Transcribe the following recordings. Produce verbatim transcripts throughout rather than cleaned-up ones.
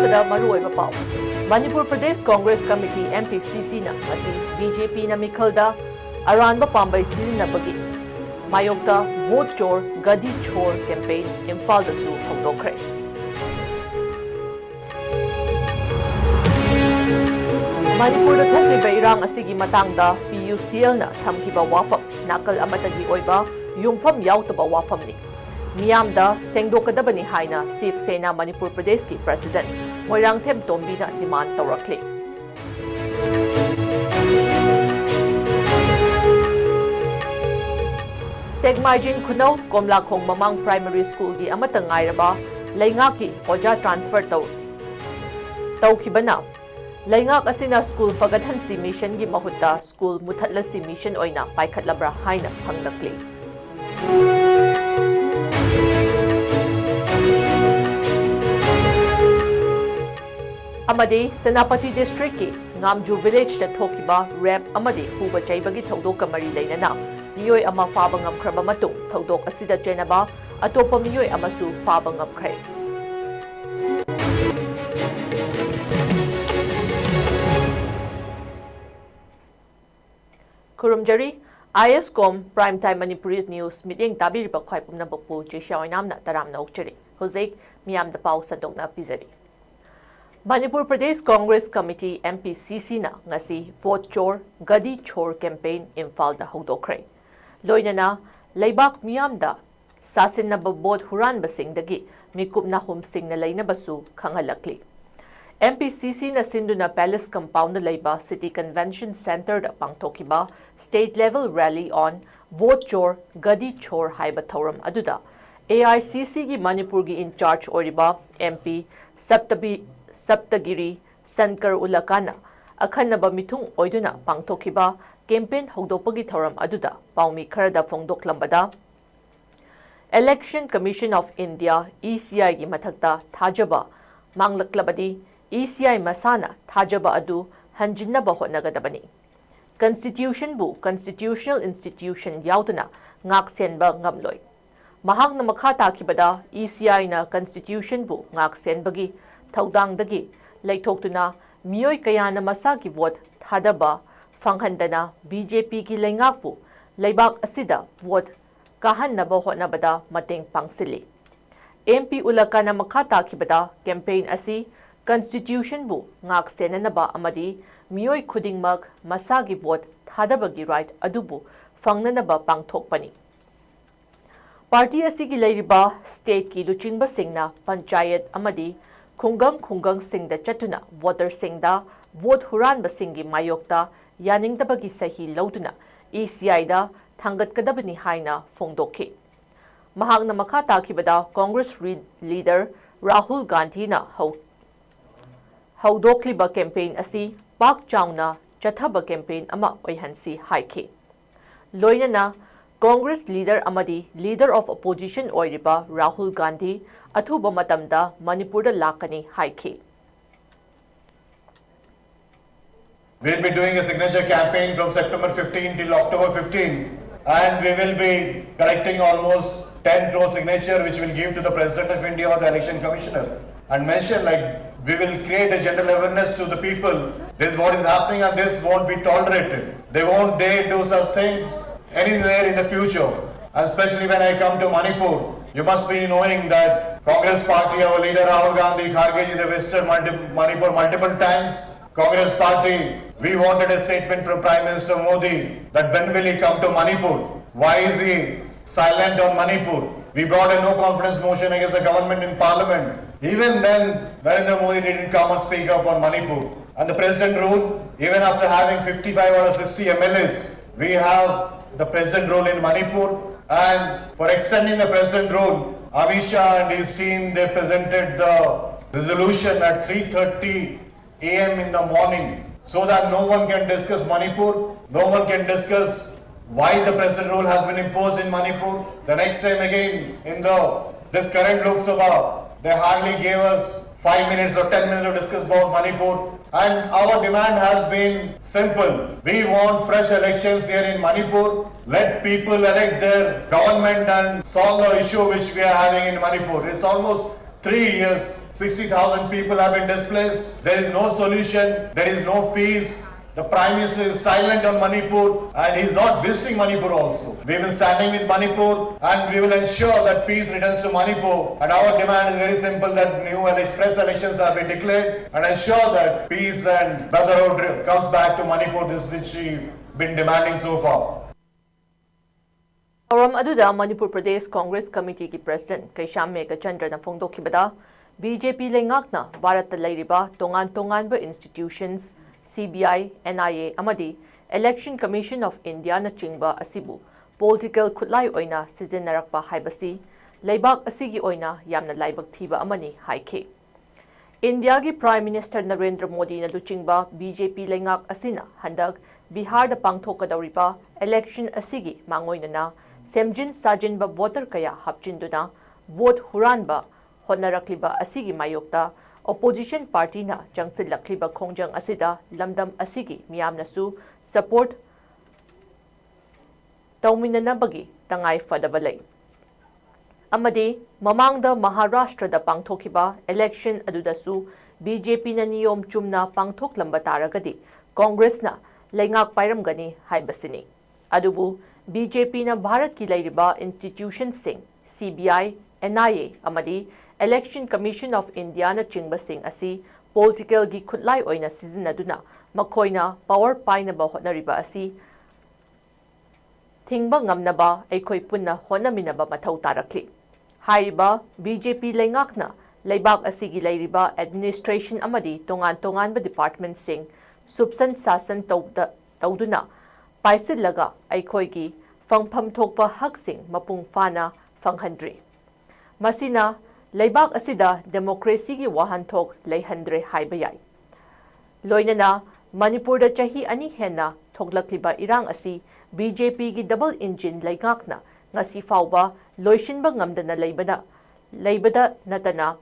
ꯗ ꯃꯔꯨꯑꯣꯏꯕ ꯄꯥꯎ꯫ Manipur Pradesh Congress committee, M P C C, ꯅ ꯉꯁꯤ B J P ꯅ ꯃꯤꯈꯜꯗ ꯑꯔꯥꯟꯕ ꯄꯥꯝꯕꯩ ꯁꯤꯖꯤꯟꯅꯕꯒꯤ ꯃꯥꯌꯣꯛꯇ Vote Chor Gadi Chor campaign ꯏꯝꯐꯥꯜꯗꯁꯨ ꯍꯧꯗꯣꯛꯈ꯭ꯔꯦ꯫ ꯃꯅꯤꯄꯨꯔꯗ ꯊꯣꯛꯂꯤꯕ ꯏꯔꯥꯡ ꯑꯁꯤꯒꯤ ꯃꯇꯥꯡꯗ P U C L ꯅ ꯊꯝꯈꯤꯕ ꯋꯥꯐꯝ ꯅꯥꯀꯜ ꯑꯃꯠꯇꯒꯤ ꯑꯣꯏꯕ ꯌꯨꯝꯐꯝ ꯌꯥꯎꯗꯕ ꯋꯥꯐꯝꯅꯤ꯫ ꯃꯤꯌꯥꯝꯗ ꯁꯦꯡꯗꯣꯛꯀꯗꯕꯅꯤ ꯍꯥꯏꯅ ꯁꯤꯕ ꯁꯦꯅꯥ ꯃꯅꯤꯄꯨꯔ ꯄ꯭ꯔꯗꯦꯁꯀꯤ ꯄ꯭ꯔꯁꯤꯗꯦꯟꯠ ꯃꯣꯏꯔꯥꯡꯊꯦꯝ ꯇꯣꯝꯕꯤꯅ ꯗꯤꯃꯥꯟ ꯇꯧꯔꯛꯂꯤ꯫ ꯁꯦꯛꯃꯥꯏꯖꯤꯡ ꯈꯨꯅꯧ ꯀꯣꯝꯂꯥꯈꯣꯡ ꯃꯃꯥꯡ ꯄ꯭ꯔꯥꯏꯃꯔꯤ ꯁ꯭ꯀꯨꯜꯒꯤ ꯑꯃꯠꯇ ꯉꯥꯏꯔꯕ ꯂꯩꯉꯥꯛꯀꯤ ꯑꯣꯖꯥ ꯇ꯭ꯔꯥꯟꯁꯐꯔ ꯇꯧ-, ꯇꯧꯈꯤꯕꯅ ꯂꯩꯉꯥꯛ ꯑꯁꯤꯅ ꯁ꯭ꯀꯨꯜ ꯐꯒꯠꯍꯟꯁꯤ ꯃꯤꯁꯟꯒꯤ ꯃꯍꯨꯠꯇ ꯁ꯭ꯀꯨꯜ ꯃꯨꯊꯠꯂꯁꯤ ꯃꯤꯁꯟ ꯑꯣꯏꯅ ꯄꯥꯏꯈꯠꯂꯕ꯭ꯔꯥ ꯍꯥꯏꯅ ꯈꯪꯂꯛꯂꯤ꯫ ꯑꯃꯗꯤ ꯁꯦꯅꯥꯄꯇꯤ ꯗꯤꯁꯇ꯭ꯔꯤꯛꯀꯤ ꯉꯥꯝꯖꯨ ꯚꯤꯂꯦꯖꯇ ꯊꯣꯛꯈꯤꯕ ꯔꯦꯞ ꯑꯃꯗꯤ ꯐꯨꯕ ꯆꯩꯕꯒꯤ ꯊꯧꯗꯣꯛꯀ ꯃꯔꯤ ꯂꯩꯅꯅ ꯃꯤꯑꯣꯏ ꯑꯃ ꯐꯥꯕ ꯉꯝꯈ꯭ꯔꯕ ꯃꯇꯨꯡ, ꯊꯧꯗꯣꯛ ꯑꯁꯤꯗ ꯆꯦꯟꯅꯕ ꯑꯇꯣꯞꯄ ꯃꯤꯑꯣꯏ ꯑꯃꯁꯨ ꯐꯥꯕ ꯉꯝꯈ꯭ꯔꯦ꯫ ꯈꯨꯔꯨꯝꯖꯔꯤ꯫ I S Com Prime Time Manipuri News ꯃꯤꯠꯌꯦꯡ ꯇꯥꯕꯤꯔꯤꯕ ꯈ꯭ꯋꯥꯏ ꯄꯨꯝꯅꯃꯛꯄꯨ ꯖꯦꯁꯤꯌꯥ ꯑꯣꯏꯅꯥꯝꯅ ꯇꯔꯥꯝꯅ ꯑꯣꯛꯆꯔꯤ꯫ ꯍꯧꯖꯤꯛ ꯃꯤꯌꯥꯝꯗ ꯄꯥꯎ ꯁꯟꯗꯣꯛꯅ ꯄꯤꯖꯔꯤ꯫ Manipur Pradesh Congress committee, M P C C, ꯅ ꯉꯁꯤ Vote Chor Gadi Chor campaign ꯏꯝꯐꯥꯜꯗ ꯍꯧꯗꯣꯛꯈ꯭ꯔꯦ꯫ ꯂꯣꯏꯅꯅ ꯂꯩꯕꯥꯛ ꯃꯤꯌꯥꯝꯗ ꯁꯥꯁꯤꯟꯅꯕ ꯚꯣꯠ ꯍꯨꯔꯥꯟꯕꯁꯤꯡꯗꯒꯤ ꯃꯤꯀꯨꯞ ꯅꯥꯍꯨꯝꯁꯤꯡꯅ ꯂꯩꯅꯕꯁꯨ ꯈꯪꯍꯜꯂꯛꯂꯤ꯫ M P C C ꯅ ꯁꯤꯟꯗꯨꯅ Palace Compound ꯗ ꯂꯩꯕ City Convention Centre ꯗ ꯄꯥꯡꯊꯣꯛꯈꯤꯕ State Level Rally on Vote Chor Gadi Chor ꯍꯥꯏꯕ ꯊꯧꯔꯝ ꯑꯗꯨꯗ A I C C ꯒꯤ ꯃꯅꯤꯄꯨꯔꯒꯤ in charge ꯑꯣꯏꯔꯤꯕ M P ꯁꯞꯇꯕꯤ-, ꯁꯞꯇꯒꯤꯔꯤ ꯁꯟꯀꯔ ꯎꯂꯀꯥꯅ ꯑꯈꯟꯅꯕ ꯃꯤꯊꯨꯡ ꯑꯣꯏꯗꯨꯅ ꯄꯥꯡꯊꯣꯛꯈꯤꯕ campaign ꯍꯧꯗꯣꯛꯄꯒꯤ ꯊꯧꯔꯝ ꯑꯗꯨꯗ ꯄꯥꯎꯃꯤ ꯈꯔꯗ ꯐꯣꯡꯗꯣꯛꯂꯝꯕꯗ, Election Commission of India, E C I ꯒꯤ ꯃꯊꯛꯇ ꯊꯥꯖꯕ ꯃꯥꯡꯂꯛꯂꯕꯗꯤ, E C I ꯃꯁꯥꯅ ꯊꯥꯖꯕ ꯑꯗꯨ ꯍꯟꯖꯤꯟꯅꯕ ꯍꯣꯠꯅꯒꯗꯕꯅꯤ꯫ Constitution ꯕꯨ constitutional institution ꯌꯥꯎꯗꯅ ꯉꯥꯛꯁꯦꯟꯕ ꯉꯝꯂꯣꯏ꯫ ꯃꯍꯥꯛꯅ ꯃꯈꯥ ꯇꯥꯈꯤꯕꯗ, E C I ꯅ Constitution ꯕꯨ ꯉꯥꯛꯁꯦꯟꯕꯒꯤ ꯊꯧꯗꯥꯡꯗꯒꯤ ꯂꯩꯊꯣꯛꯇꯨꯅ ꯃꯤꯑꯣꯏ ꯀꯌꯥꯅ ꯃꯁꯥꯒꯤ ꯚꯣꯠ ꯊꯥꯗꯕ ꯐꯪꯍꯟꯗꯅ ꯕꯤ ꯖꯦ ꯄꯤꯒꯤ ꯂꯩꯉꯥꯛꯄꯨ ꯂꯩꯕꯥꯛ ꯑꯁꯤꯗ ꯚꯣꯠ ꯀꯥꯍꯟꯅꯕ ꯍꯣꯠꯅꯕꯗ ꯃꯇꯦꯡ ꯄꯥꯡꯁꯤꯜꯂꯤ꯫ ꯑꯦꯝ ꯄꯤ ꯎꯂꯀꯥꯅ ꯃꯈꯥ ꯇꯥꯈꯤꯕꯗ, ꯀꯦꯝꯄꯦꯟ ꯑꯁꯤ ꯀꯟꯁꯇꯤꯇ꯭ꯌꯨꯁꯟꯕꯨ ꯉꯥꯛ ꯁꯦꯟꯅꯅꯕ ꯑꯃꯗꯤ ꯃꯤꯑꯣꯏ ꯈꯨꯗꯤꯡꯃꯛ ꯃꯁꯥꯒꯤ ꯚꯣꯠ ꯊꯥꯗꯕꯒꯤ ꯔꯥꯏꯠ ꯑꯗꯨꯕꯨ ꯐꯪꯅꯅꯕ ꯄꯥꯡꯊꯣꯛꯄꯅꯤ꯫ ꯄꯥꯔꯇꯤ ꯑꯁꯤꯒꯤ ꯂꯩꯔꯤꯕ ꯁ꯭ꯇꯦꯠꯀꯤ ꯂꯨꯆꯤꯡꯕꯁꯤꯡꯅ ꯄꯟꯆꯥꯌꯠ ꯑꯃꯗꯤ ꯈꯨꯡꯒꯪ ꯈꯨꯡꯒꯪꯁꯤꯡꯗ ꯆꯠꯇꯨꯅ ꯚꯣꯇꯔꯁꯤꯡꯗ ꯚꯣꯠ ꯍꯨꯔꯥꯟꯕꯁꯤꯡꯒꯤ ꯃꯥꯌꯣꯛꯇ ꯌꯥꯅꯤꯡꯗꯕꯒꯤ ꯁꯍꯤ ꯂꯧꯗꯨꯅ ꯏ ꯁꯤ ꯑꯥꯏꯗ ꯊꯥꯡꯒꯠꯀꯗꯕꯅꯤ ꯍꯥꯏꯅ ꯐꯣꯡꯗꯣꯛꯈꯤ꯫ ꯃꯍꯥꯛꯅ ꯃꯈꯥ ꯇꯥꯈꯤꯕꯗ, ꯀꯣꯡꯒ꯭ꯔꯦꯁ ꯔꯤ-, ꯂꯤꯗꯔ ꯔꯥꯍꯨꯜ ꯒꯥꯟꯙꯤꯅ ꯍꯧ-, ꯍꯧꯗꯣꯛꯂꯤꯕ ꯀꯦꯝꯄꯦꯟ ꯑꯁꯤ ꯄꯥꯛ ꯆꯥꯎꯅ ꯆꯠꯊꯕ ꯀꯦꯝꯄꯦꯟ ꯑꯃ ꯑꯣꯏꯍꯟꯁꯤ ꯍꯥꯏꯈꯤ꯫ ꯂꯣꯏꯅꯅ ꯀꯣꯡꯒ꯭ꯔꯦꯁ ꯂꯤꯗꯔ ꯑꯃꯗꯤ ꯂꯤꯗꯔ ꯑꯣꯐ ꯑꯣꯄꯣꯖꯤꯁꯟ ꯑꯣꯏꯔꯤꯕ ꯔꯥꯍꯨꯜ ꯒꯥꯟꯙꯤ ꯑꯊꯨꯕ ꯃꯇꯝꯗ ꯃꯅꯤꯄꯨꯔꯗ ꯂꯥꯛꯀꯅꯤ ꯍꯥꯏꯈꯤ꯫ We'll be doing a signature campaign from September fifteen till October fifteen, and we will be collecting almost ten crore signature, which we'll give to the President of India or the Election Commissioner, and mention, like, we will create a general awareness to the people. This is what is happening, and this won't be tolerated. They won't dare do such things anywhere in the future. And especially when I come to Manipur, you must be knowing that Congress Party, our leader Rahul Gandhi Kharge ji, they visited multi- Manipur multiple times. Congress Party, we wanted a statement from Prime Minister Modi that when will he come to Manipur? Why is he silent on Manipur? We brought a no confidence motion against the government in parliament. Even then, Narendra Modi didn't come and speak up on Manipur. And the president rule, even after having fifty-five or sixty M L As, we have the president rule in Manipur. And for extending the president rule, Amit Shah and his team, they presented the resolution at three thirty A M in the morning, so that no one can discuss Manipur, no one can discuss why the president rule has been imposed in Manipur. The next time again, in the this current Lok Sabha, they hardly gave us five minutes or ten minutes to discuss about Manipur. And our demand has been simple. We want fresh elections here in Manipur. Let people elect their government and solve the issue which we are having in Manipur. It's almost Three years, sixty thousand people have been displaced. There is no solution. There is no peace. The Prime Minister is silent on Manipur and he is not visiting Manipur also. We will be standing with Manipur and we will ensure that peace returns to Manipur. And our demand is very simple, that new ele- fresh elections have been declared and ensure that peace and brotherhood comes back to Manipur. This is which we've been demanding so far. ꯊꯧꯔꯝ ꯑꯗꯨꯗ ꯃꯅꯤꯄꯨꯔ ꯄ꯭ꯔꯗꯦꯁ ꯀꯣꯡꯒ꯭ꯔꯦꯁ ꯀꯃꯤꯇꯤꯒꯤ president Keisham ꯃꯦꯘꯆꯟꯗ꯭ꯔꯅ ꯐꯣꯡꯗꯣꯛꯈꯤꯕꯗ, B J P ꯂꯩꯉꯥꯛꯅ ꯚꯥꯔꯠꯇ ꯂꯩꯔꯤꯕ ꯇꯣꯉꯥꯟ ꯇꯣꯉꯥꯟꯕ institutions, C B I, N I A ꯑꯃꯗꯤ Election Commission of Indiaꯅꯆꯤꯡꯕ ꯑꯁꯤꯕꯨ political ꯈꯨꯠꯂꯥꯏ ꯑꯣꯏꯅ ꯁꯤꯖꯤꯟꯅꯔꯛꯄ ꯍꯥꯏꯕꯁꯤ ꯂꯩꯕꯥꯛ ꯑꯁꯤꯒꯤ ꯑꯣꯏꯅ ꯌꯥꯝꯅ ꯂꯥꯏꯕꯛ ꯊꯤꯕ ꯑꯃꯅꯤ ꯍꯥꯏꯈꯤ꯫ ꯏꯟꯗꯤꯌꯥꯒꯤ Prime Minister ꯅꯔꯦꯟꯗ꯭ꯔ ꯃꯣꯗꯤꯅ ꯂꯨꯆꯤꯡꯕ B J P ꯂꯩꯉꯥꯛ ꯑꯁꯤꯅ ꯍꯟꯗꯛ ꯕꯤꯍꯥꯔꯗ ꯄꯥꯡꯊꯣꯛꯀꯗꯧꯔꯤꯕ election ꯑꯁꯤꯒꯤ ꯃꯥꯡꯑꯣꯏꯅꯅ ꯁꯦꯝꯖꯤꯟ ꯁꯥꯖꯤꯟꯕ voter ꯀꯌꯥ ꯍꯥꯞꯆꯤꯟꯗꯨꯅ vote ꯍꯨꯔꯥꯟꯕ ꯍꯣꯠꯅꯔꯛꯂꯤꯕ ꯑꯁꯤꯒꯤ ꯃꯥꯌꯣꯛꯇ opposition partyꯅ ꯆꯪꯁꯤꯜꯂꯛꯂꯤꯕ ꯈꯣꯡꯖꯪ ꯑꯁꯤꯗ ꯂꯝꯗꯝ ꯑꯁꯤꯒꯤ ꯃꯤꯌꯥꯝꯅꯁꯨ support ꯇꯧꯃꯤꯟꯅꯅꯕꯒꯤ ꯇꯉꯥꯏ ꯐꯗꯕ ꯂꯩ꯫ ꯑꯃꯗꯤ ꯃꯃꯥꯡꯗ ꯃꯍꯥꯔꯥꯁꯇ꯭ꯔꯗ ꯄꯥꯡꯊꯣꯛꯈꯤꯕ election ꯑꯗꯨꯗꯁꯨ B J Pꯅ ꯅꯤꯌꯣꯝ ꯆꯨꯝꯅ ꯄꯥꯡꯊꯣꯛꯂꯝꯕ ꯇꯥꯔꯒꯗꯤ ꯀꯣꯡꯒ꯭ꯔꯦꯁꯅ ꯂꯩꯉꯥꯛ ꯄꯥꯏꯔꯝꯒꯅꯤ ꯍꯥꯏꯕꯁꯤꯅꯤ꯫ ꯑꯗꯨꯕꯨ B J Pꯅ ꯚꯥꯔꯠꯀꯤ ꯂꯩꯔꯤꯕ institutionꯁꯤꯡ, C B I, N I A ꯑꯃꯗꯤ Election Commission of Indiaꯅꯆꯤꯡꯕꯁꯤꯡ ꯑꯁꯤ politicalꯒꯤ ꯈꯨꯠꯂꯥꯏ ꯑꯣꯏꯅ ꯁꯤꯖꯤꯟꯅꯗꯨꯅ ꯃꯈꯣꯏꯅ power ꯄꯥꯏꯅꯕ ꯍꯣꯠꯅꯔꯤꯕ ꯑꯁꯤ ꯊꯤꯡꯕ ꯉꯝꯅꯕ ꯑꯩꯈꯣꯏ ꯄꯨꯟꯅ ꯍꯣꯠꯅꯃꯤꯟꯅꯕ ꯃꯊꯧ ꯇꯥꯔꯛꯂꯤ꯫ ꯍꯥꯏꯔꯤꯕ B J P ꯂꯩꯉꯥꯛꯅ ꯂꯩꯕꯥꯛ ꯑꯁꯤꯒꯤ ꯂꯩꯔꯤꯕ administration ꯑꯃꯗꯤ ꯇꯣꯉꯥꯟ ꯇꯣꯉꯥꯟꯕ departmentꯁꯤꯡ ꯁꯨꯞꯁꯟ ꯁꯥꯁꯟ ꯇꯧꯗ-, ꯇꯧꯗꯨꯅ ꯄꯥꯏꯁꯤꯜꯂꯒ ꯑꯩꯈꯣꯏꯒꯤ ꯐꯪꯐꯝ ꯊꯣꯛꯄ ꯍꯛꯁꯤꯡ ꯃꯄꯨꯡ ꯐꯥꯅ ꯐꯪꯍꯟꯗ꯭ꯔꯤ꯫ ꯃꯁꯤꯅ ꯂꯩꯕꯥꯛ ꯑꯁꯤꯗ democracyꯒꯤ ꯋꯥꯍꯟꯊꯣꯛ ꯂꯩꯍꯟꯗ꯭ꯔꯦ ꯍꯥꯏꯕ ꯌꯥꯏ꯫ ꯂꯣꯏꯅꯅ ꯃꯅꯤꯄꯨꯔꯗ ꯆꯍꯤ ꯑꯅꯤ ꯍꯦꯟꯅ ꯊꯣꯛꯂꯛꯂꯤꯕ ꯏꯔꯥꯡ ꯑꯁꯤ B J Pꯒꯤ double engine ꯂꯩꯉꯥꯛꯅ ꯉꯁꯤ ꯐꯥꯎꯕ ꯂꯣꯏꯁꯤꯟꯕ ꯉꯝꯗꯅ ꯂꯩꯕꯅ, ꯂꯩꯕꯗ ꯅꯠꯇꯅ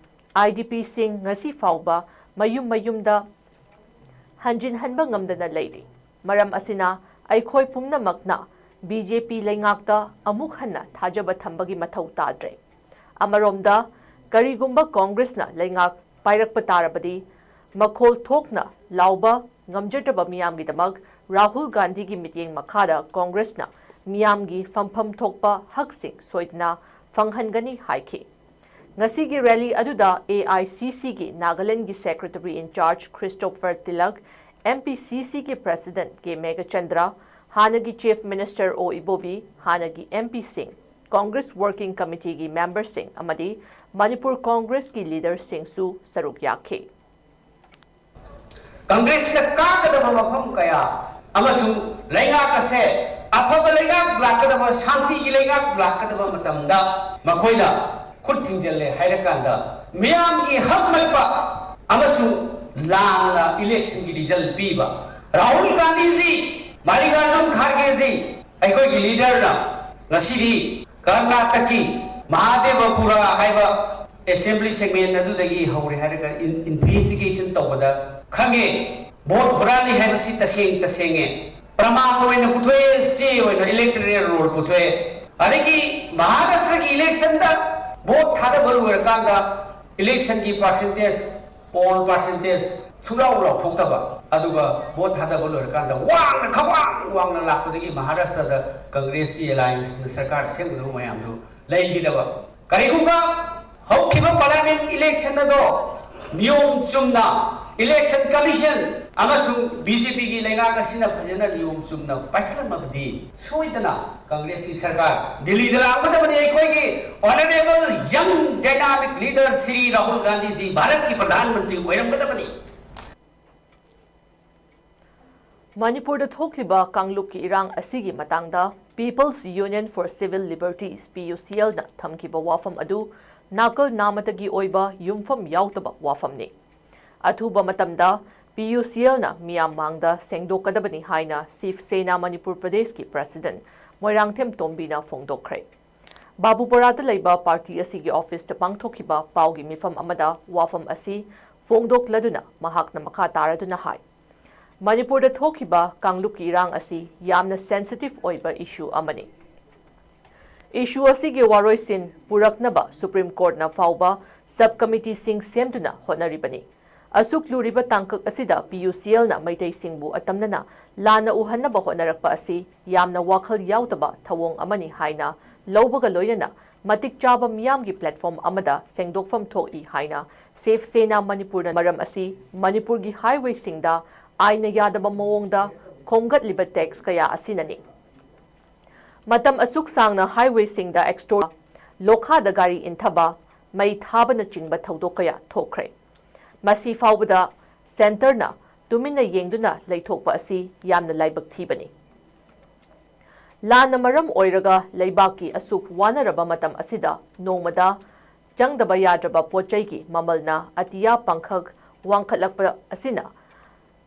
I D Pꯁꯤꯡ ꯉꯁꯤ ꯐꯥꯎꯕ ꯃꯌꯨꯝ ꯃꯌꯨꯝꯗ ꯍꯟꯖꯤꯟꯍꯟꯕ ꯉꯝꯗꯅ ꯂꯩꯔꯤ꯫ ꯃꯔꯝ ꯑꯁꯤꯅ ꯑꯩꯈꯣꯏ ꯄꯨꯝꯅꯃꯛꯅ B J P ꯂꯩꯉꯥꯛꯇ ꯑꯃꯨꯛ ꯍꯟꯅ ꯊꯥꯖꯕ ꯊꯝꯕꯒꯤ ꯃꯊꯧ ꯇꯥꯗ꯭ꯔꯦ꯫ ꯑꯃꯔꯣꯝꯗ ꯀꯔꯤꯒꯨꯝꯕ ꯀꯣꯡꯒ꯭ꯔꯦꯁꯅ ꯂꯩꯉꯥꯛ ꯄꯥꯏꯔꯛꯄ ꯇꯥꯔꯕꯗꯤ, ꯃꯈꯣꯜ ꯊꯣꯛꯅ ꯂꯥꯎꯕ ꯉꯝꯖꯗ꯭ꯔꯕ ꯃꯤꯌꯥꯝꯒꯤꯗꯃꯛ ꯔꯥꯍꯨꯜ ꯒꯥꯟꯙꯤꯒꯤ ꯃꯤꯠꯌꯦꯡ ꯃꯈꯥꯗ ꯀꯣꯡꯒ꯭ꯔꯦꯁꯅ ꯃꯤꯌꯥꯝꯒꯤ ꯐꯪꯐꯝ ꯊꯣꯛꯄ ꯍꯛꯁꯤꯡ ꯁꯣꯏꯗꯅ ꯐꯪꯍꯟꯒꯅꯤ ꯍꯥꯏꯈꯤ꯫ ꯉꯁꯤꯒꯤ ꯔꯦꯂꯤ ꯑꯗꯨꯗ ꯑꯦ ꯑꯥꯏ ꯁꯤ ꯁꯤꯒꯤ ꯅꯥꯒꯥꯂꯦꯟꯗꯒꯤ secretary in-charge Christopher tilak, M P ꯁꯤ ꯁꯤꯒꯤ ꯄ꯭ꯔꯦꯁꯤꯗꯦꯟꯠ ꯀꯦ ꯃꯦꯘꯆꯟꯗ꯭ꯔ, ꯍꯥꯟꯅꯒꯤ ꯆꯤꯐ ꯃꯤꯅꯤꯁꯇꯔ ꯑꯣ ꯏꯕꯣꯕꯤ, ꯍꯥꯟꯅꯒꯤ ꯑꯦꯝ ꯄꯤꯁꯤꯡ, ꯀꯣꯡꯒ꯭ꯔꯦꯁ ꯋꯥꯔꯀꯤꯡ ꯀꯃꯤꯇꯤꯒꯤ ꯃꯦꯝꯕꯔꯁꯤꯡ ꯑꯃꯗꯤ ꯃꯅꯤꯄꯨꯔ ꯀꯣꯡꯒ꯭ꯔꯦꯁꯀꯤ ꯂꯤꯗꯔꯁꯤꯡꯁꯨ ꯁꯔꯨꯛ ꯌꯥꯈꯤ꯫ ꯀꯪꯒ꯭ꯔꯦꯁꯅ ꯀꯥꯒꯗꯕ ꯃꯐꯝ ꯀꯌꯥ ꯑꯃꯁꯨꯡ ꯂꯩꯉꯥꯛ ꯑꯁꯦ ꯑꯐꯕ ꯂꯩꯉꯥꯛ ꯂꯥꯛꯀꯗꯕ, ꯁꯥꯟꯇꯤꯒꯤ ꯂꯩꯉꯥꯛ ꯂꯥꯛꯀꯗꯕ ꯃꯇꯝꯗ ꯃꯈꯣꯏꯅ ꯈꯨꯠ ꯊꯤꯡꯖꯤꯜꯂꯦ ꯍꯥꯏꯔꯀꯥꯟꯗ ꯃꯤꯌꯥꯝꯒꯤ ꯍꯛ ꯃꯠꯄ ꯑꯃꯁꯨꯡ ꯂꯥꯟꯅ ꯏꯂꯦꯛꯁꯟꯒꯤ ꯔꯤꯖꯜ ꯄꯤꯕ ꯔꯥꯍꯨꯜ ꯒꯥꯟꯙꯤꯖꯤ, ꯃꯜꯂꯤꯀꯥꯔꯖꯨꯟ ꯈꯥꯔꯒꯦꯖꯤ, ꯑꯩꯈꯣꯏꯒꯤ ꯂꯤꯗꯔꯅ ꯉꯁꯤꯗꯤ ꯀꯔꯅꯥꯇꯀꯀꯤ ꯃꯍꯥꯗꯦꯕꯄꯨꯔꯥ ꯍꯥꯏꯕ ꯑꯦꯁꯦꯝꯕ꯭ꯂꯤ ꯁꯦꯒꯃꯦꯟ ꯑꯗꯨꯗꯒꯤ ꯍꯧꯔꯦ ꯍꯥꯏꯔꯒ ꯏꯟ-, ꯏꯟꯚꯦꯁꯇꯤꯒꯦꯁꯟ ꯇꯧꯕꯗ ꯈꯪꯉꯦ꯫ ꯚꯣꯠ ꯍꯨꯔꯥꯜꯂꯤ ꯍꯥꯏꯕꯁꯤ ꯇꯁꯦꯡ ꯇꯁꯦꯡꯉꯦ꯫ ꯄ꯭ꯔꯃꯥꯟ ꯑꯣꯏꯅ ꯄꯨꯊꯣꯛꯑꯦ, ꯆꯦ ꯑꯣꯏꯅ ꯏꯂꯦꯛꯇꯣꯔꯦꯜ ꯔꯣꯜ ꯄꯨꯊꯣꯛꯑꯦ꯫ ꯑꯗꯒꯤ ꯃꯍꯥꯔꯥꯁꯇ꯭ꯔꯒꯤ ꯏꯂꯦꯛꯁꯟꯗ ꯚꯣꯠ ꯊꯥꯗꯕ ꯂꯣꯏꯔꯀꯥꯟꯗ ꯏꯂꯦꯛꯁꯟꯒꯤ ꯄꯥꯔꯁꯦꯟꯇꯦꯖ, ꯄꯣꯜ ꯄꯥꯔꯁꯦꯟꯇꯦꯖ ꯁꯨꯡꯌꯥꯎ ꯂꯥꯎꯊꯣꯛꯇꯕ, ꯑꯗꯨꯒ ꯚꯣꯠ ꯊꯥꯗꯕ ꯂꯣꯏꯔꯀꯥꯟꯗ ꯋꯥꯡꯅ, ꯈ꯭ꯋꯥꯡ ꯋꯥꯡꯅ ꯂꯥꯛꯄꯗꯒꯤ ꯃꯍꯥꯔꯥꯁꯇ꯭ꯔꯗ ꯀꯪꯒ꯭ꯔꯦꯁꯀꯤ ꯑꯦꯂꯥꯏꯟꯁꯅ ꯁꯔꯀꯥꯔ ꯁꯦꯝꯒꯗꯕ ꯃꯌꯥꯝꯗꯨ ꯂꯩꯈꯤꯗꯕ꯫ ꯀꯔꯤꯒꯨꯝꯕ ꯍꯧꯈꯤꯕ ꯄꯥꯔꯂꯤꯌꯥꯃꯦꯟꯠ ꯏꯂꯦꯛꯁꯟ ꯑꯗꯣ ꯅꯤꯌꯣꯝ ꯆꯨꯝꯅ ꯏꯂꯦꯛꯁꯟ ꯀꯃꯤꯁꯟ ꯑꯃꯁꯨꯡ ꯕꯤ ꯖꯦ ꯄꯤꯒꯤ ꯂꯩꯉꯥꯛ ꯑꯁꯤꯅ ꯐꯖꯅ ꯅꯤꯌꯣꯝ ꯆꯨꯝꯅ ꯄꯥꯏꯈꯠꯂꯝꯃꯕꯗꯤ ꯁꯣꯏꯗꯅ ꯀꯪꯒ꯭ꯔꯦꯁꯀꯤ ꯁꯔꯀꯥꯔ ꯗꯤꯜꯂꯤꯗ ꯂꯥꯛꯀꯗꯕꯅꯤ꯫ ꯑꯩꯈꯣꯏꯒꯤ honourable young dynamic leader Shri Rahul ꯒꯥꯟꯙꯤꯖꯤ ꯚꯥꯔꯠꯀꯤ ꯄ꯭ꯔꯙꯥꯟ ꯃꯟꯇ꯭ꯔꯤ ꯑꯣꯏꯔꯝꯒꯗꯕꯅꯤ꯫ ꯃꯅꯤꯄꯨꯔꯗ ꯊꯣꯛꯂꯤꯕ ꯀꯥꯡꯂꯨꯞꯀꯤ ꯏꯔꯥꯡ ꯑꯁꯤꯒꯤ ꯃꯇꯥꯡꯗ People's Union for Civil Liberties, P U C ꯑꯦꯜꯅ ꯊꯝꯈꯤꯕ ꯋꯥꯐꯝ ꯑꯗꯨ ꯅꯥꯀꯜ ꯅꯥꯃꯇꯒꯤ ꯑꯣꯏꯕ ꯌꯨꯝꯐꯝ ꯌꯥꯎꯗꯕ ꯋꯥꯐꯝꯅꯤ꯫ ꯑꯊꯨꯕ ꯃꯇꯝꯗ ꯄꯤ ꯌꯨ ꯁꯤ ꯑꯦꯜꯅ ꯃꯤꯌꯥꯝ ꯃꯥꯡꯗ ꯁꯦꯡꯗꯣꯛꯀꯗꯕꯅꯤ ꯍꯥꯏꯅ ꯁꯤꯕ ꯁꯦꯅꯥ ꯃꯅꯤꯄꯨꯔ ꯄ꯭ꯔꯗꯦꯁꯀꯤ ꯄ꯭ꯔꯦꯁꯤꯗꯦꯟꯠ ꯃꯣꯏꯔꯥꯡꯊꯦꯝ ꯇꯣꯝꯕꯤꯅ ꯐꯣꯡꯗꯣꯛꯈ꯭ꯔꯦ꯫ ꯕꯥꯕꯨꯄꯨꯔꯥꯗ ꯂꯩꯕ ꯄꯥꯔꯇꯤ ꯑꯁꯤꯒꯤ ꯑꯣꯐꯤꯁꯇ ꯄꯥꯡꯊꯣꯛꯈꯤꯕ ꯄꯥꯎꯒꯤ ꯃꯤꯐꯝ ꯑꯃꯗ ꯋꯥꯐꯝ ꯑꯁꯤ ꯐꯣꯡꯗꯣꯛꯂꯗꯨꯅ ꯃꯍꯥꯛꯅ ꯃꯈꯥ ꯇꯥꯔꯗꯨꯅ ꯍꯥꯏ, ꯃꯅꯤꯄꯨꯔꯗ ꯊꯣꯛꯈꯤꯕ ꯀꯥꯡꯂꯨꯞꯀꯤ ꯏꯔꯥꯡ ꯑꯁꯤ ꯌꯥꯝꯅ ꯁꯦꯟꯁꯤꯇꯤꯚ ꯑꯣꯏꯕ ꯏꯁꯨ ꯑꯃꯅꯤ꯫ Issue ꯑꯁꯤꯒꯤ ꯋꯥꯔꯣꯏꯁꯤꯟ ꯄꯨꯔꯛꯅꯕ Supreme Courtꯅ ꯐꯥꯎꯕ sub committeeꯁꯤꯡ ꯁꯦꯝꯗꯨꯅ ꯍꯣꯠꯅꯔꯤꯕꯅꯤ꯫ ꯑꯁꯨꯛ ꯂꯨꯔꯤꯕ ꯇꯥꯡꯀꯛ ꯑꯁꯤꯗ PUCLꯅ ꯃꯩꯇꯩꯁꯤꯡꯕꯨ ꯑꯇꯝꯅꯅ ꯂꯥꯟꯅ ꯎꯍꯟꯅꯕ ꯍꯣꯠꯅꯔꯛꯄ ꯑꯁꯤ ꯌꯥꯝꯅ ꯋꯥꯈꯜ ꯌꯥꯎꯗꯕ ꯊꯧꯑꯣꯡ ꯑꯃꯅꯤ ꯍꯥꯏꯅ ꯂꯧꯕꯒ ꯂꯣꯏꯅꯅ ꯃꯇꯤꯛ ꯆꯥꯕ ꯃꯤꯌꯥꯝꯒꯤ platform ꯑꯃꯗ ꯁꯦꯡꯗꯣꯛꯐꯝ ꯊꯣꯛꯏ ꯍꯥꯏꯅ ꯁꯤꯕ ꯁꯦꯅꯥ ꯃꯅꯤꯄꯨꯔꯅ ꯃꯔꯝ ꯑꯁꯤ ꯃꯅꯤꯄꯨꯔꯒꯤ highwayꯁꯤꯡꯗ ꯑꯥꯏꯟꯅ ꯌꯥꯗꯕ ꯃꯑꯣꯡꯗ ꯈꯣꯝꯒꯠꯂꯤꯕ tax ꯀꯌꯥ ꯑꯁꯤꯅꯅꯤ꯫ ꯃꯇꯝ ꯑꯁꯨꯛ ꯁꯥꯡꯅ highwayꯁꯤꯡꯗ extort, ꯂꯣꯈꯥꯗ ꯒꯥꯔꯤ ꯏꯟꯊꯕ, ꯃꯩ ꯊꯥꯕꯅꯆꯤꯡꯕ ꯊꯧꯗꯣꯛ ꯀꯌꯥ ꯊꯣꯛꯈ꯭ꯔꯦ꯫ ꯃꯁꯤ ꯐꯥꯎꯕꯗ centreꯅ ꯇꯨꯃꯤꯟꯅ ꯌꯦꯡꯗꯨꯅ ꯂꯩꯊꯣꯛꯄ ꯑꯁꯤ ꯌꯥꯝꯅ ꯂꯥꯏꯕꯛ ꯊꯤꯕꯅꯤ꯫ ꯂꯥꯟꯅ ꯃꯔꯝ ꯑꯣꯏꯔꯒ ꯂꯩꯕꯥꯛꯀꯤ ꯑꯁꯨꯛ ꯋꯥꯅꯔꯕ ꯃꯇꯝ ꯑꯁꯤꯗ ꯅꯣꯡꯃꯗ ꯆꯪꯗꯕ ꯌꯥꯗ꯭ꯔꯕ ꯄꯣꯠꯆꯩꯒꯤ ꯃꯃꯜꯅ ꯑꯇꯤꯌꯥ ꯄꯥꯡꯈꯛ ꯋꯥꯡꯈꯠꯂꯛꯄ ꯑꯁꯤꯅ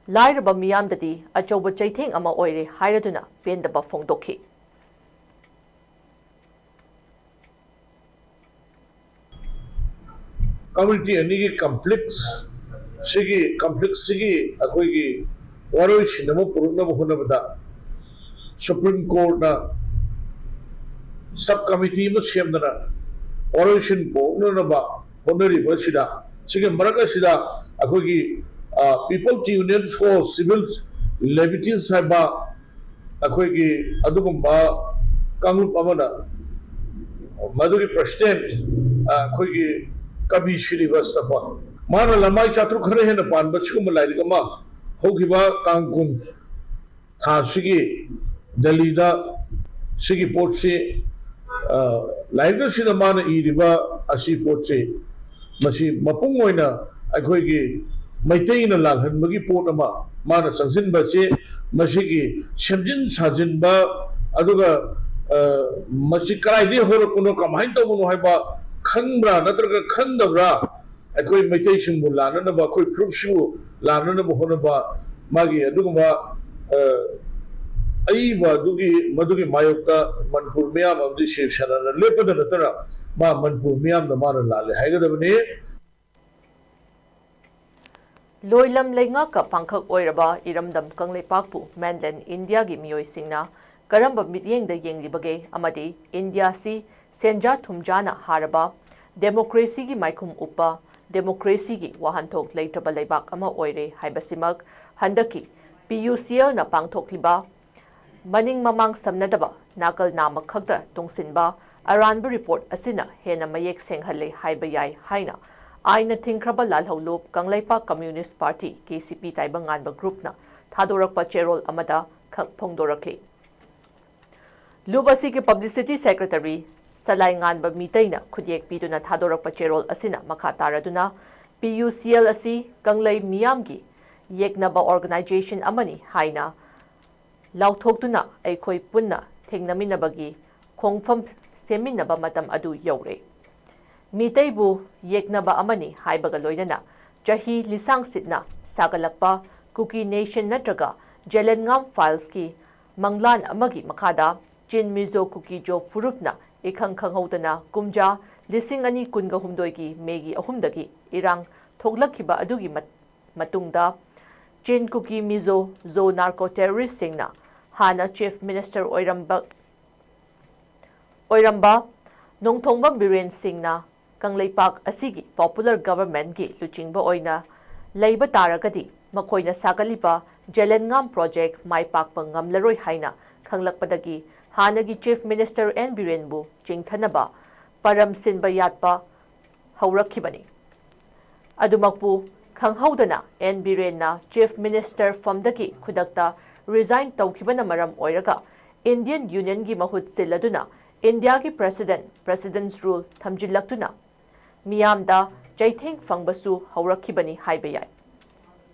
ꯂꯥꯏꯔꯕ ꯃꯤꯌꯥꯝꯗꯗꯤ ꯑꯆꯧꯕ ꯆꯩꯊꯦꯡ ꯑꯃ ꯑꯣꯏꯔꯦ ꯍꯥꯏꯔꯗꯨꯅ ꯄꯦꯟꯗꯕ ꯐꯣꯡꯗꯣꯛꯈꯤ꯫ ꯀꯝꯃ꯭ꯌꯨꯅꯤꯇꯤ ꯑꯅꯤꯒꯤ ꯀꯟꯐ꯭ꯂꯤꯛ ꯁꯤꯒꯤ ꯀꯟꯐ꯭ꯂꯤꯛ ꯁꯤꯒꯤ ꯑꯩꯈꯣꯏꯒꯤ ꯋꯥꯔꯣꯏꯁꯤꯟ ꯑꯃ ꯄꯨꯔꯛꯅꯕ ꯍꯣꯠꯅꯕꯗ Supreme Courtꯅ sub committee ꯑꯃ ꯁꯦꯝꯗꯅ ꯋꯥꯔꯣꯏꯁꯤꯟ ꯄꯨꯔꯛꯅꯅꯕ ꯍꯣꯠꯅꯔꯤꯕ ꯑꯁꯤꯗ ꯁꯤꯒꯤ ꯃꯔꯛ ꯑꯁꯤꯗ ꯑꯩꯈꯣꯏꯒꯤ People's Union for Civil Liberties ꯍꯥꯏꯕ ꯑꯩꯈꯣꯏꯒꯤ ꯑꯗꯨꯒꯨꯝꯕ ꯀꯥꯡꯂꯨꯞ ꯑꯃꯅ ꯃꯗꯨꯒꯤ president ꯑꯩꯈꯣꯏꯒꯤ ꯀꯕꯤ ꯁ꯭ꯔꯤꯕꯥꯁꯇꯕ ꯃꯥꯅ ꯂꯃꯥꯏ ꯆꯥꯇ꯭ꯔꯨꯛ ꯈꯔ ꯍꯦꯟꯅ ꯄꯥꯟꯕ ꯁꯤꯒꯨꯝꯕ ꯂꯥꯏꯔꯤꯛ ꯑꯃ ꯍꯧꯈꯤꯕ ꯇꯥꯡ ꯀꯨꯟ ꯊꯥꯁꯤꯒꯤ ꯗꯦꯜꯂꯤꯗ ꯁꯤꯒꯤ ꯄꯣꯠꯁꯤ ꯂꯥꯏꯔꯤꯛ ꯑꯁꯤꯗ ꯃꯥꯅ ꯏꯔꯤꯕ ꯑꯁꯤ ꯄꯣꯠꯁꯤ ꯃꯁꯤ ꯃꯄꯨꯡ ꯑꯣꯏꯅ ꯑꯩꯈꯣꯏꯒꯤ ꯃꯩꯇꯩꯅ ꯂꯥꯜꯍꯟꯕꯒꯤ ꯄꯣꯠ ꯑꯃ ꯃꯥꯅ ꯆꯪꯁꯤꯟꯕ ꯑꯁꯤ ꯃꯁꯤꯒꯤ ꯁꯦꯝꯖꯤꯟ ꯁꯥꯖꯤꯟꯕ ꯑꯗꯨꯒ ꯃꯁꯤ ꯀꯗꯥꯏꯗꯒꯤ ꯍꯧꯔꯛꯄꯅꯣ ꯀꯃꯥꯏꯅ ꯇꯧꯕꯅꯣ ꯍꯥꯏꯕ ꯈꯪꯕ꯭ꯔꯥ ꯅꯠꯇ꯭ꯔꯒ ꯈꯪꯗꯕ꯭ꯔꯥ ꯑꯩꯈꯣꯏ ꯃꯩꯇꯩꯁꯤꯡꯕꯨ ꯂꯥꯟꯅꯅꯕ ꯑꯩꯈꯣꯏ ꯐꯨꯔꯨꯞꯁꯤꯕꯨ ꯂꯥꯟꯅꯅꯕ ꯍꯣꯠꯅꯕ ꯃꯥꯒꯤ ꯑꯗꯨꯒꯨꯝꯕ ꯑꯏꯕ ꯑꯗꯨꯒꯤ ꯃꯗꯨꯒꯤ ꯃꯥꯌꯣꯛꯇ ꯃꯅꯤꯄꯨꯔ ꯃꯤꯌꯥꯝ ꯑꯃꯗꯤ ꯁꯤꯕ ꯁꯦꯅꯥꯅ ꯂꯦꯞꯄꯗ ꯅꯠꯇꯅ ꯃꯥ ꯃꯅꯤꯄꯨꯔ ꯃꯤꯌꯥꯝꯅ ꯃꯥꯅ ꯂꯥꯜꯂꯦ ꯍꯥꯏꯒꯗꯕꯅꯤ꯫ ꯂꯣꯏꯂꯝ ꯂꯩꯉꯥꯛꯀ ꯄꯥꯡꯈꯛ ꯑꯣꯏꯔꯕ ꯏꯔꯝꯗꯝ ꯀꯪꯂꯩꯄꯥꯛꯄꯨ mainland Indiaꯒꯤ ꯃꯤꯑꯣꯏꯁꯤꯡꯅ ꯀꯔꯝꯕ ꯃꯤꯠꯌꯦꯡꯗ ꯌꯦꯡꯂꯤꯕꯒꯦ ꯑꯃꯗꯤ ꯏꯟꯗꯤꯌꯥꯁꯤ ꯁꯦꯟꯖꯥ ꯊꯨꯝꯖꯥꯅ ꯍꯥꯔꯕ, ꯗꯦꯃꯣꯀ꯭ꯔꯦꯁꯤꯒꯤ ꯃꯥꯏꯈꯨꯝ ꯎꯞꯄ, ꯗꯦꯃꯣꯀ꯭ꯔꯦꯁꯤꯒꯤ ꯋꯥꯍꯟꯊꯣꯛ ꯂꯩꯇ꯭ꯔꯕ ꯂꯩꯕꯥꯛ ꯑꯃ ꯑꯣꯏꯔꯦ ꯍꯥꯏꯕꯁꯤꯃꯛ ꯍꯟꯗꯛꯀꯤ ꯄꯤ ꯌꯨ ꯁꯤ ꯑꯦꯜꯅ ꯄꯥꯡꯊꯣꯛꯂꯤꯕ ꯃꯅꯤꯡ ꯃꯃꯥꯡ ꯁꯝꯅꯗꯕ ꯅꯥꯀꯜ ꯅꯥꯝꯃ ꯈꯛꯇ ꯇꯨꯡꯁꯤꯟꯕ ꯑꯔꯥꯟꯕ ꯔꯤꯄꯣꯔꯠ ꯑꯁꯤꯅ ꯍꯦꯟꯅ ꯃꯌꯦꯛ ꯁꯦꯡꯍꯜꯂꯦ ꯍꯥꯏꯕ ꯌꯥꯏ ꯍꯥꯏꯅ ꯑꯥꯏꯟꯅ ꯊꯤꯡꯈ꯭ꯔꯕ ꯂꯥꯜꯍꯧꯂꯨꯞ Kangleipak communist party, K C P, ꯇꯥꯏꯕꯪꯉꯥꯟꯕ ꯒ꯭ꯔꯨꯞꯅ ꯊꯥꯗꯣꯔꯛꯄ ꯆꯦꯔꯣꯜ ꯑꯃꯗ ꯈꯛ ꯐꯣꯡꯗꯣꯔꯛꯂꯤ꯫ ꯂꯨꯞ ꯑꯁꯤꯒꯤ ꯄꯕ꯭ꯂꯤꯁꯤꯇꯤ ꯁꯦꯀ꯭ꯔꯦꯇꯔꯤ ꯁꯂꯥꯏꯉꯥꯟꯕ ꯃꯤꯇꯩꯅ ꯈꯨꯠꯌꯦꯛ ꯄꯤꯗꯨꯅ ꯊꯥꯗꯣꯔꯛꯄ ꯆꯦꯔꯣꯜ ꯑꯁꯤꯅ ꯃꯈꯥ ꯇꯥꯔꯗꯨꯅ ꯄꯤ ꯌꯨ ꯁꯤ ꯑꯦꯜ ꯑꯁꯤ ꯀꯪꯂꯩ ꯃꯤꯌꯥꯝꯒꯤ ꯌꯦꯛꯅꯕ ꯑꯣꯔꯒꯅꯥꯏꯖꯦꯁꯟ ꯑꯃꯅꯤ ꯍꯥꯏꯅ ꯂꯥꯎꯊꯣꯛꯇꯨꯅ ꯑꯩꯈꯣꯏ ꯄꯨꯟꯅ ꯊꯦꯡꯅꯃꯤꯟꯅꯕꯒꯤ ꯈꯣꯡꯐꯝ ꯁꯦꯝꯃꯤꯟꯅꯕ ꯃꯇꯝ ꯑꯗꯨ ꯌꯧꯔꯦ꯫ ꯃꯤꯇꯩꯕꯨ ꯌꯦꯛꯅꯕ ꯑꯃꯅꯤ ꯍꯥꯏꯕꯒ ꯂꯣꯏꯅꯅ ꯆꯍꯤ ꯂꯤꯁꯥꯡꯁꯤꯠꯅ ꯁꯥꯒꯠꯂꯛꯄ ꯀꯨꯀꯤ ꯅꯦꯁꯟ ꯅꯠꯇ꯭ꯔꯒ ꯖꯦꯂꯦꯟꯉꯥꯝ ꯐꯥꯏꯜꯁꯀꯤ ꯃꯪꯂꯥꯟ ꯑꯃꯒꯤ ꯃꯈꯥꯗ ꯆꯤꯟ ꯃꯤꯖꯣ ꯀꯨꯀꯤ ꯖꯣ ꯐꯨꯔꯨꯞꯅ ꯏꯈꯪ ꯈꯪꯍꯧꯗꯅ ꯀꯨꯝꯖꯥ ꯂꯤꯁꯤꯡ ꯑꯅꯤ ꯀꯨꯟꯒ ꯍꯨꯝꯗꯣꯏꯒꯤ ꯃꯦꯒꯤ ꯑꯍꯨꯝꯗꯒꯤ ꯏꯔꯥꯡ ꯊꯣꯛꯂꯛꯈꯤꯕ ꯑꯗꯨꯒꯤ ꯃꯠ-, ꯃꯇꯨꯡꯗ ꯆꯤꯟ ꯀꯨꯀꯤ ꯃꯤꯖꯣ ꯖꯣ ꯅꯥꯔꯀꯣ ꯇꯦꯔꯣꯔꯤꯁ꯭ꯠꯁꯤꯡꯅ ꯍꯥꯟꯅ ꯆꯤꯐ ꯃꯤꯅꯤꯁ꯭ꯇꯔ ꯑꯣꯏꯔꯝꯕ, ꯑꯣꯏꯔꯝꯕ ꯅꯣꯡꯊꯣꯡꯕꯝ ꯕꯤꯔꯦꯟ ꯁꯤꯡꯅ ꯀꯪꯂꯩꯄꯥꯛ ꯑꯁꯤꯒꯤ ꯄꯣꯄꯨꯂꯔ ꯒꯚꯔꯟꯃꯦꯟꯠꯀꯤ ꯂꯨꯆꯤꯡꯕ ꯑꯣꯏꯅ ꯂꯩꯕ ꯇꯥꯔꯒꯗꯤ ꯃꯈꯣꯏꯅ ꯁꯥꯒꯠꯂꯤꯕ ꯖꯦꯂꯦꯟꯉꯥꯝ ꯄ꯭ꯔꯣꯖꯦꯛ ꯃꯥꯏ ꯄꯥꯛꯄ ꯉꯝꯂꯔꯣꯏ ꯍꯥꯏꯅ ꯈꯪꯂꯛꯄꯗꯒꯤ ꯍꯥꯟꯅꯒꯤ ꯆꯤꯐ ꯃꯤꯅꯤꯁ꯭ꯇꯔ ꯑꯦꯟ ꯕꯤꯔꯦꯟꯕꯨ ꯆꯤꯡꯊꯅꯕ ꯄꯔꯝ ꯁꯤꯟꯕ ꯌꯥꯠꯄ ꯍꯧꯔꯛꯈꯤꯕꯅꯤ꯫ ꯑꯗꯨꯃꯛꯄꯨ ꯈꯪꯍꯧꯗꯅ ꯑꯦꯟ ꯕꯤꯔꯦꯟꯅ ꯆꯤꯐ ꯃꯤꯅꯤꯁ꯭ꯇꯔ ꯐꯝꯗꯒꯤ ꯈꯨꯗꯛꯇ ꯔꯤꯖꯥꯏꯟ ꯇꯧꯈꯤꯕꯅ ꯃꯔꯝ ꯑꯣꯏꯔꯒ ꯏꯟꯗꯤꯌꯟ ꯌꯨꯅꯤꯌꯟꯒꯤ ꯃꯍꯨꯠ ꯁꯤꯜꯂꯗꯨꯅ ꯏꯟꯗꯤꯌꯥꯒꯤ ꯄ꯭ꯔꯦꯁꯤꯗꯦꯟꯠ, ꯄ꯭ꯔꯦꯁꯤꯗꯦꯟꯠꯁ ꯔꯨꯜ ꯊꯝꯖꯤꯜꯂꯛꯇꯨꯅ ꯃꯤꯌꯥꯝꯗ ꯆꯩꯊꯦꯡ ꯐꯪꯕꯁꯨ ꯍꯧꯔꯛꯈꯤꯕꯅꯤ ꯍꯥꯏꯕ ꯌꯥꯏ꯫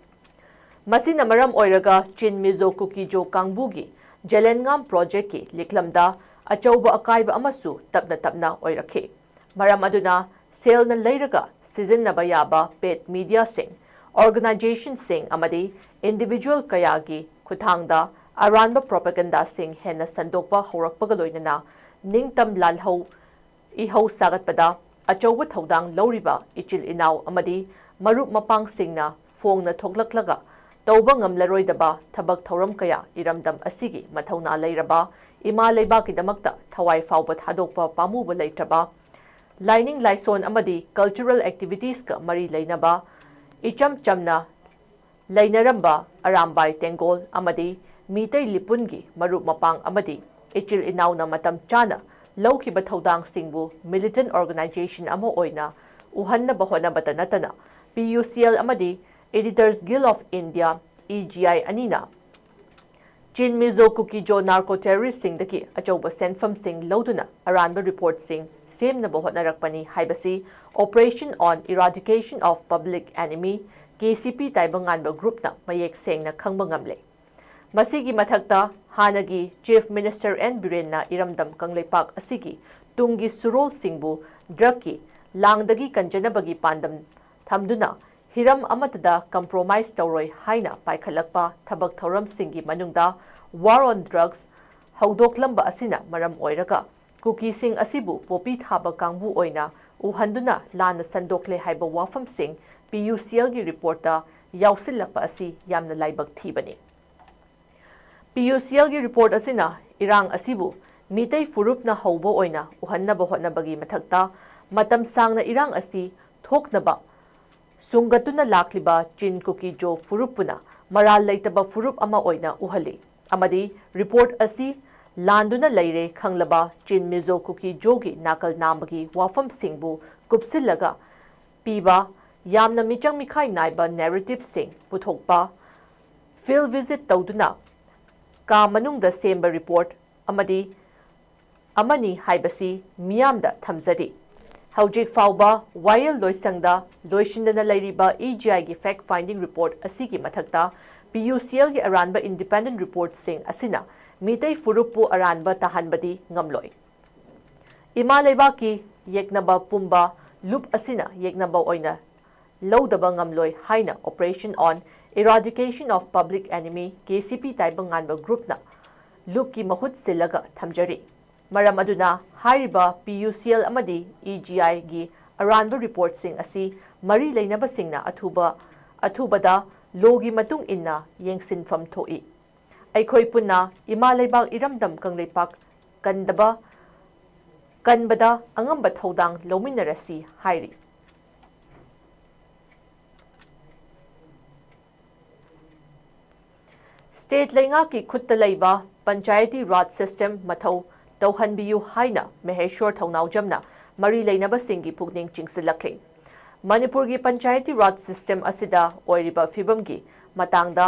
ꯃꯁꯤꯅ ꯃꯔꯝ ꯑꯣꯏꯔꯒ ꯆꯤꯟ ꯃꯤꯖꯣ ꯀꯨꯀꯤ ꯖꯣ ꯀꯥꯡꯕꯨꯒꯤ ꯖꯦꯂꯦꯟꯉꯥꯝ ꯄ꯭ꯔꯣꯖꯦꯛꯀꯤ ꯂꯤꯛꯂꯝꯗ ꯑꯆꯧꯕ ꯑꯀꯥꯏꯕ ꯑꯃꯁꯨ ꯇꯞꯅ ꯇꯞꯅ ꯑꯣꯏꯔꯛꯈꯤ꯫ ꯃꯔꯝ ꯑꯗꯨꯅ ꯁꯦꯜꯅ ꯂꯩꯔꯒ ꯁꯤꯖꯤꯟꯅꯕ ꯌꯥꯕ ꯄꯦꯗ ꯃꯤꯗꯤꯌꯥꯁꯤꯡ, ꯑꯣꯔꯒꯅꯥꯏꯖꯦꯁꯟꯁꯤꯡ ꯑꯃꯗꯤ ꯏꯟꯗꯤꯚꯤꯖꯨꯋꯦꯜ ꯀꯌꯥꯒꯤ ꯈꯨꯠꯊꯥꯡꯗ ꯑꯔꯥꯟꯕ ꯄ꯭ꯔꯣꯄꯥꯒꯦꯟꯗꯥꯁꯤꯡ ꯍꯦꯟꯅ ꯁꯟꯗꯣꯛꯄ ꯍꯧꯔꯛꯄꯒ ꯂꯣꯏꯅꯅ ꯅꯤꯡꯇꯝ ꯂꯥꯜꯍꯧ ꯏꯍꯧ ꯁꯥꯒꯠꯄꯗ ꯑꯆꯧꯕ ꯊꯧꯗꯥꯡ ꯂꯧꯔꯤꯕ ꯏꯆꯤꯜ ꯏꯅꯥꯎ ꯑꯃꯗꯤ ꯃꯔꯨꯞ ꯃꯄꯥꯡꯁꯤꯡꯅ ꯐꯣꯡꯅ ꯊꯣꯛꯂꯛꯂꯒ ꯇꯧꯕ ꯉꯝꯂꯔꯣꯏꯗꯕ ꯊꯕꯛ ꯊꯧꯔꯝ ꯀꯌꯥ ꯏꯔꯝꯗꯝ ꯑꯁꯤꯒꯤ ꯃꯊꯧꯅꯥ ꯂꯩꯔꯕ ꯏꯃꯥ ꯂꯩꯕꯥꯛꯀꯤꯗꯃꯛꯇ ꯊꯋꯥꯏ ꯐꯥꯎꯕ ꯊꯥꯗꯣꯛꯄ ꯄꯥꯝꯃꯨꯕ ꯂꯩꯇ꯭ꯔꯕ ꯂꯥꯏꯅꯤꯡ ꯂꯥꯏꯁꯣꯟ ꯑꯃꯗꯤ cultural activitiesꯀ ꯃꯔꯤ ꯂꯩꯅꯕ ꯏꯆꯝ ꯆꯝꯅ ꯂꯩꯅꯔꯝꯕ ꯑꯔꯥꯝꯕꯥꯏ ꯇꯦꯡꯒꯣꯜ ꯑꯃꯗꯤ ꯃꯤꯇꯩ ꯂꯤꯄꯨꯟꯒꯤ ꯃꯔꯨꯞ ꯃꯄꯥꯡ ꯑꯃꯗꯤ ꯏꯆꯤꯜ ꯏꯅꯥꯎꯅ ꯃꯇꯝ ꯆꯥꯅ ꯂꯧꯈꯤꯕ ꯊꯧꯗꯥꯡꯁꯤꯡꯕꯨ militant organization ꯑꯃ ꯑꯣꯏꯅ ꯎꯍꯟꯅꯕ ꯍꯣꯠꯅꯕꯇ ꯅꯠꯇꯅ P U C L ꯑꯃꯗꯤ Editors Guild of India, E G I, ꯑꯅꯤꯅ ꯆꯤꯟ ꯃꯤꯖꯣ ꯀꯨꯀꯤ ꯖꯣ narco terroristꯁꯤꯡꯗꯒꯤ ꯑꯆꯧꯕ ꯁꯦꯟꯐꯝꯁꯤꯡ ꯂꯧꯗꯨꯅ ꯑꯔꯥꯟꯕ reportꯁꯤꯡ ꯁꯦꯝꯅꯕ ꯍꯣꯠꯅꯔꯛꯄꯅꯤ ꯍꯥꯏꯕꯁꯤ Operation on Eradication of Public Enemy, K C P, ꯇꯥꯏꯕꯪꯉꯥꯟꯕ groupꯅ ꯃꯌꯦꯛ ꯁꯦꯡꯅ ꯈꯪꯕ ꯉꯝꯂꯦ꯫ ꯃꯁꯤꯒꯤ ꯃꯊꯛꯇ ꯍꯥꯟꯅꯒꯤ Chief Minister N ꯕꯤꯔꯦꯟꯅ ꯏꯔꯝꯗꯝ ꯀꯪꯂꯩꯄꯥꯛ ꯑꯁꯤꯒꯤ ꯇꯨꯡꯒꯤ ꯁꯨꯔꯣꯜꯁꯤꯡꯕꯨ drugꯀꯤ ꯂꯥꯡꯗꯒꯤ ꯀꯟꯖꯅꯕꯒꯤ ꯄꯥꯟꯗꯝ ꯊꯝꯗꯨꯅ ꯍꯤꯔꯝ ꯑꯃꯠꯇꯗ compromise ꯇꯧꯔꯣꯏ ꯍꯥꯏꯅ ꯄꯥꯏꯈꯠꯂꯛꯄ ꯊꯕꯛ ꯊꯧꯔꯝꯁꯤꯡꯒꯤ ꯃꯅꯨꯡꯗ War on Drugs ꯍꯧꯗꯣꯛꯂꯝꯕ ꯑꯁꯤꯅ ꯃꯔꯝ ꯑꯣꯏꯔꯒ ꯀꯨꯀꯤꯁꯤꯡ ꯑꯁꯤꯕꯨ ꯄꯣꯄꯤ ꯊꯥꯕ ꯀꯥꯡꯕꯨ ꯑꯣꯏꯅ ꯎꯍꯟꯗꯨꯅ ꯂꯥꯟꯅ ꯁꯟꯗꯣꯛꯂꯦ ꯍꯥꯏꯕ ꯋꯥꯐꯝꯁꯤꯡ P U C Lꯒꯤ reportꯇ ꯌꯥꯎꯁꯤꯜꯂꯛꯄ ꯑꯁꯤ ꯌꯥꯝꯅ ꯂꯥꯏꯕꯛ ꯊꯤꯕꯅꯤ꯫ P U C Lꯒꯤ report ꯑꯁꯤꯅ ꯏꯔꯥꯡ ꯑꯁꯤꯕꯨ ꯃꯤꯇꯩ ꯐꯨꯔꯨꯞꯅ ꯍꯧꯕ ꯑꯣꯏꯅ ꯎꯍꯟꯅꯕ ꯍꯣꯠꯅꯕꯒꯤ ꯃꯊꯛꯇ ꯃꯇꯝ ꯁꯥꯡꯅ ꯏꯔꯥꯡ ꯑꯁꯤ ꯊꯣꯛꯅꯕ ꯁꯨꯡꯒꯠꯇꯨꯅ ꯂꯥꯛꯂꯤꯕ ꯆꯤꯟ ꯀꯨꯀꯤ ꯖꯣ ꯐꯨꯔꯨꯞꯄꯨꯅ ꯃꯔꯥꯜ ꯂꯩꯇꯕ ꯐꯨꯔꯨꯞ ꯑꯃ ꯑꯣꯏꯅ ꯎꯍꯜꯂꯤ ꯑꯃꯗꯤ report ꯑꯁꯤ ꯂꯥꯟꯗꯨꯅ ꯂꯩꯔꯦ ꯈꯪꯂꯕ ꯆꯤꯟ ꯃꯤꯖꯣ ꯀꯨꯀꯤ ꯖꯣꯒꯤ ꯅꯥꯀꯜ ꯅꯥꯝꯕꯒꯤ ꯋꯥꯐꯝꯁꯤꯡꯕꯨ ꯀꯨꯞꯁꯤꯜꯂꯒ ꯄꯤꯕ ꯌꯥꯝꯅ ꯃꯤꯆꯪ ꯃꯤꯈꯥꯏ ꯅꯥꯏꯕ narrativeꯁꯤꯡ ꯄꯨꯊꯣꯛꯄ, field visit ꯇꯧꯗꯨꯅ ꯀꯥ ꯃꯅꯨꯡꯗ ꯁꯦꯝꯕ report ꯑꯃꯗꯤ ꯑꯃꯅꯤ ꯍꯥꯏꯕꯁꯤ ꯃꯤꯌꯥꯝꯗ ꯊꯝꯖꯔꯤ꯫ ꯍꯧꯖꯤꯛ ꯐꯥꯎꯕ ꯋꯥꯌꯦꯜ ꯂꯣꯏꯁꯪꯗ ꯂꯣꯏꯁꯤꯟꯗꯅ ꯂꯩꯔꯤꯕ E G Iꯒꯤ fact finding report ꯑꯁꯤꯒꯤ ꯃꯊꯛꯇ P U C Lꯒꯤ ꯑꯔꯥꯟꯕ independent reportꯁꯤꯡ ꯑꯁꯤꯅ ꯃꯤꯇꯩ ꯐꯨꯔꯨꯞꯄꯨ ꯑꯔꯥꯟꯕ ꯇꯥꯍꯟꯕꯗꯤ ꯉꯝꯂꯣꯏ꯫ ꯏꯃꯥ ꯂꯩꯕꯥꯛꯀꯤ ꯌꯦꯛꯅꯕ ꯄꯨꯝꯕ ꯂꯨꯞ ꯑꯁꯤꯅ ꯌꯦꯛꯅꯕ ꯑꯣꯏꯅ ꯂꯧꯗꯕ ꯉꯝꯂꯣꯏ ꯍꯥꯏꯅ Operation on Eradication of Public Enemy, K C P, ꯇꯥꯏꯕꯪꯉꯥꯟꯕ groupꯅ ꯂꯨꯞꯀꯤ ꯃꯍꯨꯠ ꯁꯤꯜꯂꯒ ꯊꯝꯖꯔꯤ꯫ ꯃꯔꯝ ꯑꯗꯨꯅ ꯍꯥꯏꯔꯤꯕ P U C L ꯑꯃꯗꯤ E G Iꯒꯤ ꯑꯔꯥꯟꯕ reportꯁꯤꯡ ꯑꯁꯤ ꯃꯔꯤ ꯂꯩꯅꯕꯁꯤꯡꯅ ꯑꯊꯨꯕ, ꯑꯊꯨꯕꯗ ꯂꯣꯒꯤ ꯃꯇꯨꯡ ꯏꯟꯅ ꯌꯦꯡꯁꯤꯟꯐꯝ ꯊꯣꯛꯏ꯫ ꯑꯩꯈꯣꯏ ꯄꯨꯟꯅ ꯏꯃꯥ ꯂꯩꯕꯥꯛ ꯏꯔꯝꯗꯝ ꯀꯪꯂꯩꯄꯥꯛ ꯀꯟꯗꯕ, ꯀꯟꯕꯗ ꯑꯉꯝꯕ ꯊꯧꯗꯥꯡ ꯂꯧꯃꯤꯟꯅꯔꯁꯤ ꯍꯥꯏꯔꯤ꯫ ꯁ꯭ꯇꯦꯠ ꯂꯩꯉꯥꯛꯀꯤ ꯈꯨꯠꯇ ꯂꯩꯕ ꯄꯟꯆꯥꯌꯇꯤ ꯔꯥꯖ ꯁꯤꯁꯇꯦꯝ ꯃꯊꯧ ꯇꯧꯍꯟꯕꯤꯌꯨ ꯍꯥꯏꯅ ꯃꯍꯦꯁ꯭ꯋꯔ ꯊꯧꯅꯥꯎꯖꯝꯅ ꯃꯔꯤ ꯂꯩꯅꯕꯁꯤꯡꯒꯤ ꯄꯨꯛꯅꯤꯡ ꯆꯤꯡꯁꯤꯜꯂꯛꯂꯤ꯫ ꯃꯅꯤꯄꯨꯔꯒꯤ ꯄꯟꯆꯥꯌꯇꯤ ꯔꯥꯖ ꯁꯤꯁꯇꯦꯝ ꯑꯁꯤꯗ ꯑꯣꯏꯔꯤꯕ ꯐꯤꯕꯝꯒꯤ ꯃꯇꯥꯡꯗ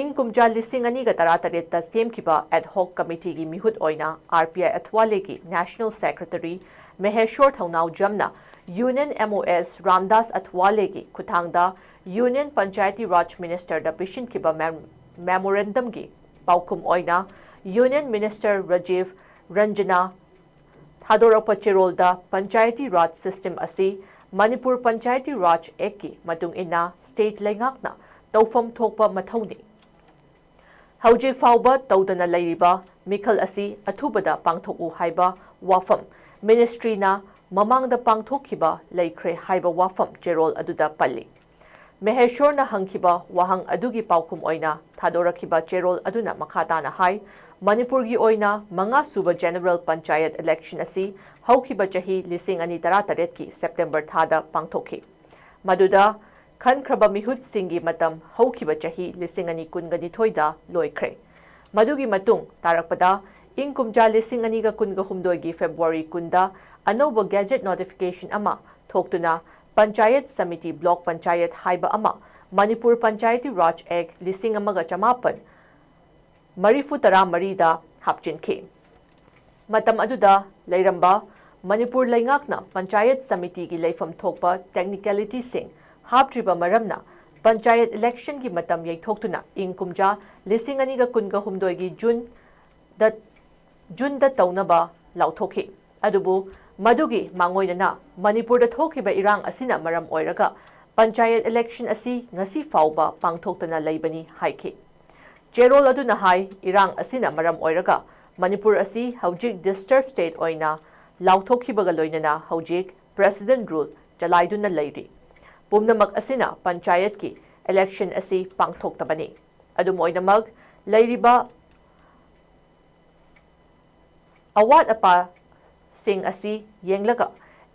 ꯏꯪ ꯀꯨꯝꯖꯥ ꯂꯤꯁꯤꯡ ꯑꯅꯤꯒ ꯇꯔꯥꯇꯔꯦꯠꯇ ꯁꯦꯝꯈꯤꯕ ꯑꯦꯗ ꯍꯣꯛ ꯀꯃꯤꯇꯤꯒꯤ ꯃꯤꯍꯨꯠ ꯑꯣꯏꯅ ꯑꯥꯔ ꯄꯤ ꯑꯥꯏ ꯑꯊ꯭ꯋꯥꯂꯦꯒꯤ ꯅꯦꯁꯅꯦꯜ ꯁꯦꯀ꯭ꯔꯦꯇꯔꯤ ꯃꯍꯦꯁ꯭ꯋꯔ ꯊꯧꯅꯥꯎꯖꯝꯅ union M O S Ramdas ꯑꯊ꯭ꯋꯥꯂꯦꯒꯤ ꯈꯨꯠꯊꯥꯡꯗ ꯌꯨꯅꯤꯌꯟ ꯄꯟꯆꯥꯌꯇꯤ ꯔꯥꯖ ꯃꯤꯅꯤꯁꯇꯔꯗ ꯄꯤꯁꯤꯟꯈꯤꯕ ꯃꯦꯝ-, ꯃꯦꯃꯣꯔꯦꯟꯗꯝꯒꯤ ꯄꯥꯎꯈꯨꯝ ꯑꯣꯏꯅ ꯌꯨꯅꯤꯌꯟ ꯃꯤꯅꯤꯁꯇꯔ ꯔꯥꯖꯤꯚ ꯔꯟꯖꯅ ꯊꯥꯗꯣꯔꯛꯄ ꯆꯦꯔꯣꯜꯗ ꯄꯟꯆꯥꯌꯇꯤ ꯔꯥꯖ ꯁꯤꯁꯇꯦꯝ ꯑꯁꯤ ꯃꯅꯤꯄꯨꯔ ꯄꯟꯆꯥꯌꯇꯤ ꯔꯥꯖ ꯑꯦꯛꯀꯤ ꯃꯇꯨꯡ ꯏꯟꯅ ꯁ꯭ꯇꯦꯠ ꯂꯩꯉꯥꯛꯅ ꯇꯧꯐꯝ ꯊꯣꯛꯄ ꯃꯊꯧꯅꯤ꯫ ꯍꯧꯖꯤꯛ ꯐꯥꯎꯕ ꯇꯧꯗꯅ ꯂꯩꯔꯤꯕ ꯃꯤꯈꯜ ꯑꯁꯤ ꯑꯊꯨꯕꯗ ꯄꯥꯡꯊꯣꯛꯎ ꯍꯥꯏꯕ ꯋꯥꯐꯝ ꯃꯤꯅꯤꯁꯇ꯭ꯔꯤꯅ ꯃꯃꯥꯡꯗ ꯄꯥꯡꯊꯣꯛꯈꯤꯕ ꯂꯩꯈ꯭ꯔꯦ ꯍꯥꯏꯕ ꯋꯥꯐꯝ ꯆꯦꯔꯣꯜ ꯑꯗꯨꯗ ꯄꯜꯂꯤ꯫ ꯃꯍꯦꯁ꯭ꯋꯔꯅ ꯍꯪꯈꯤꯕ ꯋꯥꯍꯪ ꯑꯗꯨꯒꯤ ꯄꯥꯎꯈꯨꯝ ꯑꯣꯏꯅ ꯊꯥꯗꯣꯔꯛꯈꯤꯕ ꯆꯦꯔꯣꯜ ꯑꯗꯨꯅ ꯃꯈꯥ ꯇꯥꯅ ꯍꯥꯏ, ꯃꯅꯤꯄꯨꯔꯒꯤ ꯑꯣꯏꯅ ꯃꯉꯥ ꯁꯨꯕ ꯖꯦꯅꯔꯦꯜ ꯄꯟꯆꯥꯌꯠ ꯏꯂꯦꯛꯁꯟ ꯑꯁꯤ ꯍꯧꯈꯤꯕ ꯆꯍꯤ ꯂꯤꯁꯤꯡ ꯑꯅꯤ ꯇꯔꯥꯇꯔꯦꯠꯀꯤ ꯁꯦꯞꯇꯦꯝꯕꯔ ꯊꯥꯗ ꯄꯥꯡꯊꯣꯛꯈꯤ꯫ ꯃꯗꯨꯗ ꯈꯟꯈ꯭ꯔꯕ ꯃꯤꯍꯨꯠꯁꯤꯡꯒꯤ ꯃꯇꯝ ꯍꯧꯈꯤꯕ ꯆꯍꯤ ꯂꯤꯁꯤꯡ ꯑꯅꯤ ꯀꯨꯟꯒ ꯅꯤꯊꯣꯏꯗ ꯂꯣꯏꯈ꯭ꯔꯦ꯫ ꯃꯗꯨꯒꯤ ꯃꯇꯨꯡ ꯇꯥꯔꯛꯄꯗ ꯏꯪ ꯀꯨꯝꯖꯥ ꯂꯤꯁꯤꯡ ꯑꯅꯤꯒ ꯀꯨꯟꯒ ꯍꯨꯝꯗꯣꯏꯒꯤ ꯐꯦꯕ꯭ꯔꯨꯋꯥꯔꯤ ꯀꯨꯟꯗ ꯑꯅꯧꯕ ꯒꯦꯖꯦꯠ ꯅꯣꯇꯤꯐꯤꯀꯦꯁꯟ ꯑꯃ ꯊꯣꯛꯇꯨꯅ ꯄꯟꯆꯥꯌꯠ ꯁꯃꯤꯇꯤ ꯕ꯭ꯂꯣꯛ ꯄꯟꯆꯥꯌꯠ ꯍꯥꯏꯕ ꯑꯃ ꯃꯅꯤꯄꯨꯔ ꯄꯟꯆꯥꯌꯇꯤ ꯔꯥꯖ ꯑꯦꯛ ꯂꯤꯁꯤꯡ ꯑꯃꯒ ꯆꯃꯥꯄꯟ ꯃꯔꯤꯐꯨ ꯇꯔꯥ ꯃꯔꯤꯗ ꯍꯥꯞꯆꯤꯟꯈꯤ꯫ ꯃꯇꯝ ꯑꯗꯨꯗ ꯂꯩꯔꯝꯕ ꯃꯅꯤꯄꯨꯔ ꯂꯩꯉꯥꯛꯅ ꯄꯟꯆꯥꯌꯠ ꯁꯃꯤꯇꯤꯒꯤ ꯂꯩꯐꯝ ꯊꯣꯛꯄ ꯇꯦꯛꯅꯤꯀꯦꯂꯤꯇꯤꯁꯤꯡ ꯍꯥꯞꯇ꯭ꯔꯤꯕ ꯃꯔꯝꯅ ꯄꯟꯆꯥꯌꯠ ꯏꯂꯦꯛꯁꯟꯒꯤ ꯃꯇꯝ ꯌꯩꯊꯣꯛꯇꯨꯅ ꯏꯪ ꯀꯨꯝꯖꯥ ꯂꯤꯁꯤꯡ ꯑꯅꯤꯒ ꯀꯨꯟꯒ ꯍꯨꯝꯗꯣꯏꯒꯤ ꯖꯨꯟꯗ, ꯖꯨꯟꯗ ꯇꯧꯅꯕ ꯂꯥꯎꯊꯣꯛꯈꯤ꯫ ꯑꯗꯨꯕꯨ ꯃꯗꯨꯒꯤ ꯃꯥꯡꯑꯣꯏꯅꯅ ꯃꯅꯤꯄꯨꯔꯗ ꯊꯣꯛꯈꯤꯕ ꯏꯔꯥꯡ ꯑꯁꯤꯅ ꯃꯔꯝ ꯑꯣꯏꯔꯒ ꯄꯟꯆꯥꯌꯠ ꯏꯂꯦꯛꯁꯟ ꯑꯁꯤ ꯉꯁꯤ ꯐꯥꯎꯕ ꯄꯥꯡꯊꯣꯛꯇꯅ ꯂꯩꯕꯅꯤ ꯍꯥꯏꯈꯤ꯫ ꯆꯦꯔꯣꯜ ꯑꯗꯨꯅ ꯍꯥꯏ, ꯏꯔꯥꯡ ꯑꯁꯤꯅ ꯃꯔꯝ ꯑꯣꯏꯔꯒ ꯃꯅꯤꯄꯨꯔ ꯑꯁꯤ ꯍꯧꯖꯤꯛ ꯗꯤꯁꯇꯔꯕ ꯁ꯭ꯇꯦꯠ ꯑꯣꯏꯅ ꯂꯥꯎꯊꯣꯛꯈꯤꯕꯒ ꯂꯣꯏꯅꯅ ꯍꯧꯖꯤꯛ ꯄ꯭ꯔꯦꯁꯤꯗꯦꯟꯠ ꯔꯨꯜ ꯆꯂꯥꯏꯗꯨꯅ ꯂꯩꯔꯤ꯫ ꯄꯨꯝꯅꯃꯛ ꯑꯁꯤꯅ ꯄꯟꯆꯥꯌꯠꯀꯤ election ꯑꯁꯤ ꯄꯥꯡꯊꯣꯛꯇꯕꯅꯤ꯫ ꯑꯗꯨꯝ ꯑꯣꯏꯅꯃꯛ, ꯂꯩꯔꯤꯕ ꯑꯋꯥꯠ ꯑꯄꯥꯁꯤꯡ ꯑꯁꯤ ꯌꯦꯡꯂꯒ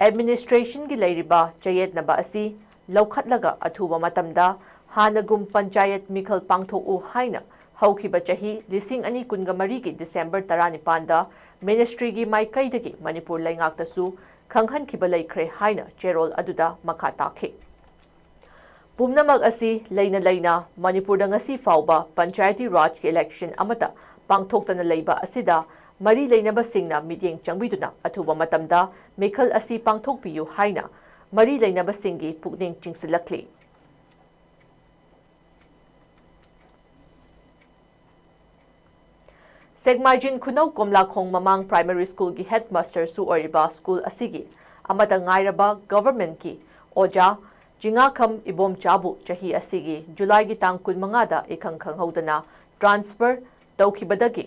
administrationꯒꯤ ꯂꯩꯔꯤꯕ ꯆꯌꯦꯠꯅꯕ ꯑꯁꯤ ꯂꯧꯈꯠꯂꯒ ꯑꯊꯨꯕ ꯃꯇꯝꯗ ꯍꯥꯟꯅꯒꯨꯝ ꯄꯟꯆꯥꯌꯠ ꯃꯤꯈꯜ ꯄꯥꯡꯊꯣꯛꯎ ꯍꯥꯏꯅ ꯍꯧꯈꯤꯕ ꯆꯍꯤ ꯂꯤꯁꯤꯡ ꯑꯅꯤ ꯀꯨꯟꯒ ꯃꯔꯤꯒꯤ December ꯇꯔꯥꯅꯤꯄꯥꯟꯗ ministryꯒꯤ ꯃꯥꯏꯀꯩꯗꯒꯤ ꯃꯅꯤꯄꯨꯔ ꯂꯩꯉꯥꯛꯇꯁꯨ ꯈꯪꯍꯟꯈꯤꯕ ꯂꯩꯈ꯭ꯔꯦ ꯍꯥꯏꯅ ꯆꯦꯔꯣꯜ ꯑꯗꯨꯗ ꯃꯈꯥ ꯇꯥꯈꯤ꯫ ꯄꯨꯝꯅꯃꯛ ꯑꯁꯤ ꯂꯩꯅ ꯂꯩꯅ ꯃꯅꯤꯄꯨꯔꯗ ꯉꯁꯤ ꯐꯥꯎꯕ ꯄꯟꯆꯥꯌꯇꯤ ꯔꯥꯖꯀꯤ election ꯑꯃꯠꯇ ꯄꯥꯡꯊꯣꯛꯇꯅ ꯂꯩꯕ ꯑꯁꯤꯗ ꯃꯔꯤ ꯂꯩꯅꯕꯁꯤꯡꯅ ꯃꯤꯠꯌꯦꯡ ꯆꯪꯕꯤꯗꯨꯅ ꯑꯊꯨꯕ ꯃꯇꯝꯗ ꯃꯤꯈꯜ ꯑꯁꯤ ꯄꯥꯡꯊꯣꯛꯄꯤꯌꯨ ꯍꯥꯏꯅ ꯃꯔꯤ ꯂꯩꯅꯕꯁꯤꯡꯒꯤ ꯄꯨꯛꯅꯤꯡ ꯆꯤꯡꯁꯤꯜꯂꯛꯂꯤ꯫ ꯁꯦꯛꯃꯥꯏꯖꯤꯟ ꯈꯨꯅꯧ ꯀꯣꯝꯂꯥꯈꯣꯡ ꯃꯃꯥꯡ primary schoolꯒꯤ headmasterꯁꯨ ꯑꯣꯏꯔꯤꯕ school ꯑꯁꯤꯒꯤ ꯑꯃꯠꯇ ꯉꯥꯏꯔꯕ governmentꯀꯤ ꯑꯣꯖꯥ ꯆꯤꯉꯥꯈꯝ ꯏꯕꯣꯝꯆꯥꯕꯨ ꯆꯍꯤ ꯑꯁꯤꯒꯤ Julyꯒꯤ ꯇꯥꯡ ꯀꯨꯟꯃꯉꯥꯗ ꯏꯈꯪ ꯈꯪꯍꯧꯗꯅ transfer ꯇꯧꯈꯤꯕꯗꯒꯤ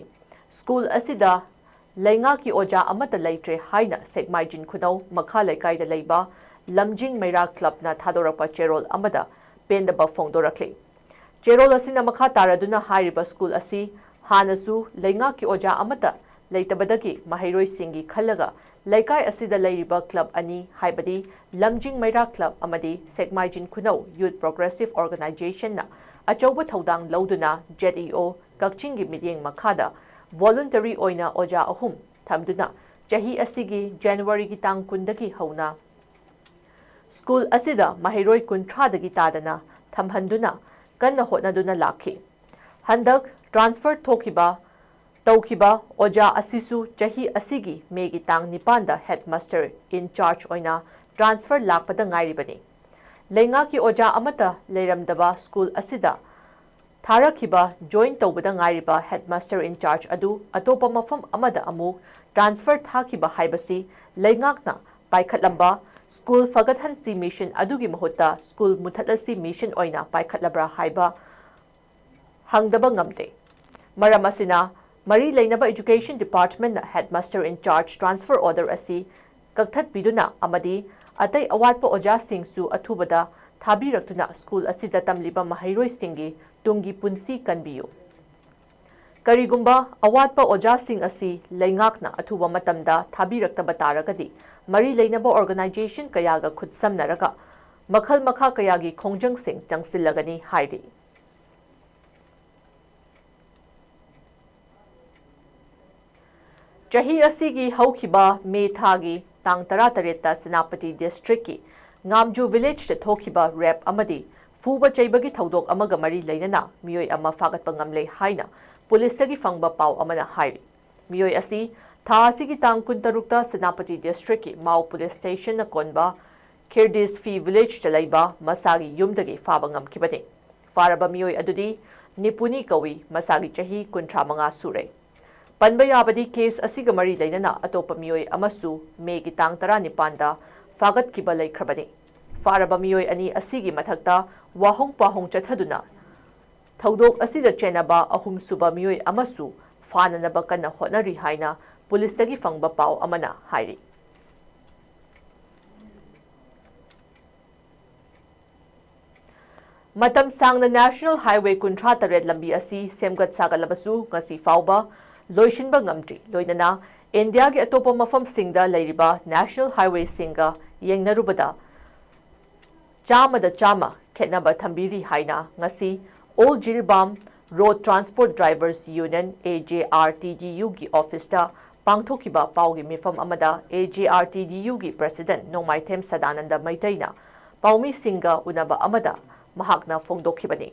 school ꯑꯁꯤꯗ ꯂꯩꯉꯥꯛꯀꯤ ꯑꯣꯖꯥ ꯑꯃꯠꯇ ꯂꯩꯇ꯭ꯔꯦ ꯍꯥꯏꯅ ꯁꯦꯛꯃꯥꯏꯖꯤꯟ ꯈꯨꯅꯧ ꯃꯈꯥ ꯂꯩꯀꯥꯏꯗ ꯂꯩꯕ ꯂꯝꯖꯤꯡ ꯃꯩꯔꯥ clubꯅ ꯊꯥꯗꯣꯔꯛꯄ ꯆꯦꯔꯣꯜ ꯑꯃꯗ ꯄꯦꯟꯗꯕ ꯐꯣꯡꯗꯣꯔꯛꯂꯤ꯫ ꯆꯦꯔꯣꯜ ꯑꯁꯤꯅ ꯃꯈꯥ ꯇꯥꯔꯗꯨꯅ ꯍꯥꯏꯔꯤꯕ school ꯑꯁꯤ ꯍꯥꯟꯅꯁꯨ ꯂꯩꯉꯥꯛꯀꯤ ꯑꯣꯖꯥ ꯑꯃꯠꯇ ꯂꯩꯇꯕꯗꯒꯤ ꯃꯍꯩꯔꯣꯏꯁꯤꯡꯒꯤ ꯈꯜꯂꯒ ꯂꯩꯀꯥꯏ ꯑꯁꯤꯗ ꯂꯩꯔꯤꯕ club ꯑꯅꯤ, ꯍꯥꯏꯕꯗꯤ ꯂꯝꯖꯤꯡ ꯃꯩꯔꯥ club ꯑꯃꯗꯤ ꯁꯦꯛꯃꯥꯏꯖꯤꯟ ꯈꯨꯅꯧ Youth Progressive Organizationꯅ ꯑꯆꯧꯕ ꯊꯧꯗꯥꯡ ꯂꯧꯗꯨꯅ ZEO ꯀꯛꯆꯤꯡꯒꯤ ꯃꯤꯠꯌꯦꯡ ꯃꯈꯥꯗ voluntary ꯑꯣꯏꯅ ꯑꯣꯖꯥ ꯑꯍꯨꯝ ꯊꯝꯗꯨꯅ ꯆꯍꯤ ꯑꯁꯤꯒꯤ Januaryꯒꯤ ꯇꯥꯡ ꯀꯨꯟꯗꯒꯤ ꯍꯧꯅ school ꯑꯁꯤꯗ ꯃꯍꯩꯔꯣꯏ ꯀꯨꯟꯊ꯭ꯔꯥꯗꯒꯤ ꯇꯥꯗꯅ ꯊꯝꯍꯟꯗꯨꯅ ꯀꯟꯅ ꯍꯣꯠꯅꯗꯨꯅ ꯂꯥꯛꯈꯤ꯫ ꯍꯟꯗꯛ transfer ꯊꯣꯛꯈꯤꯕ, ꯇꯧꯈꯤꯕ ꯑꯣꯖꯥ ꯑꯁꯤꯁꯨ ꯆꯍꯤ ꯑꯁꯤꯒꯤ Mayꯒꯤ ꯇꯥꯡ ꯅꯤꯄꯥꯟꯗ headmaster in charge ꯑꯣꯏꯅ transfer ꯂꯥꯛꯄꯗ ꯉꯥꯏꯔꯤꯕꯅꯤ꯫ ꯂꯩꯉꯥꯛꯀꯤ ꯑꯣꯖꯥ ꯑꯃꯠꯇ ꯂꯩꯔꯝꯗꯕ school ꯑꯁꯤꯗ ꯊꯥꯔꯛꯈꯤꯕ join ꯇꯧꯕꯗ ꯉꯥꯏꯔꯤꯕ headmaster in charge ꯑꯗꯨ ꯑꯇꯣꯞꯄ ꯃꯐꯝ ꯑꯃꯗ ꯑꯃꯨꯛ transfer ꯊꯥꯈꯤꯕ ꯍꯥꯏꯕꯁꯤ ꯂꯩꯉꯥꯛꯅ ꯄꯥꯏꯈꯠꯂꯝꯕ school ꯐꯒꯠꯍꯟꯁꯤ mission ꯑꯗꯨꯒꯤ ꯃꯍꯨꯠꯇ school ꯃꯨꯊꯠꯂꯁꯤ mission ꯑꯣꯏꯅ ꯄꯥꯏꯈꯠꯂꯕ꯭ꯔꯥ ꯍꯥꯏꯕ ꯍꯪꯗꯕ ꯉꯝꯗꯦ꯫ ꯃꯔꯝ ꯑꯁꯤꯅ, ꯃꯔꯤ ꯂꯩꯅꯕ Education Departmentꯅ headmaster in charge transfer order ꯑꯁꯤ ꯀꯛꯊꯠꯄꯤꯗꯨꯅ ꯑꯃꯗꯤ ꯑꯇꯩ ꯑꯋꯥꯠꯄ ꯑꯣꯖꯥꯁꯤꯡꯁꯨ ꯑꯊꯨꯕꯗ ꯊꯥꯕꯤꯔꯛꯇꯨꯅ ꯁ꯭ꯀꯨꯜ ꯑꯁꯤꯗ ꯇꯝꯂꯤꯕ ꯃꯍꯩꯔꯣꯏꯁꯤꯡꯒꯤ ꯇꯨꯡꯒꯤ ꯄꯨꯟꯁꯤ ꯀꯟꯕꯤꯌꯨ꯫ ꯀꯔꯤꯒꯨꯝꯕ ꯑꯋꯥꯠꯄ ꯑꯣꯖꯥꯁꯤꯡ ꯑꯁꯤ ꯂꯩꯉꯥꯛꯅ ꯑꯊꯨꯕ ꯃꯇꯝꯗ ꯊꯥꯕꯤꯔꯛꯇꯕ ꯇꯥꯔꯒꯗꯤ, ꯃꯔꯤ ꯂꯩꯅꯕ organization ꯀꯌꯥꯒ ꯈꯨꯠꯁꯝꯅꯔꯒ ꯃꯈꯜ ꯃꯈꯥ ꯀꯌꯥꯒꯤ ꯈꯣꯡꯖꯪꯁꯤꯡ ꯆꯪꯁꯤꯜꯂꯒꯅꯤ ꯍꯥꯏꯔꯤ꯫ ꯆꯍꯤ ꯑꯁꯤꯒꯤ ꯍꯧꯈꯤꯕ ꯃꯦ ꯊꯥꯒꯤ ꯇꯥꯡ ꯇꯔꯥꯇꯔꯦꯠꯇ ꯁꯦꯅꯥꯄꯇꯤ districtꯀꯤ ꯉꯥꯝꯖꯨ villageꯇ ꯊꯣꯛꯈꯤꯕ rape ꯑꯃꯗꯤ ꯐꯨꯕ ꯆꯩꯕꯒꯤ ꯊꯧꯗꯣꯛ ꯑꯃꯒ ꯃꯔꯤ ꯂꯩꯅꯅ ꯃꯤꯑꯣꯏ ꯑꯃ ꯐꯥꯒꯠꯄ ꯉꯝꯂꯦ ꯍꯥꯏꯅ ꯄꯨꯂꯤꯁꯇꯒꯤ ꯐꯪꯕ ꯄꯥꯎ ꯑꯃꯅ ꯍꯥꯏꯔꯤ꯫ ꯃꯤꯑꯣꯏ ꯑꯁꯤ ꯊꯥ ꯑꯁꯤꯒꯤ ꯇꯥꯡ ꯀꯨꯟꯇꯔꯨꯛꯇ ꯁꯦꯅꯥꯄꯇꯤ districtꯀꯤ ꯃꯥꯎ police stationꯅ ꯀꯣꯟꯕ ꯈꯤꯔꯗꯤꯁꯐꯤ villageꯇ ꯂꯩꯕ ꯃꯁꯥꯒꯤ ꯌꯨꯝꯗꯒꯤ ꯐꯥꯕ ꯉꯝꯈꯤꯕꯅꯤ꯫ ꯐꯥꯔꯕ ꯃꯤꯑꯣꯏ ꯑꯗꯨꯗꯤ ꯅꯤꯄꯨꯅꯤ ꯀꯧꯏ, ꯃꯁꯥꯒꯤ ꯆꯍꯤ ꯀꯨꯟꯊ꯭ꯔꯥ ꯃꯉꯥ ꯁꯨꯔꯦ꯫ ꯄꯟꯕ ꯌꯥꯕꯗꯤ, case ꯑꯁꯤꯒ ꯃꯔꯤ ꯂꯩꯅꯅ ꯑꯇꯣꯞꯄ ꯃꯤꯑꯣꯏ ꯑꯃꯁꯨ ꯃꯦꯒꯤ ꯇꯥꯡ ꯇꯔꯥꯅꯤꯄꯥꯟꯗ ꯐꯥꯒꯠꯈꯤꯕ ꯂꯩꯈ꯭ꯔꯕꯅꯤ꯫ ꯐꯥꯔꯕ ꯃꯤꯑꯣꯏ ꯑꯅꯤ ꯑꯁꯤꯒꯤ ꯃꯊꯛꯇ ꯋꯥꯍꯣꯡ ꯄꯥꯍꯣꯡ ꯆꯠꯊꯗꯨꯅ ꯊꯧꯗꯣꯛ ꯑꯁꯤꯗ ꯆꯦꯟꯅꯕ ꯑꯍꯨꯝꯁꯨꯕ ꯃꯤꯑꯣꯏ ꯑꯃꯁꯨ ꯐꯥꯅꯅꯕ ꯀꯟꯅ ꯍꯣꯠꯅꯔꯤ ꯍꯥꯏꯅ ꯄꯨꯂꯤꯁꯇꯒꯤ ꯐꯪꯕ ꯄꯥꯎ ꯑꯃꯅ ꯍꯥꯏꯔꯤ꯫ ꯃꯇꯝ ꯁꯥꯡꯅ National Highway ꯀꯨꯟꯊ꯭ꯔꯥ ꯇꯔꯦꯠ ꯂꯝꯕꯤ ꯑꯁꯤ ꯁꯦꯝꯒꯠ ꯁꯥꯒꯠꯂꯕꯁꯨ ꯉꯁꯤ ꯐꯥꯎꯕ ꯂꯣꯏꯁꯤꯟꯕ ꯉꯝꯗ꯭ꯔꯤ꯫ ꯂꯣꯏꯅꯅ ꯏꯟꯗꯤꯌꯥꯒꯤ ꯑꯇꯣꯞꯄ ꯃꯐꯝꯁꯤꯡꯗ ꯂꯩꯔꯤꯕ National Highwayꯁꯤꯡꯒ ꯌꯦꯡꯅꯔꯨꯕꯗ ꯆꯥꯝꯃꯗ ꯆꯥꯝꯃ ꯈꯦꯠꯅꯕ ꯊꯝꯕꯤꯔꯤ ꯍꯥꯏꯅ ꯉꯁꯤ All Jiribam Road Transport Drivers Union, AJRTDUꯒꯤ officeꯇ ꯄꯥꯡꯊꯣꯛꯈꯤꯕ ꯄꯥꯎꯒꯤ ꯃꯤꯐꯝ ꯑꯃꯗ AJRTDUꯒꯤ president ꯅꯣꯡꯃꯥꯏꯊꯦꯝ ꯁꯗꯥꯅꯟꯗ ꯃꯩꯇꯩꯅ ꯄꯥꯎꯃꯤꯁꯤꯡꯒ ꯎꯅꯕ ꯑꯃꯗ ꯃꯍꯥꯛꯅ ꯐꯣꯡꯗꯣꯛꯈꯤꯕꯅꯤ꯫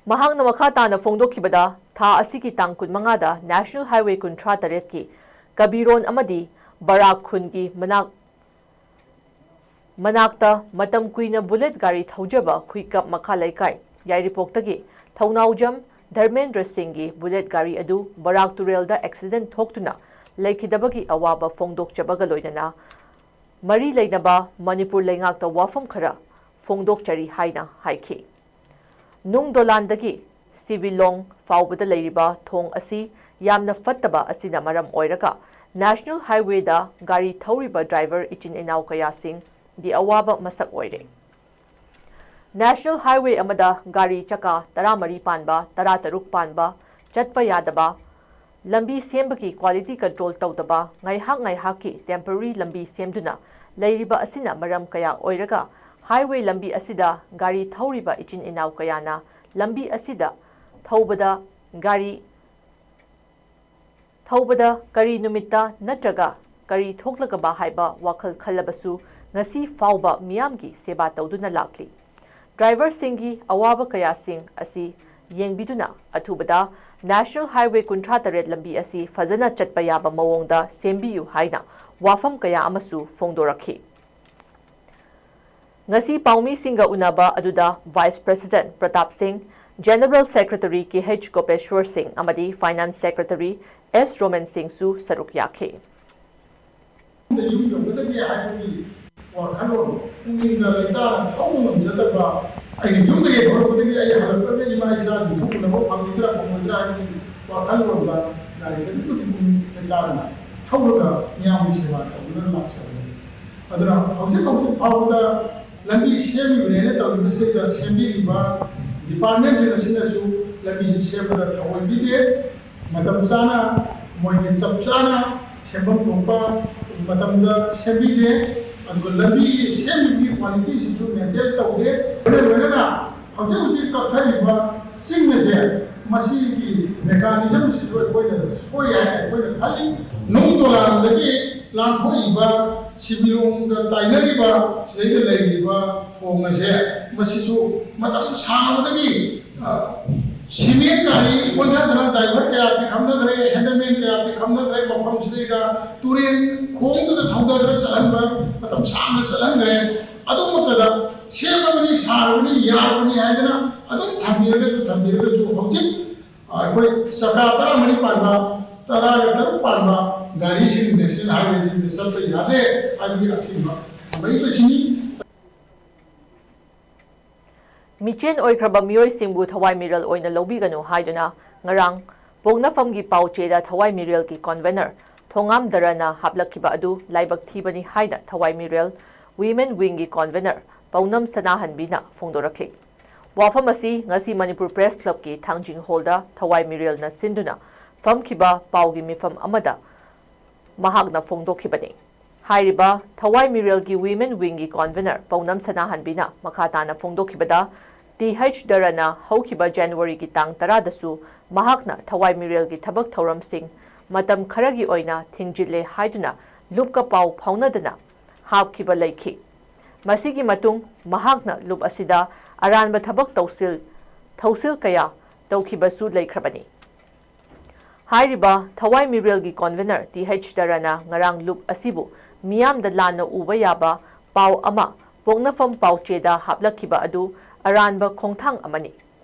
ꯃꯍꯥꯛꯅ ꯃꯈꯥ ꯇꯥꯅ ꯐꯣꯡꯗꯣꯛꯈꯤꯕꯗ, ꯊꯥ ꯑꯁꯤꯒꯤ ꯇꯥꯡ ꯀꯨꯟꯃꯉꯥꯗ National Highway ꯀꯨꯟꯊ꯭ꯔꯥ ꯇꯔꯦꯠꯀꯤ ꯀꯕꯤꯔꯣꯟ ꯑꯃꯗꯤ ꯕꯔꯥꯛ ꯈꯨꯟꯒꯤ ꯃꯅꯥꯛ, ꯃꯅꯥꯛꯇ ꯃꯇꯝ ꯀꯨꯏꯅ bullet ꯒꯥꯔꯤ ꯊꯧꯖꯕ ꯈꯨꯏꯀꯞ ꯃꯈꯥ ꯂꯩꯀꯥꯏ ꯌꯥꯏꯔꯤꯄꯣꯛꯇꯒꯤ ꯊꯧꯅꯥꯎꯖꯝ ꯙꯔꯃꯦꯟꯗ꯭ꯔ ꯁꯤꯡꯒꯤ bullet ꯒꯥꯔꯤ ꯑꯗꯨ ꯕꯔꯥꯛ ꯇꯨꯔꯦꯜꯗ accident ꯊꯣꯛꯇꯨꯅ ꯂꯩꯈꯤꯗꯕꯒꯤ ꯑꯋꯥꯕ ꯐꯣꯡꯗꯣꯛꯆꯕꯒ ꯂꯣꯏꯅꯅ ꯃꯔꯤ ꯂꯩꯅꯕ ꯃꯅꯤꯄꯨꯔ ꯂꯩꯉꯥꯛꯇ ꯋꯥꯐꯝ ꯈꯔ ꯐꯣꯡꯗꯣꯛꯆꯔꯤ ꯍꯥꯏꯅ ꯍꯥꯏꯈꯤ꯫ ꯅꯨꯡ ꯗꯣꯂꯥꯟꯗꯒꯤ ꯁꯤꯕꯤꯂꯣꯡ ꯐꯥꯎꯕꯗ ꯂꯩꯔꯤꯕ ꯊꯣꯡ ꯑꯁꯤ ꯌꯥꯝꯅ ꯐꯠꯇꯕ ꯑꯁꯤꯅ ꯃꯔꯝ ꯑꯣꯏꯔꯒ National Highwayꯗ ꯒꯥꯔꯤ ꯊꯧꯔꯤꯕ driver ꯏꯆꯤꯟ ꯏꯅꯥꯎ ꯀꯌꯥꯁꯤꯡꯗꯤ ꯑꯋꯥꯕ ꯃꯁꯛ ꯑꯣꯏꯔꯦ꯫ National Highway ꯑꯃꯗ ꯒꯥꯔꯤ ꯆꯀꯥ ꯇꯔꯥꯃꯔꯤ ꯄꯥꯟꯕ, ꯇꯔꯥꯇꯔꯨꯛ ꯄꯥꯟꯕ ꯆꯠꯄ ꯌꯥꯗꯕ, ꯂꯝꯕꯤ ꯁꯦꯝꯕꯒꯤ quality control ꯇꯧꯗꯕ, ꯉꯥꯏꯍꯥꯛ ꯉꯥꯏꯍꯥꯛꯀꯤ temporary ꯂꯝꯕꯤ ꯁꯦꯝꯗꯨꯅ ꯂꯩꯔꯤꯕ ꯑꯁꯤꯅ ꯃꯔꯝ ꯀꯌꯥ ꯑꯣꯏꯔꯒ highway ꯂꯝꯕꯤ ꯑꯁꯤꯗ ꯒꯥꯔꯤ ꯊꯧꯔꯤꯕ ꯏꯆꯤꯟ ꯏꯅꯥꯎ ꯀꯌꯥꯅ ꯂꯝꯕꯤ ꯑꯁꯤꯗ ꯊꯧꯕꯗ ꯒꯥꯔꯤ ꯊꯧꯕꯗ ꯀꯔꯤ ꯅꯨꯃꯤꯠꯇ ꯅꯠꯇ꯭ꯔꯒ ꯀꯔꯤ ꯊꯣꯛꯂꯒꯕ ꯍꯥꯏꯕ ꯋꯥꯈꯜ ꯈꯜꯂꯕꯁꯨ ꯉꯁꯤ ꯐꯥꯎꯕ ꯃꯤꯌꯥꯝꯒꯤ ꯁꯦꯕꯥ ꯇꯧꯗꯨꯅ ꯂꯥꯛꯂꯤ꯫ ꯗ꯭ꯔꯥꯏꯚꯔꯁꯤꯡꯒꯤ ꯑꯋꯥꯕ ꯀꯌꯥꯁꯤꯡ ꯑꯁꯤ ꯌꯦꯡꯕꯤꯗꯨꯅ ꯑꯊꯨꯕꯗ National Highway ꯀꯨꯟꯊ꯭ꯔꯥ ꯇꯔꯦꯠ ꯂꯝꯕꯤ ꯑꯁꯤ ꯐꯖꯅ ꯆꯠꯄ ꯌꯥꯕ ꯃꯑꯣꯡꯗ ꯁꯦꯝꯕꯤꯌꯨ ꯍꯥꯏꯅ ꯋꯥꯐꯝ ꯀꯌꯥ ꯑꯃꯁꯨ ꯐꯣꯡꯗꯣꯔꯛꯈꯤ꯫ ꯉꯁꯤ ꯄꯥꯎꯃꯤꯁꯤꯡꯒ ꯎꯅꯕ ꯑꯗꯨꯗ Vice President ꯄ꯭ꯔꯇꯥꯞ ꯁꯤꯡ, General Secretary ꯀꯦ ꯑꯩꯆ ꯒꯣꯄꯦꯁ꯭ꯋꯔ ꯁꯤꯡ ꯑꯃꯗꯤ Finance Secretary ꯑꯦꯁ ꯔꯣꯃꯟ ꯁꯤꯡꯁꯨ ꯁꯔꯨꯛ ꯌꯥꯈꯤ꯫ ꯌꯨꯝ ꯌꯧꯒꯗꯒꯦ ꯍꯥꯏꯕꯒꯤ ꯋꯥꯈꯜꯂꯣꯟ ꯄꯨꯛꯅꯤꯡꯗ ꯂꯩꯇꯥꯅ ꯊꯧꯕ ꯉꯝꯖꯗꯕ, ꯑꯩꯅ ꯌꯨꯝꯗꯒꯤ ꯍꯧꯔꯛꯄꯗꯒꯤ ꯑꯩ ꯍꯜꯂꯛꯄꯗ ꯏꯃꯥ ꯏꯆꯥꯁꯤꯡ ꯎꯅꯕ ꯐꯪꯒꯗ꯭ꯔꯥ ꯐꯪꯉꯣꯏꯗ꯭ꯔꯥ ꯍꯥꯏꯕꯒꯤ ꯋꯥꯈꯜꯂꯣꯟꯗ ꯒꯥꯔꯤ ꯑꯗꯨꯛꯀꯤ ꯃꯇꯤꯛ ꯄꯨꯛꯅꯤꯡ ꯂꯩꯇꯥꯗꯅ ꯊꯧꯔꯒ ꯃꯤꯌꯥꯝꯒꯤ ꯁꯦꯕꯥ ꯇꯧꯗꯨꯅ ꯂꯥꯛꯆꯕꯅꯤ꯫ ꯑꯗꯨꯅ ꯍꯧꯖꯤꯛ ꯍꯧꯖꯤꯛ ꯐꯥꯎꯕꯗ ꯂꯝꯕꯤ ꯁꯦꯝꯂꯤꯕꯅꯦꯅ ꯇꯧꯔꯤꯕꯁꯤꯗ ꯁꯦꯝꯕꯤꯔꯤꯕ departmentꯁꯤꯡ ꯑꯁꯤꯅꯁꯨ ꯂꯝꯕꯤꯁꯤ ꯁꯦꯝꯕꯗ ꯊꯑꯣꯏ ꯄꯤꯗꯦ꯫ ꯃꯇꯝ ꯆꯥꯅ ꯃꯣꯏꯒꯤ ꯆꯞ ꯆꯥꯅ ꯁꯦꯝꯐꯝ ꯊꯣꯛꯄ ꯃꯇꯝꯗ ꯁꯦꯝꯕꯤꯗꯦ꯫ ꯑꯗꯨꯒ ꯂꯝꯕꯤꯒꯤ ꯁꯦꯝꯂꯤꯕꯒꯤ qualityꯁꯤꯁꯨ maintain ꯇꯧꯗꯦ꯫ ꯂꯣꯏꯅ ꯂꯣꯏꯅꯅ ꯍꯧꯖꯤꯛ ꯍꯧꯖꯤꯛ ꯀꯛꯊꯔꯤꯕ ꯆꯤꯡ ꯑꯁꯦ ꯃꯁꯤꯒꯤ mechanismꯁꯤꯁꯨ ꯑꯩꯈꯣꯏꯅ ꯁꯣꯏ ꯍꯥꯏꯅ ꯑꯩꯈꯣꯏꯅ ꯈꯜꯂꯤ꯫ ꯅꯨꯡ ꯗꯣꯂꯥꯟꯗꯒꯤ ꯂꯥꯟꯊꯣꯛꯏꯕ ꯁꯤꯕꯤꯂꯣꯡꯒ ꯇꯥꯏꯅꯔꯤꯕ ꯁꯤꯗꯩꯗ ꯂꯩꯔꯤꯕ ꯊꯣꯡ ꯑꯁꯦ ꯃꯁꯤꯁꯨ ꯃꯇꯝ ꯁꯥꯡꯕꯗꯒꯤ, ꯑ, cement ꯒꯥꯔꯤ ꯑꯣꯟꯊꯗꯅ driver ꯀꯌꯥ ꯄꯤꯈꯝꯅꯈ꯭ꯔꯦ, handyman ꯀꯌꯥ ꯄꯤꯈꯝꯅꯈ꯭ꯔꯦ, ꯃꯐꯝꯁꯤꯗꯩꯗ ꯇꯨꯔꯦꯟ ꯈꯣꯡꯗꯨꯗ ꯊꯧꯗꯔꯒ ꯆꯠꯍꯟꯕ ꯃꯇꯝ ꯁꯥꯡꯅ ꯆꯠꯍꯟꯈ꯭ꯔꯦ꯫ ꯑꯗꯨꯃꯛꯇꯗ ꯁꯦꯝꯃꯕꯅꯤ, ꯁꯥꯔꯕꯅꯤ, ꯌꯥꯔꯕꯅꯤ ꯍꯥꯏꯗꯅ ꯑꯗꯨꯝ ꯊꯝꯕꯤꯔꯒꯁꯨ, ꯊꯝꯕꯤꯔꯒꯁꯨ ꯍꯧꯖꯤꯛ ꯑꯩꯈꯣꯏ ꯆꯀꯥ ꯇꯔꯥꯃꯔꯤ ꯄꯥꯟꯕ, ꯇꯔꯥꯒ ꯇꯔꯨꯛ ꯄꯥꯟꯕ ꯒꯥꯔꯤꯁꯤꯡ National Highwayꯁꯤꯡꯗ ꯆꯠꯄ ꯌꯥꯗꯦ ꯍꯥꯏꯕꯒꯤ ꯑꯊꯤꯡꯕ ꯊꯝꯂꯛꯏꯕꯁꯤꯅꯤ꯫ ꯃꯤꯆꯦꯟ ꯑꯣꯏꯈ꯭ꯔꯕ ꯃꯤꯑꯣꯏꯁꯤꯡꯕꯨ ꯊꯋꯥꯏ ꯃꯤꯔꯣꯜ ꯑꯣꯏꯅ ꯂꯧꯕꯤꯒꯅꯨ ꯍꯥꯏꯗꯨꯅ ꯉꯔꯥꯡ ꯄꯣꯛꯅꯐꯝꯒꯤ ꯄꯥꯎꯆꯦꯗ ꯊꯋꯥꯏ ꯃꯤꯔꯦꯜꯒꯤ convener ꯊꯣꯉꯥꯝ ꯗꯔꯅ ꯍꯥꯞꯂꯛꯈꯤꯕ ꯑꯗꯨ ꯂꯥꯏꯕꯛ ꯊꯤꯕꯅꯤ ꯍꯥꯏꯅ ꯊꯋꯥꯏ ꯃꯤꯔꯦꯜ Women Wingꯒꯤ convener ꯄꯧꯅꯝ ꯁꯅꯥꯍꯟꯕꯤꯅ ꯐꯣꯡꯗꯣꯔꯛꯂꯤ꯫ ꯋꯥꯐꯝ ꯑꯁꯤ ꯉꯁꯤ ꯃꯅꯤꯄꯨꯔ ꯄ꯭ꯔꯦꯁ ꯀ꯭ꯂꯕꯀꯤ ꯊꯥꯡꯖꯤꯡ ꯍꯣꯜꯗ ꯊꯋꯥꯏ ꯃꯤꯔꯦꯜꯅ ꯁꯤꯟꯗꯨꯅ ꯐꯝꯈꯤꯕ ꯄꯥꯎꯒꯤ ꯃꯤꯐꯝ ꯑꯃꯗ ꯃꯍꯥꯛꯅ ꯐꯣꯡꯗꯣꯛꯈꯤꯕꯅꯤ꯫ ꯍꯥꯏꯔꯤꯕ ꯊꯋꯥꯏ ꯃꯤꯔꯦꯜꯒꯤ ꯋꯤꯃꯦꯟ ꯋꯤꯡꯒꯤ ꯀꯣꯟꯚꯦꯅꯔ ꯄꯧꯅꯝ ꯁꯅꯥꯍꯟꯕꯤꯅ ꯃꯈꯥ ꯇꯥꯅ ꯐꯣꯡꯗꯣꯛꯈꯤꯕꯗ, ꯇꯤ ꯍꯩꯆ ꯗꯔꯅ ꯍꯧꯈꯤꯕ ꯖꯅꯋꯥꯔꯤꯒꯤ ꯇꯥꯡ ꯇꯔꯥꯗꯁꯨ ꯃꯍꯥꯛꯅ ꯊꯋꯥꯏ ꯃꯤꯔꯦꯜꯒꯤ ꯊꯕꯛ ꯊꯧꯔꯝꯁꯤꯡ ꯃꯇꯝ ꯈꯔꯒꯤ ꯑꯣꯏꯅ ꯊꯤꯡꯖꯤꯜꯂꯦ ꯍꯥꯏꯗꯨꯅ ꯂꯨꯞꯀ ꯄꯥꯎ ꯐꯥꯎꯅꯗꯅ ꯍꯥꯞꯈꯤꯕ ꯂꯩꯈꯤ꯫ ꯃꯁꯤꯒꯤ ꯃꯇꯨꯡ ꯃꯍꯥꯛꯅ ꯂꯨꯞ ꯑꯁꯤꯗ ꯑꯔꯥꯟꯕ ꯊꯕꯛ ꯇꯧꯁꯤꯜ ꯊꯧꯁꯤꯜ ꯀꯌꯥ ꯇꯧꯈꯤꯕꯁꯨ ꯂꯩꯈ꯭ꯔꯕꯅꯤ꯫ ꯍꯥꯏꯔꯤꯕ ꯊꯋꯥꯏ ꯃꯤꯔꯦꯜꯒꯤ ꯀꯣꯟꯚꯦꯅꯔ ꯇꯤ ꯍꯩꯆ ꯗꯔꯅ ꯉꯔꯥꯡ ꯂꯨꯞ ꯑꯁꯤꯕꯨ ꯃꯤꯌꯥꯝꯗ ꯂꯥꯟꯅ ꯎꯕ ꯌꯥꯕ ꯄꯥꯎ ꯑꯃ ꯄꯣꯛꯅꯐꯝ ꯄꯥꯎꯆꯦꯗ ꯍꯥꯞꯂꯛꯈꯤꯕ ꯑꯗꯨ ꯑꯔꯥꯟꯕ ꯈꯣꯡꯊꯥꯡ ꯑꯃꯅꯤ꯫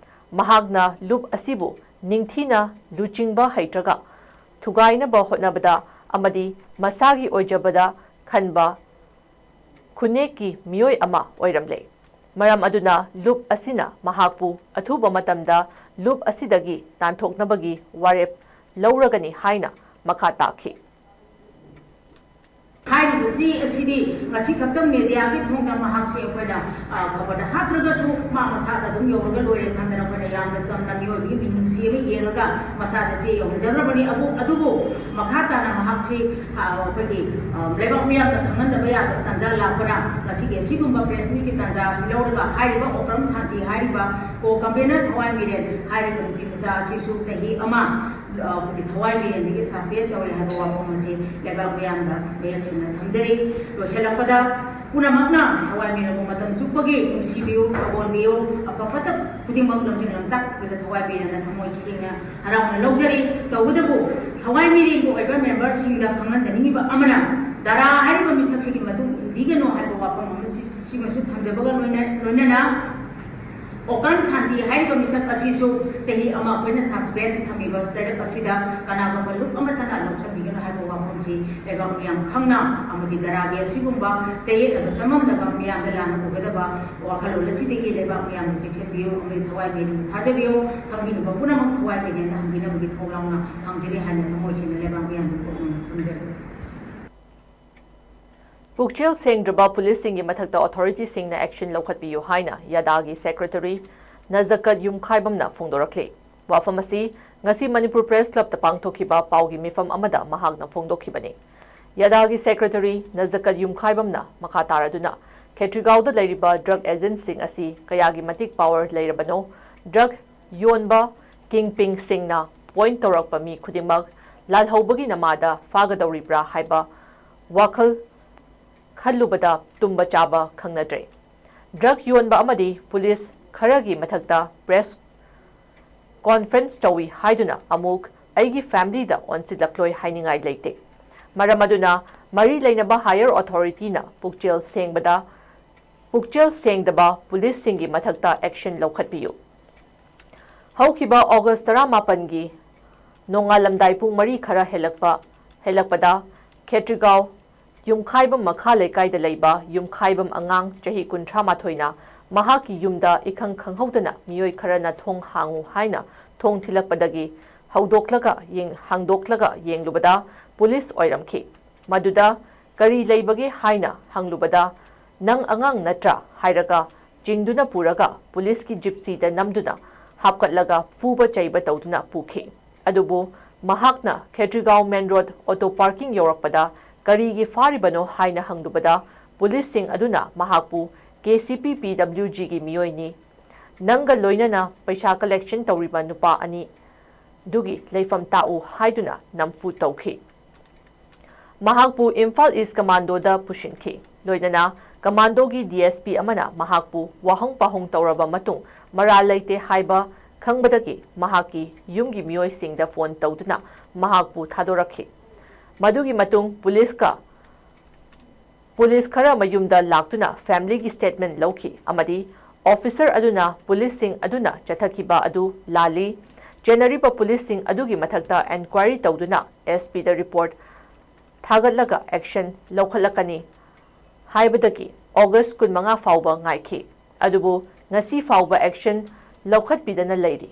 ꯃꯍꯥꯛꯅ ꯂꯨꯞ ꯑꯁꯤꯕꯨ ꯅꯤꯡꯊꯤꯅ ꯂꯨꯆꯤꯡꯕ ꯍꯩꯇ꯭ꯔꯒ ꯊꯨꯒꯥꯏꯅꯕ ꯍꯣꯠꯅꯕꯗ ꯑꯃꯗꯤ ꯃꯁꯥꯒꯤ ꯑꯣꯏꯖꯕꯗ ꯈꯟꯕ ꯈꯨꯟꯅꯦꯛꯀꯤ ꯃꯤꯑꯣꯏ ꯑꯃ ꯑꯣꯏꯔꯝꯂꯦ꯫ ꯃꯔꯝ ꯑꯗꯨꯅ ꯂꯨꯞ ꯑꯁꯤꯅ ꯃꯍꯥꯛꯄꯨ ꯑꯊꯨꯕ ꯃꯇꯝꯗ ꯂꯨꯞ ꯑꯁꯤꯗꯒꯤ ꯇꯥꯟꯊꯣꯛꯅꯕꯒꯤ ꯋꯥꯔꯦꯞ ꯂꯧꯔꯒꯅꯤ ꯍꯥꯏꯅ ꯃꯈꯥ ꯇꯥꯈꯤ꯫ ꯍꯥꯏꯔꯤꯕꯁꯤ ꯑꯁꯤꯗꯤ ꯉꯁꯤ ꯈꯛꯇ ꯃꯦꯗꯤꯌꯥꯒꯤ ꯊꯣꯡꯗ ꯃꯍꯥꯛꯁꯦ ꯑꯩꯈꯣꯏꯅ, ꯑ, ꯈꯕꯔꯗ ꯍꯥꯞꯇ꯭ꯔꯒꯁꯨ ꯃꯥ ꯃꯁꯥꯗ ꯑꯗꯨꯝ ꯌꯧꯔꯒ ꯂꯣꯏꯔꯦ ꯈꯟꯗꯅ ꯑꯩꯈꯣꯏꯅ ꯌꯥꯝꯅ ꯆꯝꯅ ꯃꯤꯑꯣꯏꯕꯒꯤ ꯃꯤꯅꯨꯡꯁꯤ ꯑꯃ ꯌꯦꯡꯉꯒ ꯃꯁꯥꯗ ꯆꯦ ꯌꯧꯍꯟꯖꯈ꯭ꯔꯕꯅꯤ꯫ ꯑꯕꯨ-, ꯑꯗꯨꯕꯨ ꯃꯈꯥ ꯇꯥꯅ ꯃꯍꯥꯛꯁꯤ, ꯑ, ꯑꯩꯈꯣꯏꯒꯤ, ꯑ, ꯂꯩꯕꯥꯛ ꯃꯤꯌꯥꯝꯅ ꯈꯪꯍꯟꯗꯕ ꯌꯥꯗꯕ ꯇꯥꯟꯖꯥ ꯂꯥꯛꯄꯅ ꯉꯁꯤꯒꯤ ꯑꯁꯤꯒꯨꯝꯕ ꯄ꯭ꯔꯦꯁ ꯃꯤꯠꯀꯤ ꯇꯥꯟꯖꯥ ꯑꯁꯤ ꯂꯧꯔꯒ ꯍꯥꯏꯔꯤꯕ ꯑꯣꯀ꯭ꯔꯝ ꯁꯥꯟꯇꯤ ꯍꯥꯏꯔꯤꯕ ꯀꯣ ꯀꯟꯚꯦꯅꯔ ꯊꯋꯥꯏ ꯃꯤꯔꯦꯟ ꯍꯥꯏꯔꯤꯕ ꯅꯨꯄꯤ ꯃꯆꯥ ꯑꯁꯤꯁꯨ ꯆꯍꯤ ꯑꯃ ꯑꯩꯈꯣꯏꯒꯤ ꯊꯋꯥꯏ ꯃꯤꯔꯦꯟꯗꯒꯤ ꯁꯁꯄꯦꯟ ꯇꯧꯔꯦ ꯍꯥꯏꯕ ꯋꯥꯐꯝ ꯑꯁꯤ ꯂꯩꯕꯥꯛ ꯃꯤꯌꯥꯝꯗ ꯃꯌꯦꯛ ꯁꯦꯡꯅ ꯊꯝꯖꯔꯤ꯫ ꯂꯣꯏꯁꯤꯜꯂꯛꯄꯗ ꯄꯨꯝꯅꯃꯛꯅ ꯊꯋꯥꯏ ꯃꯤꯔꯦꯟꯕꯨ ꯃꯇꯝ ꯆꯨꯞꯄꯒꯤ ꯅꯨꯡꯁꯤꯕꯤꯌꯨ, ꯁꯥꯒꯣꯟꯕꯤꯌꯨ, ꯑꯐ ꯐꯠꯇ ꯈꯨꯗꯤꯡꯃꯛ ꯂꯝꯖꯤꯡ ꯂꯝꯇꯥꯛꯄꯤꯕꯗ ꯊꯋꯥꯏ ꯃꯤꯔꯦꯟꯅ ꯊꯃꯣꯏ ꯁꯦꯡꯅ ꯍꯔꯥꯎꯅ ꯂꯧꯖꯔꯤ꯫ ꯇꯧꯕꯇꯕꯨ ꯊꯋꯥꯏ ꯃꯤꯔꯦꯟꯒꯤ ꯑꯣꯏꯕ ꯃꯦꯝꯕꯔꯁꯤꯡꯗ ꯈꯪꯍꯟꯖꯅꯤꯡꯉꯤꯕ ꯑꯃꯅ ꯗꯥꯔꯥ ꯍꯥꯏꯔꯤꯕ ꯃꯤꯁꯛꯁꯤꯒꯤ ꯃꯇꯨꯡ ꯏꯟꯕꯤꯒꯅꯨ ꯍꯥꯏꯕ ꯋꯥꯐꯝ ꯑꯃ ꯁꯤ-, ꯁꯤꯃꯁꯨ ꯊꯝꯖꯕꯒ ꯂꯣꯏꯅ-, ꯂꯣꯏꯅꯅ ꯑꯣꯀ꯭ꯔꯝ ꯁꯥꯟꯇꯤ ꯍꯥꯏꯔꯤꯕ ꯃꯤꯁꯛ ꯑꯁꯤꯁꯨ ꯆꯍꯤ ꯑꯃ ꯑꯩꯈꯣꯏꯅ ꯁꯁꯄꯦꯟ ꯊꯝꯃꯤꯕ ꯆꯩꯔꯛ ꯑꯁꯤꯗ ꯀꯅꯥꯒꯨꯝꯕ ꯂꯨꯞ ꯑꯃꯠꯇꯅ ꯂꯧꯁꯤꯟꯕꯤꯒꯅꯨ ꯍꯥꯏꯕ ꯋꯥꯐꯝꯁꯤ ꯂꯩꯕꯥꯛ ꯃꯤꯌꯥꯝ ꯈꯪꯅ ꯑꯃꯗꯤ ꯗꯥꯔꯥꯒꯤ ꯑꯁꯤꯒꯨꯝꯕ ꯆꯌꯦꯠꯅꯕ ꯆꯃꯝꯅꯕ ꯃꯤꯌꯥꯝꯗ ꯂꯥꯟꯅ ꯎꯒꯗꯕ ꯋꯥꯈꯜꯂꯣꯟ ꯑꯁꯤꯗꯒꯤ ꯂꯩꯕꯥꯛ ꯃꯤꯌꯥꯝꯅ ꯆꯦꯛꯁꯤꯟꯕꯤꯌꯨ ꯑꯃꯗꯤ ꯊꯋꯥꯏ ꯃꯤꯔꯦꯟꯕꯨ ꯊꯥꯖꯕꯤꯌꯨ꯫ ꯈꯪꯕꯤꯅꯕ ꯄꯨꯝꯅꯃꯛ ꯊꯋꯥꯏ ꯃꯤꯔꯦꯟꯗ ꯍꯪꯕꯤꯅꯕꯒꯤ ꯊꯧꯔꯥꯡꯅ ꯍꯪꯖꯔꯤ ꯍꯥꯏꯅ ꯊꯃꯣꯏ ꯁꯦꯡꯅ ꯂꯩꯕꯥꯛ ꯃꯤꯌꯥꯝꯗ ꯄꯣꯛꯅꯅ ꯊꯝꯖꯔꯤ꯫ ꯄꯨꯛꯆꯦꯜ ꯁꯦꯡꯗ꯭ꯔꯕ ꯄꯨꯂꯤꯁꯁꯤꯡꯒꯤ ꯃꯊꯛꯇ ꯑꯣꯊꯣꯔꯤꯇꯤꯁꯤꯡꯅ ꯑꯦꯛꯁꯟ ꯂꯧꯈꯠꯄꯤꯌꯨ ꯍꯥꯏꯅ ꯌꯥꯗꯥꯒꯤ ꯁꯦꯀ꯭ꯔꯦꯇꯔꯤ ꯅꯖꯀꯠ ꯌꯨꯝꯈꯥꯏꯕꯝꯅ ꯐꯣꯡꯗꯣꯔꯛꯂꯤ꯫ ꯋꯥꯐꯝ ꯑꯁꯤ ꯉꯁꯤ ꯃꯅꯤꯄꯨꯔ ꯄ꯭ꯔꯦꯁ ꯀ꯭ꯂꯕꯇ ꯄꯥꯡꯊꯣꯛꯈꯤꯕ ꯄꯥꯎꯒꯤ ꯃꯤꯐꯝ ꯑꯃꯗ ꯃꯍꯥꯛꯅ ꯐꯣꯡꯗꯣꯛꯈꯤꯕꯅꯤ꯫ ꯌꯥꯗꯥꯒꯤ ꯁꯦꯀ꯭ꯔꯦꯇꯔꯤ ꯅꯖꯀꯠ ꯌꯨꯝꯈꯥꯏꯕꯝꯅ ꯃꯈꯥ ꯇꯥꯔꯗꯨꯅ ꯈꯦꯇ꯭ꯔꯤꯒꯥꯎꯗ ꯂꯩꯔꯤꯕ ꯗ꯭ꯔꯒ ꯑꯦꯖꯦꯟꯠꯁꯤꯡ ꯑꯁꯤ ꯀꯌꯥꯒꯤ ꯃꯇꯤꯛ ꯄꯥꯋꯔ ꯂꯩꯔꯕꯅꯣ, ꯗ꯭ꯔꯒ ꯌꯣꯟꯕ ꯀꯤꯡꯄꯤꯡꯁꯤꯡꯅ ꯄꯣꯏꯟꯠ ꯇꯧꯔꯛꯄ ꯃꯤ ꯈꯨꯗꯤꯡꯃꯛ ꯂꯥꯜꯍꯧꯕꯒꯤ ꯅꯃꯥꯗ ꯐꯥꯒꯗꯧꯔꯤꯕ꯭ꯔꯥ ꯍꯥꯏꯕ ꯋꯥꯈꯜ ꯈꯜꯂꯨꯕꯗ ꯇꯨꯝꯕ ꯆꯥꯕ ꯈꯪꯅꯗ꯭ꯔꯦ꯫ ꯗ꯭ꯔꯒ ꯌꯣꯟꯕ ꯑꯃꯗꯤ ꯄꯨꯂꯤꯁ ꯈꯔꯒꯤ ꯃꯊꯛꯇ ꯄ꯭ꯔꯦꯁ ꯀꯣꯟꯐ꯭ꯔꯦꯟꯁ ꯇꯧꯏ ꯍꯥꯏꯗꯨꯅ ꯑꯃꯨꯛ ꯑꯩꯒꯤ ꯐꯦꯃꯤꯂꯤꯗ ꯑꯣꯟꯁꯤꯜꯂꯛꯂꯣꯏ ꯍꯥꯏꯅꯤꯡꯉꯥꯏ ꯂꯩꯇꯦ꯫ ꯃꯔꯝ ꯑꯗꯨꯅ ꯃꯔꯤ ꯂꯩꯅꯕ ꯍꯥꯌꯔ ꯑꯣꯊꯣꯔꯤꯇꯤꯅ ꯄꯨꯛꯆꯦꯜ ꯁꯦꯡꯕꯗ, ꯄꯨꯛꯆꯦꯜ ꯁꯦꯡꯗꯕ ꯄꯨꯂꯤꯁꯁꯤꯡꯒꯤ ꯃꯊꯛꯇ ꯑꯦꯛꯁꯟ ꯂꯧꯈꯠꯄꯤꯌꯨ꯫ ꯍꯧꯈꯤꯕ ꯑꯣꯒꯁ ꯇꯔꯥꯃꯥꯄꯟꯒꯤ ꯅꯣꯡꯉꯥꯜꯂꯝꯗꯥꯏ ꯄꯨꯡ ꯃꯔꯤ ꯈꯔ ꯍꯦꯜꯂꯛꯄ, ꯍꯦꯜꯂꯛꯄꯗ ꯈꯦꯇ꯭ꯔꯤꯒꯥꯎ ꯌꯨꯝꯈꯥꯏꯕꯝ ꯃꯈꯥ ꯂꯩꯀꯥꯏꯗ ꯂꯩꯕ ꯌꯨꯝꯈꯥꯏꯕꯝ ꯑꯉꯥꯡ ꯆꯍꯤ ꯀꯨꯟꯊ꯭ꯔꯥ ꯃꯥꯊꯣꯏꯅ ꯃꯍꯥꯛꯀꯤ ꯌꯨꯝꯗ ꯏꯈꯪ ꯈꯪꯍꯧꯗꯅ ꯃꯤꯑꯣꯏ ꯈꯔꯅ ꯊꯣꯡ ꯍꯥꯡꯉꯨ ꯍꯥꯏꯅ ꯊꯣꯡ ꯊꯤꯜꯂꯛꯄꯗꯒꯤ ꯍꯧꯗꯣꯛꯂꯒ ꯌꯦꯡ-, ꯍꯥꯡꯗꯣꯛꯂꯒ ꯌꯦꯡꯂꯨꯕꯗ ꯄꯨꯂꯤꯁ ꯑꯣꯏꯔꯝꯈꯤ꯫ ꯃꯗꯨꯗ "ꯀꯔꯤ ꯂꯩꯕꯒꯦ?" ꯍꯥꯏꯅ ꯍꯪꯂꯨꯕꯗ, "ꯅꯪ ꯑꯉꯥꯡ ꯅꯠꯇ꯭ꯔꯥ?" ꯍꯥꯏꯔꯒ ꯆꯤꯡꯗꯨꯅ ꯄꯨꯔꯒ ꯄꯨꯂꯤꯁꯀꯤ ꯖꯤꯞꯁꯤꯗ ꯅꯝꯗꯨꯅ ꯍꯥꯞꯀꯠꯂꯒ ꯐꯨꯕ ꯆꯩꯕ ꯇꯧꯗꯨꯅ ꯄꯨꯈꯤ꯫ ꯑꯗꯨꯕꯨ ꯃꯍꯥꯛꯅ ꯈꯦꯇ꯭ꯔꯤꯒꯥꯎ ꯃꯦꯟ ꯔꯣꯗ ꯑꯣꯇꯣ ꯄꯥꯔꯀꯤꯡ ꯌꯧꯔꯛꯄꯗ "ꯀꯔꯤꯒꯤ ꯐꯥꯔꯤꯕꯅꯣ?" ꯍꯥꯏꯅ ꯍꯪꯂꯨꯕꯗ ꯄꯨꯂꯤꯁꯁꯤꯡ ꯑꯗꯨꯅ ꯃꯍꯥꯛꯄꯨ "ꯀꯦ ꯁꯤ ꯄꯤ ꯄꯤ ꯗꯕ꯭ꯂꯤꯎ ꯖꯤꯒꯤ ꯃꯤꯑꯣꯏꯅꯤ, ꯅꯪꯒ ꯂꯣꯏꯅꯅ ꯄꯩꯁꯥ ꯀꯂꯦꯛꯁꯟ ꯇꯧꯔꯤꯕ ꯅꯨꯄꯥ ꯑꯅꯤ ꯑꯗꯨꯒꯤ ꯂꯩꯐꯝ ꯇꯥꯛꯎ" ꯍꯥꯏꯗꯨꯅ ꯅꯝꯐꯨ ꯇꯧꯈꯤ꯫ ꯃꯍꯥꯛꯄꯨ ꯏꯝꯐꯥꯜ ꯏꯁ ꯀꯃꯥꯟꯗꯣꯗ ꯄꯨꯁꯤꯟꯈꯤ꯫ ꯂꯣꯏꯅꯅ ꯀꯃꯥꯟꯗꯣꯒꯤ ꯗꯤ ꯑꯦꯁ ꯄꯤ ꯑꯃꯅ ꯃꯍꯥꯛꯄꯨ ꯋꯥꯍꯪ ꯄꯥꯎꯍꯪ ꯇꯧꯔꯕ ꯃꯇꯨꯡ ꯃꯔꯥꯜ ꯂꯩꯇꯦ ꯍꯥꯏꯕ ꯈꯪꯕꯗꯒꯤ ꯃꯍꯥꯛꯀꯤ ꯌꯨꯝꯒꯤ ꯃꯤꯑꯣꯏꯁꯤꯡꯗ ꯐꯣꯟ ꯇꯧꯗꯨꯅ ꯃꯍꯥꯛꯄꯨ ꯊꯥꯗꯣꯔꯛꯈꯤ꯫ ꯃꯗꯨꯒꯤ ꯃꯇꯨꯡ ꯄꯨꯂꯤꯁꯀ ꯄꯨꯂꯤꯁ ꯈꯔ ꯃꯌꯨꯝꯗ ꯂꯥꯛꯇꯨꯅ ꯐꯦꯃꯤꯂꯤꯒꯤ ꯁ꯭ꯇꯦꯠꯃꯦꯟ ꯂꯧꯈꯤ ꯑꯃꯗꯤ ꯑꯣꯐꯤꯁꯔ ꯑꯗꯨꯅ ꯄꯨꯂꯤꯁꯁꯤꯡ ꯑꯗꯨꯅ ꯆꯠꯊꯈꯤꯕ ꯑꯗꯨ ꯂꯥꯜꯂꯤ, ꯆꯦꯟꯅꯔꯤꯕ ꯄꯨꯂꯤꯁꯁꯤꯡ ꯑꯗꯨꯒꯤ ꯃꯊꯛꯇ ꯑꯦꯟꯀ꯭ꯋꯥꯏꯔꯤ ꯇꯧꯗꯨꯅ ꯑꯦꯁ ꯄꯤꯗ ꯔꯤꯄꯣꯔꯠ ꯊꯥꯒꯠꯂꯒ ꯑꯦꯛꯁꯟ ꯂꯧꯈꯠꯂꯛꯀꯅꯤ ꯍꯥꯏꯕꯗꯒꯤ ꯑꯣꯒꯁ ꯀꯨꯟꯃꯉꯥ ꯐꯥꯎꯕ ꯉꯥꯏꯈꯤ꯫ ꯑꯗꯨꯕꯨ ꯉꯁꯤ ꯐꯥꯎꯕ ꯑꯦꯛꯁꯟ ꯂꯧꯈꯠꯄꯤꯗꯅ ꯂꯩꯔꯤ꯫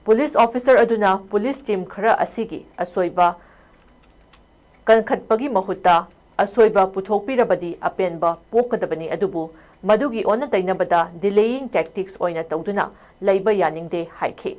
ꯄꯨꯂꯤꯁ ꯑꯣꯐꯤꯁꯔ ꯑꯗꯨꯅ ꯄꯨꯂꯤꯁ ꯇꯤꯝ ꯈꯔ ꯑꯁꯤꯒꯤ ꯑꯁꯣꯏꯕ ꯀꯟꯈꯠꯄꯒꯤ ꯃꯍꯨꯠꯇ ꯑꯁꯣꯏꯕ ꯄꯨꯊꯣꯛꯄꯤꯔꯕꯗꯤ ꯑꯄꯦꯟꯕ ꯄꯣꯛꯀꯗꯕꯅꯤ, ꯑꯗꯨꯕꯨ ꯃꯗꯨꯒꯤ ꯑꯣꯟꯅ ꯇꯩꯅꯕꯗ delaying tactics ꯑꯣꯏꯅ ꯇꯧꯗꯨꯅ ꯂꯩꯕ ꯌꯥꯅꯤꯡꯗꯦ ꯍꯥꯏꯈꯤ꯫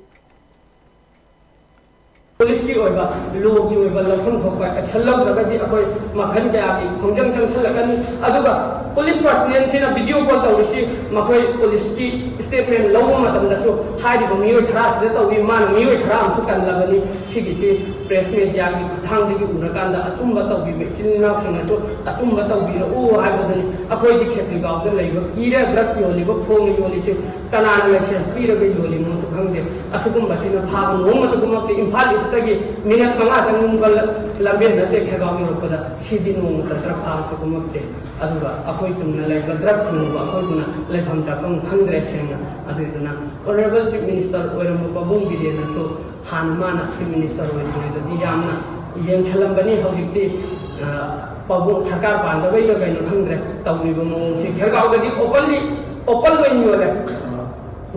ꯄꯨꯂꯤꯁꯀꯤ ꯑꯣꯏꯕ, ꯂꯣꯒꯤ ꯑꯣꯏꯕ ꯂꯧꯐꯝ ꯊꯣꯛꯄ ꯑꯦꯛꯁꯟ ꯂꯧꯗ꯭ꯔꯒꯗꯤ ꯑꯩꯈꯣꯏ ꯃꯈꯜ ꯀꯌꯥꯒꯤ ꯈꯣꯡꯖꯪ ꯆꯪꯁꯤꯜꯂꯛꯀꯅꯤ꯫ ꯑꯗꯨꯒ ꯄꯨꯂꯤꯁ ꯄꯔꯁꯅꯦꯜꯁꯤꯅ ꯚꯤꯗꯤꯑꯣ ꯀꯣꯜ ꯇꯧꯔꯤꯁꯤ ꯃꯈꯣꯏ ꯄꯨꯂꯤꯁꯀꯤ ꯁ꯭ꯇꯦꯠꯃꯦꯟ ꯂꯧꯕ ꯃꯇꯝꯗꯁꯨ ꯍꯥꯏꯔꯤꯕ ꯃꯤꯑꯣꯏ ꯈꯔ ꯑꯁꯤꯗ ꯇꯧꯏ, ꯃꯥꯅ ꯃꯤꯑꯣꯏ ꯈꯔ ꯑꯃꯁꯨ ꯀꯜꯂꯕꯅꯤ꯫ ꯁꯤꯒꯤꯁꯤ ꯄ꯭ꯔꯦꯁ ꯃꯦꯗꯤꯌꯥꯒꯤ ꯈꯨꯠꯊꯥꯡꯗꯒꯤ ꯎꯔꯀꯥꯟꯗ ꯑꯆꯨꯝꯕ ꯇꯧꯕꯤꯕ ꯏꯆꯤꯜ ꯏꯅꯥꯎꯁꯤꯡꯅꯁꯨ ꯑꯆꯨꯝꯕ ꯇꯧꯕꯤꯔꯛꯎ ꯍꯥꯏꯕꯗꯨꯅꯤ꯫ ꯑꯩꯈꯣꯏꯗꯤ ꯈꯦꯇ꯭ꯔꯤꯒꯥꯎꯗ ꯂꯩꯕ ꯀꯤꯔꯦ꯫ ꯗ꯭ꯔꯒ ꯌꯣꯜꯂꯤꯕ, ꯐꯣꯟ ꯌꯣꯜꯂꯤꯁꯤ ꯀꯅꯥꯅ ꯂꯥꯏꯁꯦꯟꯁ ꯄꯤꯔꯒ ꯌꯣꯜꯂꯤꯅꯣꯁꯨ ꯈꯪꯗꯦ꯫ ꯑꯁꯤꯒꯨꯝꯕꯁꯤꯅ ꯐꯥꯕ ꯅꯣꯡꯃꯇ ꯀꯨꯝꯃꯛꯇꯦ꯫ ꯏꯝꯐꯥꯜ ꯏꯁꯇꯒꯤ ꯃꯤꯅꯠ ꯃꯉꯥ ꯆꯪꯕ ꯂꯝꯕꯦꯟ ꯅꯠꯇꯦ ꯈꯦꯒꯥꯎ ꯌꯧꯔꯛꯄꯗ꯫ ꯁꯤꯗꯤ ꯅꯣꯡꯃꯇ ꯗ꯭ꯔꯒ ꯐꯥꯕꯁꯨ ꯀꯨꯝꯃꯛꯇꯦ꯫ ꯑꯗꯨꯒ ꯑꯩꯈꯣꯏ ꯆꯨꯝꯅ ꯂꯩꯕ ꯗ꯭ꯔꯒ ꯊꯤꯡꯕ ꯑꯩꯈꯣꯏꯕꯨꯅ ꯂꯩꯐꯝ ꯆꯥꯐꯝ ꯈꯪꯗ꯭ꯔꯦ ꯁꯦꯡꯅ꯫ ꯑꯗꯨꯗꯨꯅ ꯑꯣꯅꯔꯦꯕꯜ ꯆꯤꯐ ꯃꯤꯅꯤꯁꯇꯔ ꯑꯣꯏꯔꯝꯕ ꯄꯥꯕꯨꯡ ꯕꯤꯔꯦꯟꯅꯁꯨ ꯍꯥꯟꯅ ꯃꯥꯅ ꯆꯤꯐ ꯃꯤꯅꯤꯁꯇꯔ ꯑꯣꯏꯔꯤꯉꯩꯗꯗꯤ ꯌꯥꯝꯅ ꯌꯦꯡꯁꯜꯂꯝꯕꯅꯤ꯫ ꯍꯧꯖꯤꯛꯇꯤ, ꯑ, ꯄꯥꯕꯨꯡ ꯁꯔꯀꯥꯔ ꯄꯥꯟꯗꯕꯩꯔ ꯀꯩꯅꯣ ꯈꯪꯗ꯭ꯔꯦ, ꯇꯧꯔꯤꯕ ꯃꯑꯣꯡꯁꯦ꯫ ꯈꯦꯔꯒꯥꯎꯗꯗꯤ openly, open ꯑꯣꯏꯅ ꯌꯣꯜꯂꯦ꯫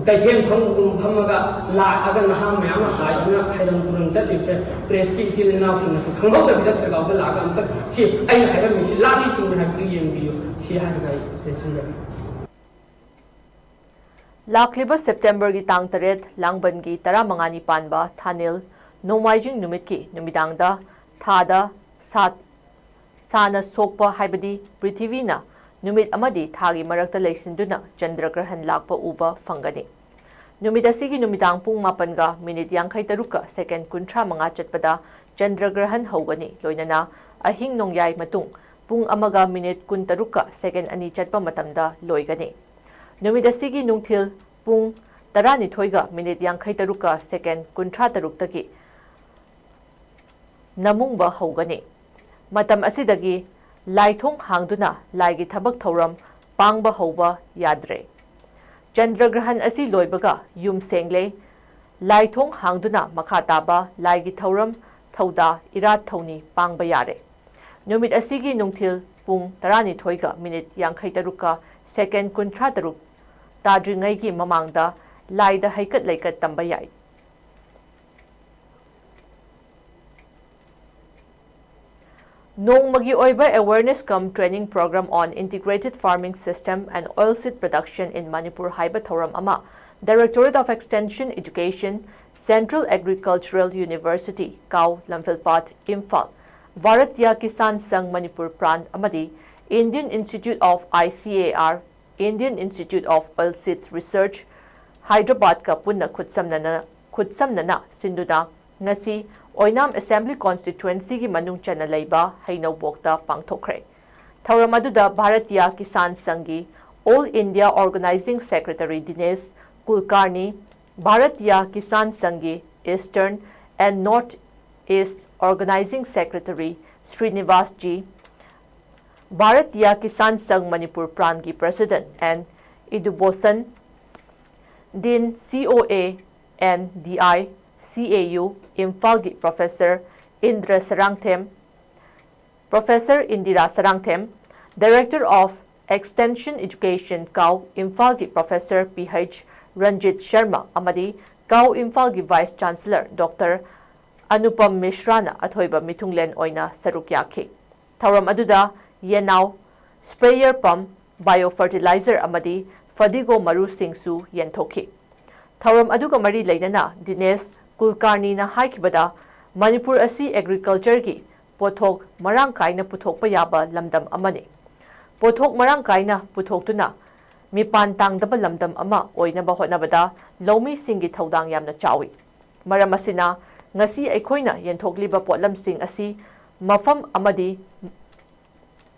ꯀꯩꯊꯦꯜ ꯐꯝ-, ꯐꯝꯃꯒ ꯂꯥꯛꯑꯒ ꯅꯍꯥ ꯃꯌꯥꯝ ꯑꯃ ꯍꯥꯏꯗꯨꯅ ꯍꯩꯔꯝ ꯇꯨꯔꯝ ꯆꯠꯂꯤꯕꯁꯦ ꯄ꯭ꯔꯦꯁꯀꯤ ꯏꯆꯤꯜ ꯏꯅꯥꯎꯁꯤꯡꯅꯁꯨ ꯈꯪꯍꯧꯗꯕꯤꯗ ꯈꯦꯔꯒꯥꯎꯗ ꯂꯥꯛꯑꯒ ꯑꯝꯇ ꯁꯤ ꯑꯩꯅ ꯍꯥꯏꯔꯝꯃꯤꯁꯤ ꯂꯥꯜꯂꯤ ꯆꯨꯝꯃꯤ ꯍꯥꯏꯕꯗꯨ ꯌꯦꯡꯕꯤꯌꯨ꯫ ꯁꯤ ꯍꯥꯏꯔꯒ ꯑꯩ ꯂꯣꯏꯁꯤꯟꯖꯔꯦ꯫ ꯂꯥꯛꯂꯤꯕ ꯁꯦꯞꯇꯦꯝꯕꯔꯒꯤ ꯇꯥꯡ ꯇꯔꯦꯠ, ꯂꯥꯡꯕꯟꯒꯤ ꯇꯔꯥꯃꯉꯥꯅꯤ ꯄꯥꯟꯕ ꯊꯥꯅꯤꯜ ꯅꯣꯡꯃꯥꯏꯖꯤꯡ ꯅꯨꯃꯤꯠꯀꯤ ꯅꯨꯃꯤꯗꯥꯡꯗ ꯊꯥꯗ ꯁꯥ-, ꯁꯥꯅ ꯁꯣꯛꯄ, ꯍꯥꯏꯕꯗꯤ ꯄ꯭ꯔꯤꯊꯤꯕꯤꯅ ꯅꯨꯃꯤꯠ ꯑꯃꯗꯤ ꯊꯥꯒꯤ ꯃꯔꯛꯇ ꯂꯩꯁꯤꯟꯗꯨꯅ ꯆꯟꯗ꯭ꯔ ꯒ꯭ꯔꯍꯟ ꯂꯥꯛꯄ ꯎꯕ ꯐꯪꯒꯅꯤ꯫ ꯅꯨꯃꯤꯠ ꯑꯁꯤꯒꯤ ꯅꯨꯃꯤꯗꯥꯡ ꯄꯨꯡ ꯃꯥꯄꯟꯒ ꯃꯤꯅꯤꯠ ꯌꯥꯡꯈꯩ ꯇꯔꯨꯛꯀ ꯁꯦꯀꯦꯟ ꯀꯨꯟꯊ꯭ꯔꯥ ꯃꯉꯥ ꯆꯠꯄꯗ ꯆꯟꯗ꯭ꯔ ꯒ꯭ꯔꯍꯟ ꯍꯧꯒꯅꯤ, ꯂꯣꯏꯅꯅ ꯑꯍꯤꯡ ꯅꯣꯡꯌꯥꯏ ꯃꯇꯨꯡ ꯄꯨꯡ ꯑꯃꯒ ꯃꯤꯅꯤꯠ ꯀꯨꯟ ꯇꯔꯨꯛꯀ ꯁꯦꯀꯦꯟ ꯑꯅꯤ ꯆꯠꯄ ꯃꯇꯝꯗ ꯂꯣꯏꯒꯅꯤ꯫ ꯅꯨꯃꯤꯠ ꯑꯁꯤꯒꯤ ꯅꯨꯡꯊꯤꯜ ꯄꯨꯡ ꯇꯔꯥꯅꯤꯊꯣꯏꯒ ꯃꯤꯅꯤꯠ ꯌꯥꯡꯈꯩ ꯇꯔꯨꯛꯀ ꯁꯦꯀꯦꯟ ꯀꯨꯟꯊ꯭ꯔꯥ ꯇꯔꯨꯛꯇꯒꯤ ꯅꯃꯨꯡꯕ ꯍꯧꯒꯅꯤ꯫ ꯃꯇꯝ ꯑꯁꯤꯗꯒꯤ ꯂꯥꯏꯊꯣꯡ ꯍꯥꯡꯗꯨꯅ ꯂꯥꯏꯒꯤ ꯊꯕꯛ ꯊꯧꯔꯝ ꯄꯥꯡꯕ ꯍꯧꯕ ꯌꯥꯗ꯭ꯔꯦ꯫ ꯆꯟꯗ꯭ꯔ ꯒ꯭ꯔꯍꯟ ꯑꯁꯤ ꯂꯣꯏꯕꯒ ꯌꯨꯝ ꯁꯦꯡꯂꯦ꯫ ꯂꯥꯏꯊꯣꯡ ꯍꯥꯡꯗꯨꯅ ꯃꯈꯥ ꯇꯥꯕ ꯂꯥꯏꯒꯤ ꯊꯧꯔꯝ ꯊꯧꯗꯥ ꯏꯔꯥꯠ ꯊꯧꯅꯤ ꯄꯥꯡꯕ ꯌꯥꯔꯦ꯫ ꯅꯨꯃꯤꯠ ꯑꯁꯤꯒꯤ ꯅꯨꯡꯊꯤꯜ ꯄꯨꯡ ꯇꯔꯥꯅꯤꯊꯣꯏꯒ ꯃꯤꯅꯤꯠ ꯌꯥꯡꯈꯩ ꯇꯔꯨꯛꯀ ꯁꯦꯀꯦꯟ ꯀꯨꯟꯊ꯭ꯔꯥ ꯇꯔꯨꯛ ꯇꯥꯗ꯭ꯔꯤꯉꯩꯒꯤ ꯃꯃꯥꯡꯗ ꯂꯥꯏꯗ ꯍꯩꯀꯠ ꯂꯩꯀꯠ ꯇꯝꯕ ꯌꯥꯏ꯫ ꯅꯣꯡꯃꯒꯤ ꯑꯣꯏꯕ Awareness cum Training Program on Integrated Farming System and Oilseed Production in Manipur ꯍꯥꯏꯕ ꯊꯧꯔꯝ ꯑꯃ Directorate of Extension Education, Central Agricultural University, ꯀꯥꯎ, ꯂꯝꯐꯦꯜꯄꯥꯠ, ꯏꯝꯐꯥꯜ, ꯚꯥꯔꯇꯤꯌꯥ ꯀꯤꯁꯥꯟ ꯁꯪ ꯃꯅꯤꯄꯨꯔ ꯄ꯭ꯔꯥꯟ ꯑꯃꯗꯤ Indian Institute of I C A R, Indian Institute of Oilseeds Research, ꯍꯥꯏꯗ꯭ꯔꯕꯥꯗꯀ ꯄꯨꯟꯅ ꯈꯨꯠꯁꯝꯅꯅ, ꯈꯨꯠꯁꯝꯅꯅ ꯁꯤꯟꯗꯨꯅ ꯉꯁꯤ ꯑꯣꯏꯅꯥꯝ Assembly Constituencyꯒꯤ ꯃꯅꯨꯡ ꯆꯟꯅ ꯂꯩꯕ ꯍꯩꯅꯧꯕꯣꯛꯇ ꯄꯥꯡꯊꯣꯛꯈ꯭ꯔꯦ꯫ ꯊꯧꯔꯝ ꯑꯗꯨꯗ ꯚꯥꯔꯇꯤꯌꯥ ꯀꯤꯁꯥꯟ ꯁꯪꯒꯤ All India Organizing Secretary Dinesh ꯀꯨꯜꯀꯥꯔꯅꯤ, ꯚꯥꯔꯇꯤꯌꯥ ꯀꯤꯁꯥꯟ ꯁꯪꯒꯤ Eastern and North East Organizing Secretary Srinivas ji, Bharatiya Kisan Sangh Manipur ꯄ꯭ꯔꯥꯟꯒꯤ President ꯑꯦꯟ ꯏꯗꯨꯕꯣꯁꯟ, Dean C O A and D I C A U ꯏꯝꯐꯥꯜꯒꯤ Professor Indra Sarangthem, Professor Indira Sarangthem, Director of Extension Education ꯀꯥꯎ ꯏꯝꯐꯥꯜꯒꯤ Professor P H Ranjit Sharma ꯑꯃꯗꯤ ꯀꯥꯎ ꯏꯝꯐꯥꯜꯒꯤ Vice Chancellor Doctor ꯑꯅꯨꯄꯝ ꯃꯤꯁ꯭ꯔꯥꯅ ꯑꯊꯣꯏꯕ ꯃꯤꯊꯨꯡꯂꯦꯟ ꯑꯣꯏꯅ ꯁꯔꯨꯛ ꯌꯥꯈꯤ꯫ ꯊꯧꯔꯝ ꯑꯗꯨꯗ ꯌꯦꯅꯥꯎ, sprayer pump, bio fertilizer ꯑꯃꯗꯤ ꯐꯗꯤꯒꯣꯝ ꯃꯔꯨꯁꯤꯡꯁꯨ ꯌꯦꯟꯊꯣꯛꯈꯤ꯫ ꯊꯧꯔꯝ ꯑꯗꯨꯒ ꯃꯔꯤ ꯂꯩꯅꯅ ꯗꯤꯅꯦꯁ ꯀꯨꯜꯀꯥꯔꯅꯤꯅ ꯍꯥꯏꯈꯤꯕꯗ, ꯃꯅꯤꯄꯨꯔ ꯑꯁꯤ agricultureꯒꯤ ꯄꯣꯠꯊꯣꯛ ꯃꯔꯥꯡ ꯀꯥꯏꯅ ꯄꯨꯊꯣꯛꯄ ꯌꯥꯕ ꯂꯝꯗꯝ ꯑꯃꯅꯤ꯫ ꯄꯣꯠꯊꯣꯛ ꯃꯔꯥꯡ ꯀꯥꯏꯅ ꯄꯨꯊꯣꯛꯇꯨꯅ ꯃꯤꯄꯥꯟ ꯇꯥꯡꯗꯕ ꯂꯝꯗꯝ ꯑꯃ ꯑꯣꯏꯅꯕ ꯍꯣꯠꯅꯕꯗ ꯂꯧꯃꯤꯁꯤꯡꯒꯤ ꯊꯧꯗꯥꯡ ꯌꯥꯝꯅ ꯆꯥꯎꯏ꯫ ꯃꯔꯝ ꯑꯁꯤꯅ, ꯉꯁꯤ ꯑꯩꯈꯣꯏꯅ ꯌꯦꯟꯊꯣꯛꯂꯤꯕ ꯄꯣꯠꯂꯝꯁꯤꯡ ꯑꯁꯤ ꯃꯐꯝ ꯑꯃꯗꯤ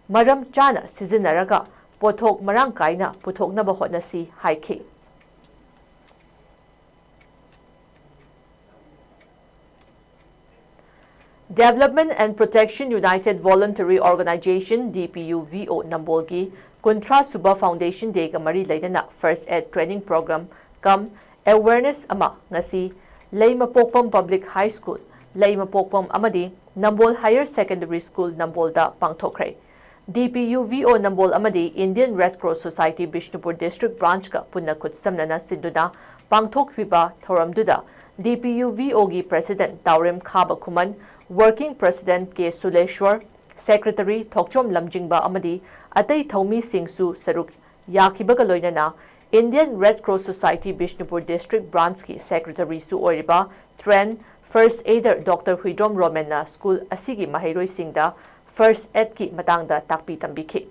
ꯃꯔꯝ ꯆꯥꯅ ꯁꯤꯖꯤꯟꯅꯔꯒ ꯄꯣꯠꯊꯣꯛ ꯃꯔꯥꯡ ꯀꯥꯏꯅ ꯄꯨꯊꯣꯛꯅꯕ ꯍꯣꯠꯅꯁꯤ ꯍꯥꯏꯈꯤ꯫ Development and Protection United Voluntary Organization, D P U V O, ꯅꯝꯕꯣꯜꯒꯤ ꯀꯨꯟꯊ꯭ꯔꯥ ꯁꯨꯕ Foundation Dayꯒ ꯃꯔꯤ ꯂꯩꯅꯅ First Aid Training Program cum Awareness ꯑꯃ ꯉꯁꯤ ꯂꯩꯃꯄꯣꯛꯄꯝ Public High School, ꯂꯩꯃꯄꯣꯛꯄꯝ ꯑꯃꯗꯤ ꯅꯝꯕꯣꯜ Higher Secondary School ꯅꯝꯕꯣꯜꯗ ꯄꯥꯡꯊꯣꯛꯈ꯭ꯔꯦ꯫ D P U V O ꯅꯝꯕꯣꯜ ꯑꯃꯗꯤ Indian Red Cross Society Bishnupur District Branchꯀ ꯄꯨꯟꯅ ꯈꯨꯠꯁꯝꯅꯅ ꯁꯤꯟꯗꯨꯅ ꯄꯥꯡꯊꯣꯛꯈꯤꯕ ꯊꯧꯔꯝꯗꯨꯗ D P U V Oꯒꯤ President ꯇꯥꯎꯔꯦꯝ ꯈꯥꯕ ꯈꯨꯃꯟ, Working President ꯀꯦ ꯁꯨꯂꯦꯁ꯭ꯋꯔ, Secretary ꯊꯣꯛꯆꯣꯝ ꯂꯝꯖꯤꯡꯕ ꯑꯃꯗꯤ ꯑꯇꯩ ꯊꯧꯃꯤꯁꯤꯡꯁꯨ ꯁꯔꯨꯛ ꯌꯥꯈꯤꯕꯒ ꯂꯣꯏꯅꯅ Indian Red Cross Society Bishnupur District Branchꯀꯤ Secretaryꯁꯨ ꯑꯣꯏꯔꯤꯕ trained first aider Doctor Huidrom ꯔꯣꯃꯦꯟꯅ ꯁ꯭ꯀꯨꯜ ꯑꯁꯤꯒꯤ ꯃꯍꯩꯔꯣꯏꯁꯤꯡꯗ first aidꯀꯤ ꯃꯇꯥꯡꯗ ꯇꯥꯛꯄꯤ ꯇꯝꯕꯤꯈꯤ꯫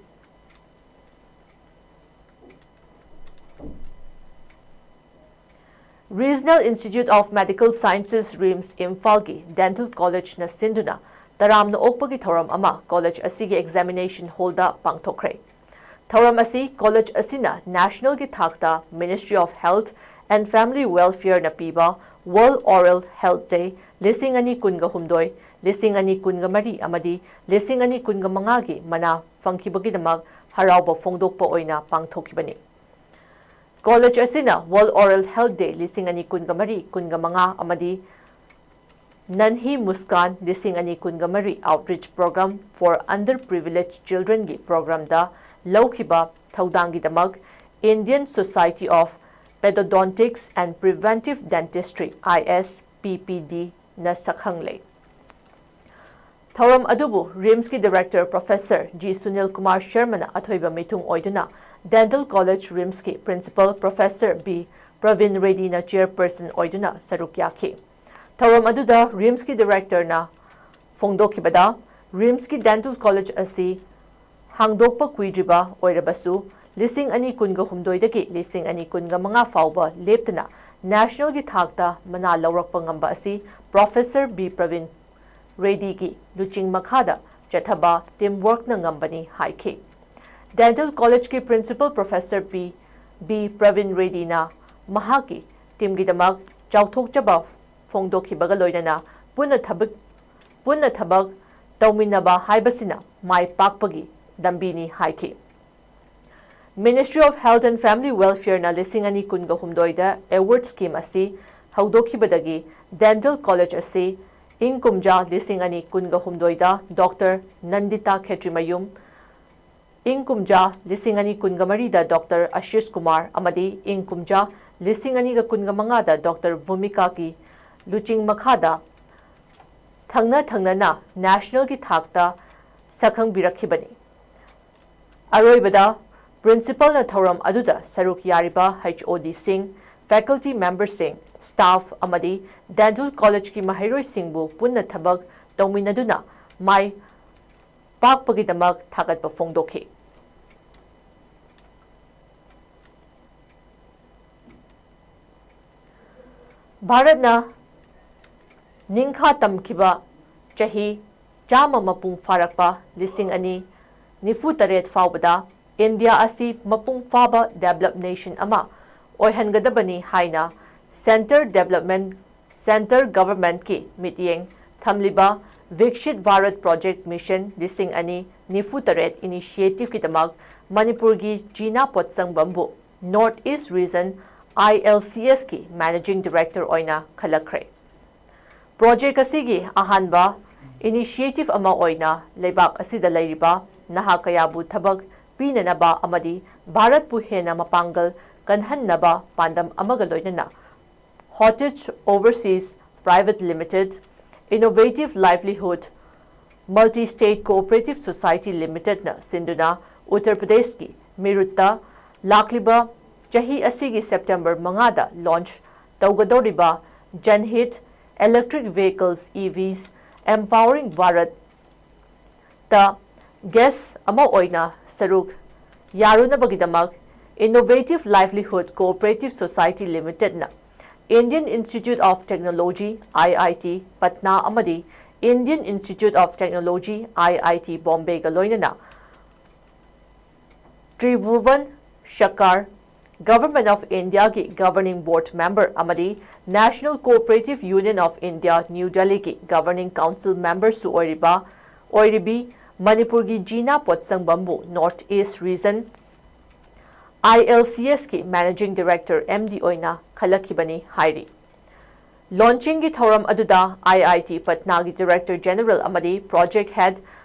Regional Institute of Medical Sciences, RIMS, ꯏꯝꯐꯥꯜꯒꯤ Dental Collegeꯅ ꯁꯤꯟꯗꯨꯅ ꯇꯔꯥꯝꯅ ꯑꯣꯛꯄꯒꯤ ꯊꯧꯔꯝ ꯑꯃ ꯀꯣꯂꯦꯖ ꯑꯁꯤꯒꯤ examination hallꯗ ꯄꯥꯡꯊꯣꯛꯈ꯭ꯔꯦ꯫ ꯊꯧꯔꯝ ꯑꯁꯤ ꯀꯣꯂꯦꯖ ꯑꯁꯤꯅ nationalꯒꯤ ꯊꯥꯛꯇ Ministry of Health and Family Welfareꯅ ꯄꯤꯕ World Oral Health Day ꯂꯤꯁꯤꯡ ꯑꯅꯤ ꯀꯨꯟꯒ ꯍꯨꯝꯗꯣꯏ, ꯂꯤꯁꯤꯡ ꯑꯅꯤ ꯀꯨꯟꯒ ꯃꯔꯤ ꯑꯃꯗꯤ ꯂꯤꯁꯤꯡ ꯑꯅꯤ ꯀꯨꯟꯒ ꯃꯉꯥꯒꯤ ꯃꯅꯥ ꯐꯪꯈꯤꯕꯒꯤꯗꯃꯛ ꯍꯔꯥꯎꯕ ꯐꯣꯡꯗꯣꯛꯄ ꯑꯣꯏꯅ ꯄꯥꯡꯊꯣꯛꯈꯤꯕꯅꯤ꯫ ꯀꯣꯂꯦꯖ ꯑꯁꯤꯅ World Oral Health Day ꯂꯤꯁꯤꯡ ꯑꯅꯤ ꯀꯨꯟꯒ ꯃꯔꯤ ꯀꯨꯟꯒ ꯃꯉꯥ ꯑꯃꯗꯤ ꯅꯟꯍꯤ ꯃꯨꯁꯀꯥꯟ ꯂꯤꯁꯤꯡ ꯑꯅꯤ ꯀꯨꯟꯒ ꯃꯔꯤ Outreach Program for Underprivileged Childrenꯒꯤ programꯗ ꯂꯧꯈꯤꯕ ꯊꯧꯗꯥꯡꯒꯤꯗꯃꯛ Indian Society of Periodontics and Preventive Dentistry, ISPPDꯅ ꯁꯛꯈꯪꯂꯦ꯫ ꯊꯧꯔꯝ ꯑꯗꯨꯕꯨ RIMSꯀꯤ Director Professor G Sunil Kumar ꯁꯔꯃꯅ ꯑꯊꯣꯏꯕ ꯃꯤꯊꯨꯡ ꯑꯣꯏꯗꯨꯅ Dental College RIMSꯀꯤ Principal Professor B Praveen ꯔꯦꯗꯤꯅ Chairperson ꯑꯣꯏꯗꯨꯅ ꯁꯔꯨꯛ ꯌꯥꯈꯤ꯫ ꯊꯧꯔꯝ ꯑꯗꯨꯗ RIMSꯀꯤ Directorꯅ ꯐꯣꯡꯗꯣꯛꯈꯤꯕꯗ, RIMSꯀꯤ Dental College ꯑꯁꯤ ꯍꯥꯡꯗꯣꯛꯄ ꯀꯨꯏꯗ꯭ꯔꯤꯕ ꯑꯣꯏꯔꯕꯁꯨ, ꯂꯤꯁꯤꯡ ꯑꯅꯤ ꯀꯨꯟꯒ ꯍꯨꯝꯗꯣꯏꯗꯒꯤ ꯂꯤꯁꯤꯡ ꯑꯅꯤ ꯀꯨꯟꯒ ꯃꯉꯥ ꯐꯥꯎꯕ ꯂꯦꯞꯇꯅ nationalꯒꯤ ꯊꯥꯛꯇ ꯃꯅꯥ ꯂꯧꯔꯛꯄ ꯉꯝꯕ ꯑꯁꯤ Professor B ꯄ꯭ꯔꯕꯤꯟ ꯔꯦꯗꯤꯒꯤ ꯂꯨꯆꯤꯡ ꯃꯈꯥꯗ ꯆꯠꯊꯕ teamworkꯅ ꯉꯝꯕꯅꯤ ꯍꯥꯏꯈꯤ꯫ Dental Collegeꯀꯤ Principal Professor P B Praveen ꯔꯦꯗꯤꯅ ꯃꯍꯥꯛꯀꯤ teamꯒꯤꯗꯃꯛ ꯆꯥꯎꯊꯣꯛꯆꯕ ꯐꯣꯡꯗꯣꯛꯈꯤꯕꯒ ꯂꯣꯏꯅꯅ ꯄꯨꯟꯅ ꯊꯕꯛ, ꯄꯨꯟꯅ ꯊꯕꯛ ꯇꯧꯃꯤꯟꯅꯕ ꯍꯥꯏꯕꯁꯤꯅ ꯃꯥꯏ ꯄꯥꯛꯄꯒꯤ ꯂꯝꯕꯤꯅꯤ ꯍꯥꯏꯈꯤ꯫ Ministry of Health and Family Welfareꯅ ꯂꯤꯁꯤꯡ ꯑꯅꯤ ꯀꯨꯟꯒ ꯍꯨꯝꯗꯣꯏꯗ award scheme ꯑꯁꯤ ꯍꯧꯗꯣꯛꯈꯤꯕꯗꯒꯤ Dental College ꯑꯁꯤ ꯏꯪ ꯀꯨꯝꯖꯥ ꯂꯤꯁꯤꯡ ꯑꯅꯤ ꯀꯨꯟꯒ ꯍꯨꯝꯗꯣꯏꯗ Doctor ꯅꯟꯗꯤꯇꯥ ꯈꯦꯇ꯭ꯔꯤꯃꯌꯨꯝ, ꯏꯪ ꯀꯨꯝꯖꯥ ꯂꯤꯁꯤꯡ ꯑꯅꯤ ꯀꯨꯟꯒ ꯃꯔꯤꯗ Doctor ꯑꯁꯤꯁ ꯀꯨꯃꯥꯔ ꯑꯃꯗꯤ ꯏꯪ ꯀꯨꯝꯖꯥ ꯂꯤꯁꯤꯡ ꯑꯅꯤꯒ ꯀꯨꯟꯒ ꯃꯉꯥꯗ Doctor ꯚꯨꯃꯤꯀꯥꯒꯤ ꯂꯨꯆꯤꯡ ꯃꯈꯥꯗ ꯊꯪꯅ ꯊꯪꯅꯅ nationalꯒꯤ ꯊꯥꯛꯇ ꯁꯛꯈꯪꯕꯤꯔꯛꯈꯤꯕꯅꯤ꯫ ꯑꯔꯣꯏꯕꯗ, Principalꯅ ꯊꯧꯔꯝ ꯑꯗꯨꯗ ꯁꯔꯨꯛ ꯌꯥꯔꯤꯕ H O Dꯁꯤꯡ, faculty memberꯁꯤꯡ, staff ꯑꯃꯗꯤ Dental Collegeꯀꯤ ꯃꯍꯩꯔꯣꯏꯁꯤꯡꯕꯨ ꯄꯨꯟꯅ ꯊꯕꯛ ꯇꯧꯃꯤꯟꯅꯗꯨꯅ ꯃꯥꯏ ꯄꯥꯛꯄꯒꯤꯗꯃꯛ ꯊꯥꯒꯠꯄ ꯐꯣꯡꯗꯣꯛꯈꯤ꯫ ꯚꯥꯔꯠꯅ ꯅꯤꯡꯈꯥ ꯇꯝꯈꯤꯕ ꯆꯍꯤ ꯆꯥꯝꯃ ꯃꯄꯨꯡ ꯐꯥꯔꯛꯄ ꯂꯤꯁꯤꯡ ꯑꯅꯤ ꯅꯤꯐꯨ ꯇꯔꯦꯠ ꯐꯥꯎꯕꯗ ꯏꯟꯗꯤꯌꯥ ꯑꯁꯤ ꯃꯄꯨꯡ ꯐꯥꯕ developed nation ꯑꯃ ꯑꯣꯏꯍꯟꯒꯗꯕꯅꯤ ꯍꯥꯏꯅ Centre Development, Centre Governmentꯀꯤ ꯃꯤꯠꯌꯦꯡ ꯊꯝꯂꯤꯕ Viksit Bharat Project Mission ꯂꯤꯁꯤꯡ ꯑꯅꯤ ꯅꯤꯐꯨ ꯇꯔꯦꯠ initiativeꯀꯤꯗꯃꯛ ꯃꯅꯤꯄꯨꯔꯒꯤ ꯖꯤꯅꯥ ꯄꯣꯠꯁꯪꯕꯝꯕꯨ North East Region ILCSꯀꯤ Managing Director ꯑꯣꯏꯅ ꯈꯜꯂꯛꯈ꯭ꯔꯦ꯫ Project ꯑꯁꯤꯒꯤ ꯑꯍꯥꯟꯕ initiative ꯑꯃ ꯑꯣꯏꯅ ꯂꯩꯕꯥꯛ ꯑꯁꯤꯗ ꯂꯩꯔꯤꯕ ꯅꯍꯥ ꯀꯌꯥꯕꯨ ꯊꯕꯛ ꯄꯤꯅꯅꯕ ꯑꯃꯗꯤ ꯚꯥꯔꯠꯄꯨ ꯍꯦꯟꯅ ꯃꯄꯥꯡꯒꯜ ꯀꯟꯍꯟꯅꯕ ꯄꯥꯟꯗꯝ ꯑꯃꯒ ꯂꯣꯏꯅꯅ Hotage Overseas Private Limited, Innovative Livelihood Multi-State Cooperative Society Limitedꯅ ꯁꯤꯟꯗꯨꯅ ꯎꯠꯇꯔ ꯄ꯭ꯔꯗꯦꯁꯀꯤ ꯃꯤꯔꯨꯠꯇ ꯂꯥꯛꯂꯤꯕ ꯆꯍꯤ ꯑꯁꯤꯒꯤ ꯁꯦꯞꯇꯦꯝꯕꯔ ꯃꯉꯥꯗ launch ꯇꯧꯒꯗꯧꯔꯤꯕ Janhit Electric Vehicles, EVs, Empowering Bharat ꯇ guest ꯑꯃ ꯑꯣꯏꯅ ꯁꯔꯨꯛ ꯌꯥꯔꯨꯅꯕꯒꯤꯗꯃꯛ Innovative Livelihood Cooperative Society Limitedꯅ Indian Institute of Technology, IIT, Patna ꯑꯃꯗꯤ Indian Institute of Technology, IIT, Bombayꯒ ꯂꯣꯏꯅꯅ Tribhuvan Shankar, Government of Indiaꯒꯤ Governing Board Member ꯑꯃꯗꯤ National Cooperative Union of India, New Delhiꯒꯤ Governing Council Memberꯁꯨ ꯑꯣꯏꯔꯤꯕ, ꯑꯣꯏꯔꯤꯕꯤ ꯃꯅꯤꯄꯨꯔꯒꯤ ꯖꯤꯅꯥ ꯄꯣꯠꯁꯪꯕꯝꯕꯨ North East Region ILCSꯀꯤ Managing Director, MD ꯑꯣꯏꯅ ꯈꯜꯂꯛꯈꯤꯕꯅꯤ ꯍꯥꯏꯔꯤ꯫ Launchingꯒꯤ ꯊꯧꯔꯝ ꯑꯗꯨꯗ IIT Patnaꯒꯤ Director General ꯑꯃꯗꯤ Project Head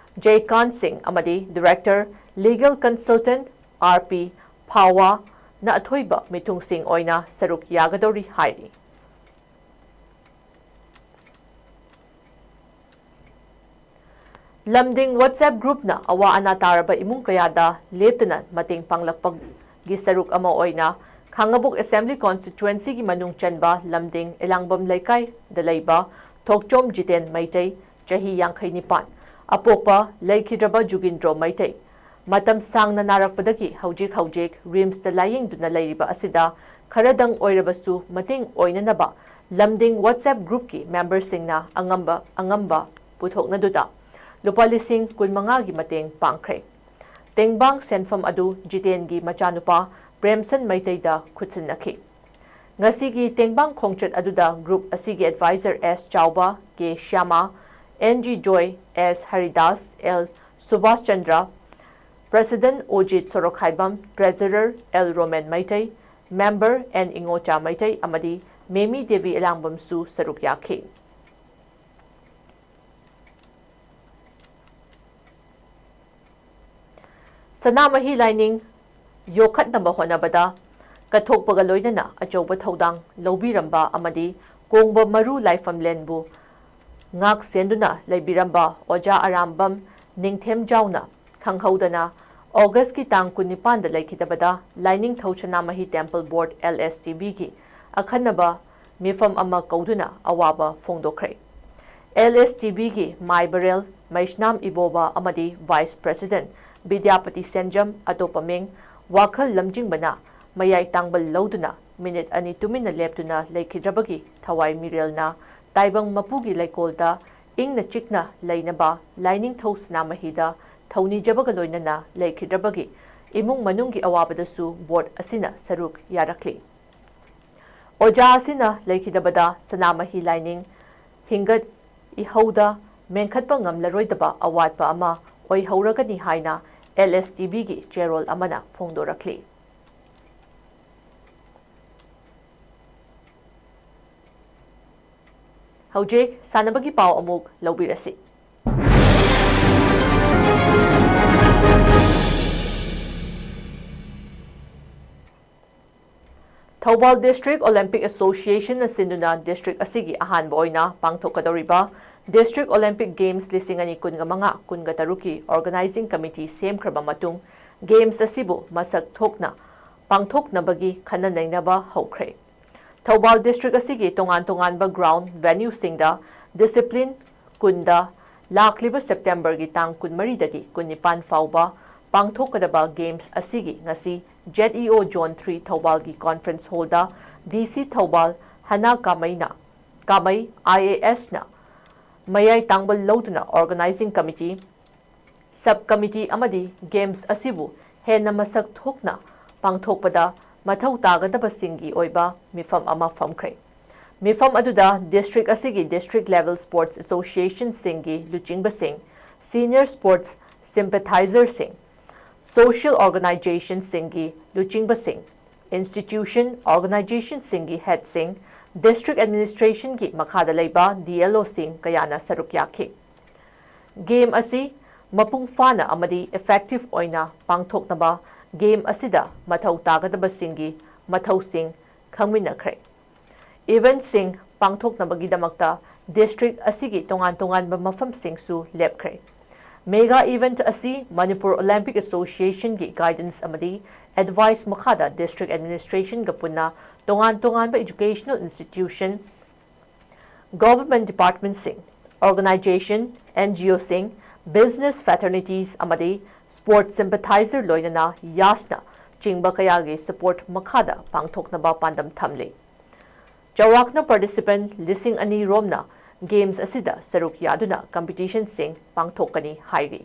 ꯖꯦꯀꯥꯟ ꯁꯤꯡ ꯑꯃꯗꯤ Director Legal Consultant R P ꯄꯥꯋꯥꯅ ꯑꯊꯣꯏꯕ ꯃꯤꯊꯨꯡꯁꯤꯡ ꯑꯣꯏꯅ ꯁꯔꯨꯛ ꯌꯥꯒꯗꯧꯔꯤ ꯍꯥꯏꯔꯤ꯫ ꯂꯝꯗꯤꯡ WhatsApp groupꯅ ꯑꯋꯥ ꯑꯅꯥ ꯇꯥꯔꯕ ꯏꯃꯨꯡ ꯀꯌꯥꯗ ꯂꯦꯞꯇꯅ ꯃꯇꯦꯡ ꯄꯥꯡꯂꯛꯄꯒꯤ ꯁꯔꯨꯛ ꯑꯃ ꯑꯣꯏꯅ ꯈꯥꯡꯉꯕꯣꯛ Assembly Constituencyꯒꯤ ꯃꯅꯨꯡ ꯆꯟꯕ ꯂꯝꯗꯤꯡ ꯑꯦꯂꯥꯡꯕꯝ ꯂꯩꯀꯥꯏꯗ ꯂꯩꯕ ꯊꯣꯛꯆꯣꯝ ꯖꯤꯇꯦꯟ ꯃꯩꯇꯩ, ꯆꯍꯤ ꯌꯥꯡꯈꯩ ꯅꯤꯄꯥꯟ, ꯑꯄꯣꯛꯄ ꯂꯩꯈꯤꯗ꯭ꯔꯕ ꯖꯨꯒꯤꯟꯗ꯭ꯔꯣ ꯃꯩꯇꯩ, ꯃꯇꯝ ꯁꯥꯡꯅ ꯅꯥꯔꯛꯄꯗꯒꯤ ꯍꯧꯖꯤꯛ ꯍꯧꯖꯤꯛ RIMSꯇ ꯂꯥꯌꯦꯡꯗꯨꯅ ꯂꯩꯔꯤꯕ ꯑꯁꯤꯗ ꯈꯔꯗꯪ ꯑꯣꯏꯔꯕꯁꯨ ꯃꯇꯦꯡ ꯑꯣꯏꯅꯅꯕ ꯂꯝꯗꯤꯡ WhatsApp groupꯀꯤ memberꯁꯤꯡꯅ ꯑꯉꯝꯕ ꯑꯉꯝꯕ ꯄꯨꯊꯣꯛꯅꯗꯨꯅ ꯂꯨꯄꯥ ꯂꯤꯁꯤꯡ ꯀꯨꯟꯃꯉꯥꯒꯤ ꯃꯇꯦꯡ ꯄꯥꯡꯈ꯭ꯔꯦ꯫ ꯇꯦꯡꯕꯥꯡ ꯁꯦꯟꯐꯝ ꯑꯗꯨ ꯖꯤꯇꯦꯟꯒꯤ ꯃꯆꯥꯅꯨꯄꯥ ꯄ꯭ꯔꯦꯝꯁꯟ ꯃꯩꯇꯩꯗ ꯈꯨꯠꯁꯤꯟꯅꯈꯤ꯫ ꯉꯁꯤꯒꯤ ꯇꯦꯡꯕꯥꯡ ꯈꯣꯡꯆꯠ ꯑꯗꯨꯗ group ꯑꯁꯤꯒꯤ advisor S Chaoba, K Shyam, N G Joy, S Haridas, L ꯁꯨꯕꯥꯁ Chandra, president Ojit Sorokhaibam, treasurer L Romen Meitei, member N Ingocha Meitei ꯑꯃꯗꯤ ꯃꯦꯃꯤ ꯗꯦꯕꯤ ꯑꯦꯂꯥꯡꯕꯝꯁꯨ ꯁꯔꯨꯛ ꯌꯥꯈꯤ꯫ ꯁꯅꯥꯃꯍꯤ ꯂꯥꯏꯅꯤꯡ ꯌꯣꯛꯈꯠꯅꯕ ꯍꯣꯠꯅꯕꯗ ꯀꯠꯊꯣꯛꯄꯒ ꯂꯣꯏꯅꯅ ꯑꯆꯧꯕ ꯊꯧꯗꯥꯡ ꯂꯧꯕꯤꯔꯝꯕ ꯑꯃꯗꯤ ꯀꯣꯡꯕ ꯃꯔꯨ ꯂꯥꯏꯐꯝꯂꯦꯟꯕꯨ ꯉꯥꯛ ꯁꯦꯟꯗꯨꯅ ꯂꯩꯕꯤꯔꯝꯕ ꯑꯣꯖꯥ ꯑꯔꯥꯝꯕꯝ ꯅꯤꯡꯊꯦꯝꯖꯥꯎꯅ ꯈꯪꯍꯧꯗꯅ Augustꯀꯤ ꯇꯥꯡ ꯀꯨꯟꯅꯤꯄꯥꯟꯗ ꯂꯩꯈꯤꯗꯕꯗ ꯂꯥꯏꯅꯤꯡꯊꯧ ꯁꯅꯥꯃꯍꯤ Temple Board, LSTBꯒꯤ ꯑꯈꯟꯅꯕ ꯃꯤꯐꯝ ꯑꯃ ꯀꯧꯗꯨꯅ ꯑꯋꯥꯕ ꯐꯣꯡꯗꯣꯛꯈ꯭ꯔꯦ꯫ LSTBꯒꯤ ꯃꯥꯏꯕꯔꯦꯜ ꯃꯩꯁꯅꯥꯝ ꯏꯕꯣꯕ ꯑꯃꯗꯤ vice president ꯕꯤꯗ꯭ꯌꯥꯄꯇꯤ ꯁꯦꯟꯖꯝ, ꯑꯇꯣꯞꯄ ꯃꯤꯡ ꯋꯥꯈꯜ ꯂꯝꯖꯤꯡꯕꯅ ꯃꯌꯥꯏ ꯇꯥꯡꯕꯜ ꯂꯧꯗꯨꯅ ꯃꯤꯅꯤꯠ ꯑꯅꯤ ꯇꯨꯃꯤꯟꯅ ꯂꯦꯞꯇꯨꯅ ꯂꯩꯈꯤꯗ꯭ꯔꯕꯒꯤ ꯊꯋꯥꯏ ꯃꯤꯔꯦꯜꯅ ꯇꯥꯏꯕꯪ ꯃꯄꯨꯒꯤ ꯂꯩꯀꯣꯜꯗ ꯏꯪꯅ ꯆꯤꯛꯅ ꯂꯩꯅꯕ ꯂꯥꯏꯅꯤꯡꯊꯧ ꯁꯅꯥꯃꯍꯤꯗ ꯊꯧꯅꯤꯖꯕꯒ ꯂꯣꯏꯅꯅ ꯂꯩꯈꯤꯗ꯭ꯔꯕꯒꯤ ꯏꯃꯨꯡ ꯃꯅꯨꯡꯒꯤ ꯑꯋꯥꯕꯗꯁꯨ board ꯑꯁꯤꯅ ꯁꯔꯨꯛ ꯌꯥꯔꯛꯂꯤ꯫ ꯑꯣꯖꯥ ꯑꯁꯤꯅ ꯂꯩꯈꯤꯗꯕꯗ ꯁꯅꯥꯃꯍꯤ ꯂꯥꯏꯅꯤꯡ ꯍꯤꯡꯒꯠ ꯏꯍꯧꯗ ꯃꯦꯟꯈꯠꯄ ꯉꯝꯂꯔꯣꯏꯗꯕ ꯑꯋꯥꯠꯄ ꯑꯃ ꯑꯣꯏꯍꯧꯔꯒꯅꯤ ꯍꯥꯏꯅ LSTBꯒꯤ ꯆꯦꯔꯣꯜ ꯑꯃꯅ ꯐꯣꯡꯗꯣꯔꯛꯂꯤ꯫ ꯍꯧꯖꯤꯛ ꯁꯥꯟꯅꯕꯒꯤ ꯄꯥꯎ ꯑꯃꯨꯛ ꯂꯧꯕꯤꯔꯁꯤ꯫ ꯊꯧꯕꯥꯜ District Olympic Associationꯅ ꯁꯤꯟꯗꯨꯅ district ꯑꯁꯤꯒꯤ ꯑꯍꯥꯟꯕ ꯑꯣꯏꯅ ꯄꯥꯡꯊꯣꯛꯀꯗꯧꯔꯤꯕ District Olympic Games ꯂꯤꯁꯤꯡ ꯑꯅꯤ ꯀꯨꯟꯒ ꯃꯉꯥ ꯀꯨꯟꯒ ꯇꯔꯨꯛꯀꯤ Organizing Committee ꯁꯦꯝꯈ꯭ꯔꯕ ꯃꯇꯨꯡ Games ꯑꯁꯤꯕꯨ ꯃꯁꯛ ꯊꯣꯛꯅ ꯄꯥꯡꯊꯣꯛꯅꯕꯒꯤ ꯈꯟꯅ ꯅꯩꯅꯕ ꯍꯧꯈ꯭ꯔꯦ꯫ ꯊꯧꯕꯥꯜ District ꯑꯁꯤꯒꯤ ꯇꯣꯉꯥꯟ ꯇꯣꯉꯥꯟꯕ ground venue ꯁꯤꯡꯗ Discipline ꯀꯨꯟꯗ ꯂꯥꯛꯂꯤꯕ September ꯒꯤ ꯇꯥꯡ ꯀꯨꯟꯃꯔꯤꯗꯒꯤ ꯀꯨꯟꯅꯤꯄꯥꯟ ꯐꯥꯎꯕ ꯄꯥꯡꯊꯣꯛꯀꯗꯕ Games ꯑꯁꯤꯒꯤ ꯉꯁꯤ Z E O Zone three ꯊꯧꯕꯥꯜꯒꯤ Conference Hall the D C Thoubal ꯍꯅꯥ ꯀꯥꯃꯩꯅ, ꯀꯥꯃꯩ I A S ꯅ ꯃꯌꯥꯏ ꯇꯥꯡꯕ ꯂꯧꯗꯨꯅ Organizing Committee, Sub Committee ꯑꯃꯗꯤ Games ꯑꯁꯤꯕꯨ ꯍꯦꯟꯅ ꯃꯁꯛ ꯊꯣꯛꯅ ꯄꯥꯡꯊꯣꯛꯄꯗ ꯃꯊꯧ ꯇꯥꯒꯗꯕꯁꯤꯡꯒꯤ ꯑꯣꯏꯕ ꯃꯤꯐꯝ ꯑꯃ ꯐꯝꯈ꯭ꯔꯦ꯫ ꯃꯤꯐꯝ ꯑꯗꯨꯗ District ꯑꯁꯤꯒꯤ District Level Sports Association ꯁꯤꯡꯒꯤ ꯂꯨꯆꯤꯡꯕꯁꯤꯡ, Senior Sports Sympathizer ꯁꯤꯡ, Social Organization ꯁꯤꯡꯒꯤ ꯂꯨꯆꯤꯡꯕꯁꯤꯡ, Institution, Organization ꯁꯤꯡꯒꯤ Head ꯁꯤꯡ, District Administration ꯒꯤ ꯃꯈꯥꯗ ꯂꯩꯕ D L O ꯁꯤꯡ ꯀꯌꯥꯅ ꯁꯔꯨꯛ ꯌꯥꯈꯤ꯫ Game ꯑꯁꯤ ꯃꯄꯨꯡ ꯐꯥꯅ ꯑꯃꯗꯤ effective ꯑꯣꯏꯅ ꯄꯥꯡꯊꯣꯛꯅꯕ Game ꯑꯁꯤꯗ ꯃꯊꯧ ꯇꯥꯒꯗꯕꯁꯤꯡꯒꯤ ꯃꯊꯧꯁꯤꯡ ꯈꯪꯃꯤꯟꯅꯈ꯭ꯔꯦ꯫ Event ꯁꯤꯡ ꯄꯥꯡꯊꯣꯛꯅꯕꯒꯤꯗꯃꯛꯇ District ꯑꯁꯤꯒꯤ ꯇꯣꯉꯥꯟ ꯇꯣꯉꯥꯟꯕ ꯃꯐꯝꯁꯤꯡꯁꯨ ꯂꯦꯞꯈ꯭ꯔꯦ꯫ Mega Event ꯑꯁꯤ Manipur Olympic Association ꯒꯤ guidance ꯑꯃꯗꯤ advice ꯃꯈꯥꯗ District Administration ꯒ ꯄꯨꯟꯅ ꯇꯣꯉꯥꯟ ꯇꯣꯉꯥꯟꯕ educational institution, government department ꯁꯤꯡ, organization, N G O ꯁꯤꯡ, business fraternities ꯑꯃꯗꯤ sports sympathizer ꯂꯣꯏꯅꯅ ꯌꯥꯁꯅ ꯆꯤꯡꯕ ꯀꯌꯥꯒꯤ support ꯃꯈꯥꯗ ꯄꯥꯡꯊꯣꯛꯅꯕ ꯄꯥꯟꯗꯝ ꯊꯝꯂꯤ꯫ ꯆꯥꯎꯔꯥꯛꯅ participant ꯂꯤꯁꯤꯡ ꯑꯅꯤ ꯔꯣꯝꯅ Games ꯑꯁꯤꯗ ꯁꯔꯨꯛ ꯌꯥꯗꯨꯅ competition ꯁꯤꯡ ꯄꯥꯡꯊꯣꯛꯀꯅꯤ ꯍꯥꯏꯔꯤ꯫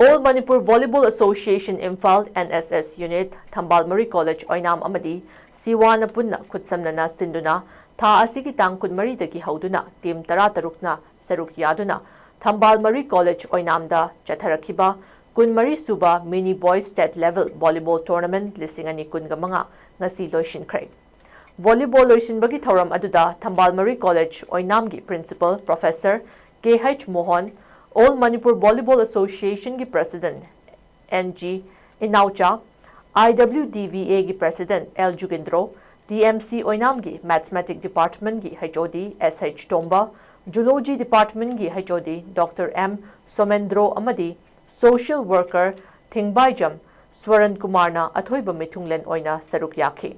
All Manipur Volleyball Association Imphal, N S S Unit, ꯊꯝꯕꯥꯜ ꯃꯔꯤ College ꯑꯣꯏꯅꯥꯝ ꯑꯃꯗꯤ ꯁꯤꯋꯥꯅ ꯄꯨꯟꯅ ꯈꯨꯠꯁꯝꯅꯅ ꯁꯤꯟꯗꯨꯅ ꯊꯥ ꯑꯁꯤꯒꯤ ꯇꯥꯡ ꯀꯨꯟꯃꯔꯤꯗꯒꯤ ꯍꯧꯗꯨꯅ team ꯇꯔꯥꯇꯔꯨꯛꯅ ꯁꯔꯨꯛ ꯌꯥꯗꯨꯅ ꯊꯝꯕꯥꯜ ꯃꯔꯤ College ꯑꯣꯏꯅꯥꯝꯗ ꯆꯠꯊꯔꯛꯈꯤꯕ ꯀꯨꯟꯃꯔꯤ ꯁꯨꯕ Mini Boys State Level Volleyball Tournament ꯂꯤꯁꯤꯡ ꯑꯅꯤ ꯀꯨꯟꯒ ꯃꯉꯥ ꯉꯁꯤ ꯂꯣꯏꯁꯤꯟꯈ꯭ꯔꯦ꯫ Volleyball ꯂꯣꯏꯁꯤꯟꯕꯒꯤ ꯊꯧꯔꯝ ꯑꯗꯨꯗ ꯊꯝꯕꯥꯜ ꯃꯔꯤ College ꯑꯣꯏꯅꯥꯝꯒꯤ Principal Professor K H Mohan, All Manipur Volleyball Association ꯒꯤ President N G Inaocha, I W D V A ꯒꯤ President L Jugendro, T M C ꯑꯣꯏꯅꯥꯝꯒꯤ Mathematics Departmentꯀꯤ H O D S H ꯇꯣꯝꯕ, Zoology Departmentꯀꯤ H O D Doctor M Somendro ꯑꯃꯗꯤ Social Worker ꯊꯤꯡꯕꯥꯏꯖꯝ Swaran ꯀꯨꯃꯥꯔꯅ ꯑꯊꯣꯏꯕ ꯃꯤꯊꯨꯡꯂꯦꯟ ꯑꯣꯏꯅ ꯁꯔꯨꯛ ꯌꯥꯈꯤ꯫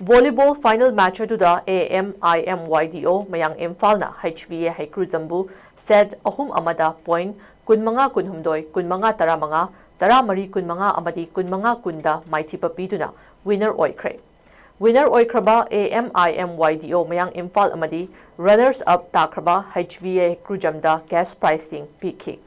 Volleyball final match ꯑꯗꯨꯗ A M I M Y D O ꯃꯌꯥꯡ ꯏꯝꯐꯥꯜꯅ H V A ꯍꯩꯀ꯭ꯔꯨꯖꯝꯕꯨ set ꯑꯍꯨꯝ ꯑꯃꯗ point ꯀꯨꯟꯃꯉꯥ ꯀꯨꯟꯍꯨꯝꯗꯣꯏ, ꯀꯨꯟꯃꯉꯥ ꯇꯔꯥꯃꯉꯥ, ꯇꯔꯥꯃꯔꯤ ꯀꯨꯟꯃꯉꯥ ꯑꯃꯗꯤ ꯀꯨꯟꯃꯉꯥ ꯀꯨꯟꯗ ꯃꯥꯏꯊꯤꯕ ꯄꯤꯗꯨꯅ winner ꯑꯣꯏꯈ꯭ꯔꯦ꯫ Winner ꯑꯣꯏꯈ꯭ꯔꯕ A M I M Y D O ꯃꯌꯥꯡ ꯏꯝꯐꯥꯜ ꯑꯃꯗꯤ runners up ꯇꯥꯈ꯭ꯔꯕ H V A ꯍꯩꯀ꯭ꯔꯨꯖꯝꯗ cash prizeꯁꯤꯡ ꯄꯤꯈꯤ꯫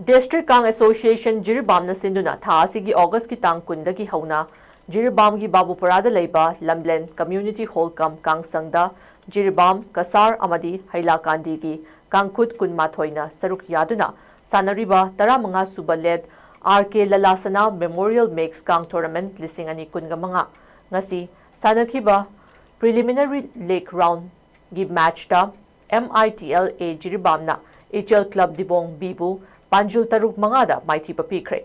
District Kang Association ꯖꯤꯔꯤꯕꯥꯝꯅ ꯁꯤꯟꯗꯨꯅ ꯊꯥ ꯑꯁꯤꯒꯤ Augustꯀꯤ ꯇꯥꯡ ꯀꯨꯟꯗꯒꯤ ꯍꯧꯅ ꯖꯤꯔꯤꯕꯥꯝꯒꯤ ꯕꯥꯕꯨꯄꯨꯔꯥꯗ ꯂꯩꯕ ꯂꯝꯂꯦꯟ Community Hall cum ꯀꯥꯡꯁꯪꯗ Jiribam, Cachar ꯑꯃꯗꯤ ꯍꯩꯂꯥꯀꯥꯟꯗꯤꯒꯤ ꯀꯥꯡꯈꯨꯠ ꯀꯨꯟꯃꯥꯊꯣꯏꯅ ꯁꯔꯨꯛ ꯌꯥꯗꯨꯅ ꯁꯥꯟꯅꯔꯤꯕ ꯇꯔꯥꯃꯉꯥ ꯁꯨꯕ ꯂꯦꯠ ꯑꯥꯔ ꯀꯦ ꯂꯂꯥꯁꯅꯥ Memorial Mix Kang Tournament ꯂꯤꯁꯤꯡ ꯑꯅꯤ ꯀꯨꯟꯒ ꯃꯉꯥ ꯉꯁꯤ ꯁꯥꯟꯅꯈꯤꯕ preliminary league roundꯒꯤ matchꯇ M I T L A ꯖꯤꯔꯤꯕꯥꯝꯅ ꯏꯆꯦꯜ Club ꯗꯤꯕꯣꯡ Bꯕꯨ ꯄꯥꯟꯖꯤꯜ ꯇꯔꯨꯛ ꯃꯉꯥꯗ ꯃꯥꯏꯊꯤꯕ ꯄꯤꯈ꯭ꯔꯦ꯫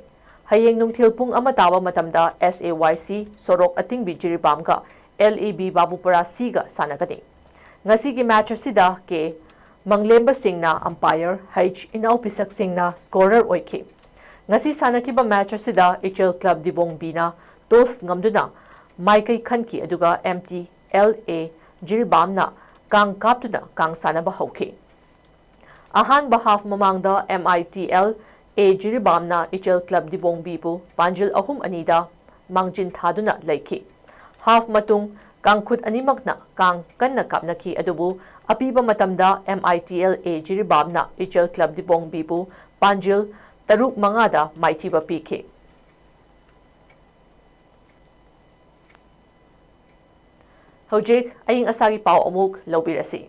ꯍꯌꯦꯡ ꯅꯨꯡꯊꯤꯜ ꯄꯨꯡ ꯑꯃ ꯇꯥꯕ ꯃꯇꯝꯗ S A Y C ꯁꯣꯔꯣꯛ ꯑꯇꯤꯡꯕꯤ ꯖꯤꯔꯤꯕꯥꯝꯒ L A B ꯕꯥꯕꯨꯄꯨꯔꯥ Cꯒ ꯁꯥꯟꯅꯒꯅꯤ꯫ ꯉꯁꯤꯒꯤ match ꯑꯁꯤꯗ K ꯃꯪꯂꯦꯝꯕ ꯁꯤꯡꯅ umpire, H ꯏꯅꯥꯎ ꯄꯤꯁꯛ ꯁꯤꯡꯅ scorer ꯑꯣꯏꯈꯤ꯫ ꯉꯁꯤ ꯁꯥꯟꯅꯈꯤꯕ match ꯑꯁꯤꯗ ꯏꯆꯦꯜ Club ꯗꯤꯕꯣꯡ Bꯅ toss ꯉꯝꯗꯨꯅ ꯃꯥꯏꯀꯩ ꯈꯟꯈꯤ, ꯑꯗꯨꯒ M T L A ꯖꯤꯔꯤꯕꯥꯝꯅ ꯀꯥꯡ ꯀꯥꯞꯇꯨꯅ ꯀꯥꯡ ꯁꯥꯟꯅꯕ ꯍꯧꯈꯤ꯫ ꯑꯍꯥꯟꯕ half ꯃꯃꯥꯡꯗ M I T L A ꯖꯤꯔꯤꯕꯥꯝꯅ ꯏꯆꯦꯜ Club ꯗꯤꯕꯣꯡ Bꯕꯨ ꯄꯥꯟꯖꯤꯜ ꯑꯍꯨꯝ ꯑꯅꯤꯗ ꯃꯥꯡꯖꯤꯟ ꯊꯥꯗꯨꯅ ꯂꯩꯈꯤ꯫ Half ꯃꯇꯨꯡ ꯀꯥꯡꯈꯨꯠ ꯑꯅꯤꯃꯛꯅ ꯀꯥꯡ ꯀꯟꯅ ꯀꯥꯞꯅꯈꯤ, ꯑꯗꯨꯕꯨ ꯑꯄꯤꯕ ꯃꯇꯝꯗ M I T L A ꯖꯤꯔꯤꯕꯥꯝꯅ ꯏꯆꯦꯜ Club ꯗꯤꯕꯣꯡ Bꯕꯨ ꯄꯥꯟꯖꯤꯜ ꯇꯔꯨꯛ ꯃꯉꯥꯗ ꯃꯥꯏꯊꯤꯕ ꯄꯤꯈꯤ꯫ ꯍꯧꯖꯤꯛ ꯑꯏꯪ ꯑꯁꯥꯒꯤ ꯄꯥꯎ ꯑꯃꯨꯛ ꯂꯧꯕꯤꯔꯁꯤ꯫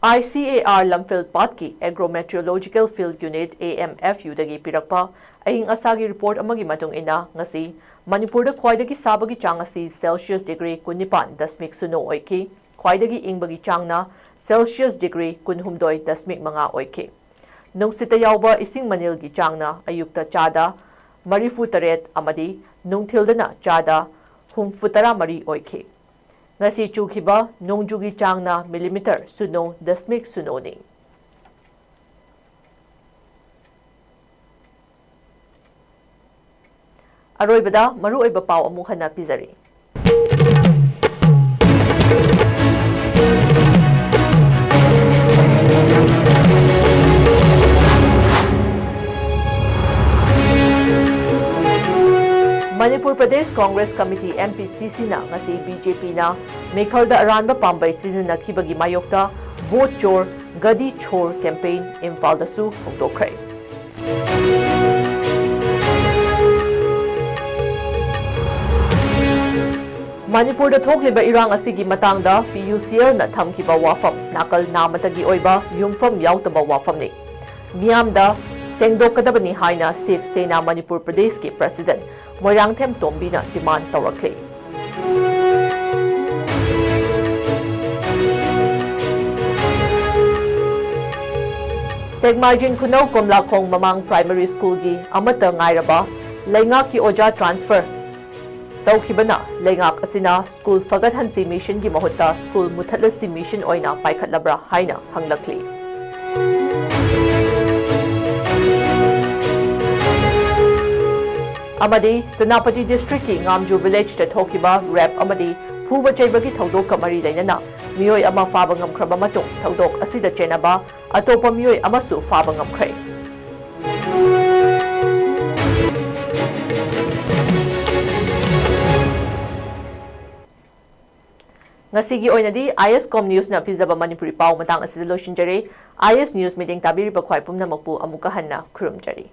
ICAR ꯂꯝꯐꯦꯜ ꯄꯥꯠꯀꯤ Agro Meteorological Field Unit, AMFUꯗꯒꯤ ꯄꯤꯔꯛꯄ ꯑꯏꯪ ꯑꯁꯥꯒꯤ ꯔꯤꯄꯣꯔꯠ ꯑꯃꯒꯤ ꯃꯇꯨꯡ ꯏꯟꯅ, ꯉꯁꯤ ꯃꯅꯤꯄꯨꯔꯗ ꯈ꯭ꯋꯥꯏꯗꯒꯤ ꯁꯥꯕꯒꯤ ꯆꯥꯡ ꯑꯁꯤ Celsius degree ꯀꯨꯟꯅꯤꯄꯥꯟ ꯗꯁꯃꯤꯛ ꯁꯤꯅꯣ ꯑꯣꯏꯈꯤ꯫ ꯈ꯭ꯋꯥꯏꯗꯒꯤ ꯏꯪꯕꯒꯤ ꯆꯥꯡꯅ Celsius degree ꯀꯨꯟꯍꯨꯝꯗꯣꯏ ꯗꯁꯃꯤꯛ ꯃꯉꯥ ꯑꯣꯏꯈꯤ꯫ ꯅꯨꯡꯁꯤꯠꯇ ꯌꯥꯎꯕ ꯏꯁꯤꯡ ꯃꯅꯤꯜꯒꯤ ꯆꯥꯡꯅ ꯑꯌꯨꯛꯇ ꯆꯥꯗ ꯃꯔꯤꯐꯨ ꯇꯔꯦꯠ ꯑꯃꯗꯤ ꯅꯨꯡꯊꯤꯜꯗꯅ ꯆꯥꯗ ꯍꯨꯝꯐꯨ ꯇꯔꯥ ꯃꯔꯤ ꯑꯣꯏꯈꯤ꯫ ꯉꯁꯤ ꯆꯨꯈꯤꯕ ꯅꯣꯡꯖꯨꯒꯤ ꯆꯥꯡꯅ ꯃꯤꯂꯤꯃꯤꯇꯔ ꯁꯤꯅꯣ ꯗꯁꯃꯤꯛ ꯁꯤꯅꯣꯅꯤ꯫ ꯑꯔꯣꯏꯕꯗ ꯃꯔꯨꯑꯣꯏꯕ ꯄꯥꯎ ꯑꯃꯨꯛ ꯍꯟꯅ ꯄꯤꯖꯔꯤ꯫ ꯃꯅꯤꯄꯨꯔ ꯄ꯭ꯔꯗꯦꯁ ꯀꯣꯡꯒ꯭ꯔꯦꯁ ꯀꯃꯤꯇꯤ, MPCCꯅ ꯉꯁꯤ BJPꯅ ꯃꯤꯈꯜꯗ ꯑꯔꯥꯟꯕ ꯄꯥꯝꯕꯩ ꯁꯤꯖꯤꯟꯅꯈꯤꯕꯒꯤ ꯃꯥꯌꯣꯛꯇ Vote Chor, Gadi Chor campaign ꯏꯝꯐꯥꯜꯗꯁꯨ ꯍꯧꯗꯣꯛꯈ꯭ꯔꯦ꯫ ꯃꯅꯤꯄꯨꯔꯗ ꯊꯣꯛꯂꯤꯕ ꯏꯔꯥꯡ ꯑꯁꯤꯒꯤ ꯃꯇꯥꯡꯗ PUCLꯅ ꯊꯝꯈꯤꯕ ꯋꯥꯐꯝ ꯅꯥꯀꯜ ꯅꯥꯃꯇꯒꯤ ꯑꯣꯏꯕ ꯌꯨꯝꯐꯝ ꯌꯥꯎꯗꯕ ꯋꯥꯐꯝꯅꯤ꯫ ꯃꯤꯌꯥꯝꯗ ꯁꯦꯡꯗꯣꯛꯀꯗꯕꯅꯤ ꯍꯥꯏꯅ ꯁꯤꯕ ꯁꯦꯅꯥ ꯃꯅꯤꯄꯨꯔ ꯄ꯭ꯔꯗꯦꯁꯀꯤ ꯄ꯭ꯔꯁꯤꯗꯦꯟꯠ ꯃꯣꯏꯔꯥꯡꯊꯦꯝ ꯇꯣꯝꯕꯤꯅ ꯗꯤꯃꯥꯟ ꯇꯧꯔꯛꯂꯤ꯫ ꯁꯦꯛꯃꯥꯏꯖꯤꯡ ꯈꯨꯅꯧ ꯀꯣꯝꯂꯥꯈꯣꯡ ꯃꯃꯥꯡ ꯄ꯭ꯔꯥꯏꯃꯔꯤ ꯁ꯭ꯀꯨꯜꯒꯤ ꯑꯃꯠꯇ ꯉꯥꯏꯔꯕ ꯂꯩꯉꯥꯛꯀꯤ ꯑꯣꯖꯥ ꯇ꯭ꯔꯥꯟꯁꯐꯔ ꯇꯧꯈꯤꯕꯅ ꯂꯩꯉꯥꯛ ꯑꯁꯤꯅ ꯁ꯭ꯀꯨꯜ ꯐꯒꯠꯍꯟꯁꯤ ꯃꯤꯁꯟꯒꯤ ꯃꯍꯨꯠꯇ ꯁ꯭ꯀꯨꯜ ꯃꯨꯊꯠꯂꯁꯤ ꯃꯤꯁꯟ ꯑꯣꯏꯅ ꯄꯥꯏꯈꯠꯂꯕ꯭ꯔꯥ ꯍꯥꯏꯅ ꯍꯪꯂꯛꯂꯤ꯫ ꯑꯃꯗꯤ ꯁꯦꯅꯥꯄꯇꯤ ꯗꯤꯁꯇ꯭ꯔꯤꯛꯀꯤ ꯉꯥꯝꯖꯨ ꯚꯤꯂꯦꯖꯇ ꯊꯣꯛꯈꯤꯕ ꯔꯦꯞ ꯑꯃꯗꯤ ꯐꯨꯕ ꯆꯩꯕꯒꯤ ꯊꯧꯗꯣꯛꯀ ꯃꯔꯤ ꯂꯩꯅꯅ ꯃꯤꯑꯣꯏ ꯑꯃ ꯐꯥꯕ ꯉꯝꯈ꯭ꯔꯕ ꯃꯇꯨꯡ ꯊꯧꯗꯣꯛ ꯑꯁꯤꯗ ꯆꯦꯟꯅꯕ ꯑꯇꯣꯞꯄ ꯃꯤꯑꯣꯏ ꯑꯃꯁꯨ ꯐꯥꯕ ꯉꯝꯈ꯭ꯔꯦ꯫ ꯉꯁꯤꯒꯤ ꯑꯣꯏꯅꯗꯤ IS Com Newsꯅ ꯄꯤꯖꯕ ꯃꯅꯤꯄꯨꯔꯤ ꯄꯥꯎ ꯃꯇꯥꯡ ꯑꯁꯤꯗ ꯂꯣꯏꯁꯤꯟꯖꯔꯦ꯫ IS News meeting ꯇꯥꯕꯤꯔꯤꯕ ꯈ꯭ꯋꯥꯏ ꯄꯨꯝꯅꯃꯛꯄꯨ ꯑꯃꯨꯛꯀ ꯍꯟꯅ ꯈꯨꯔꯨꯝꯖꯔꯤ꯫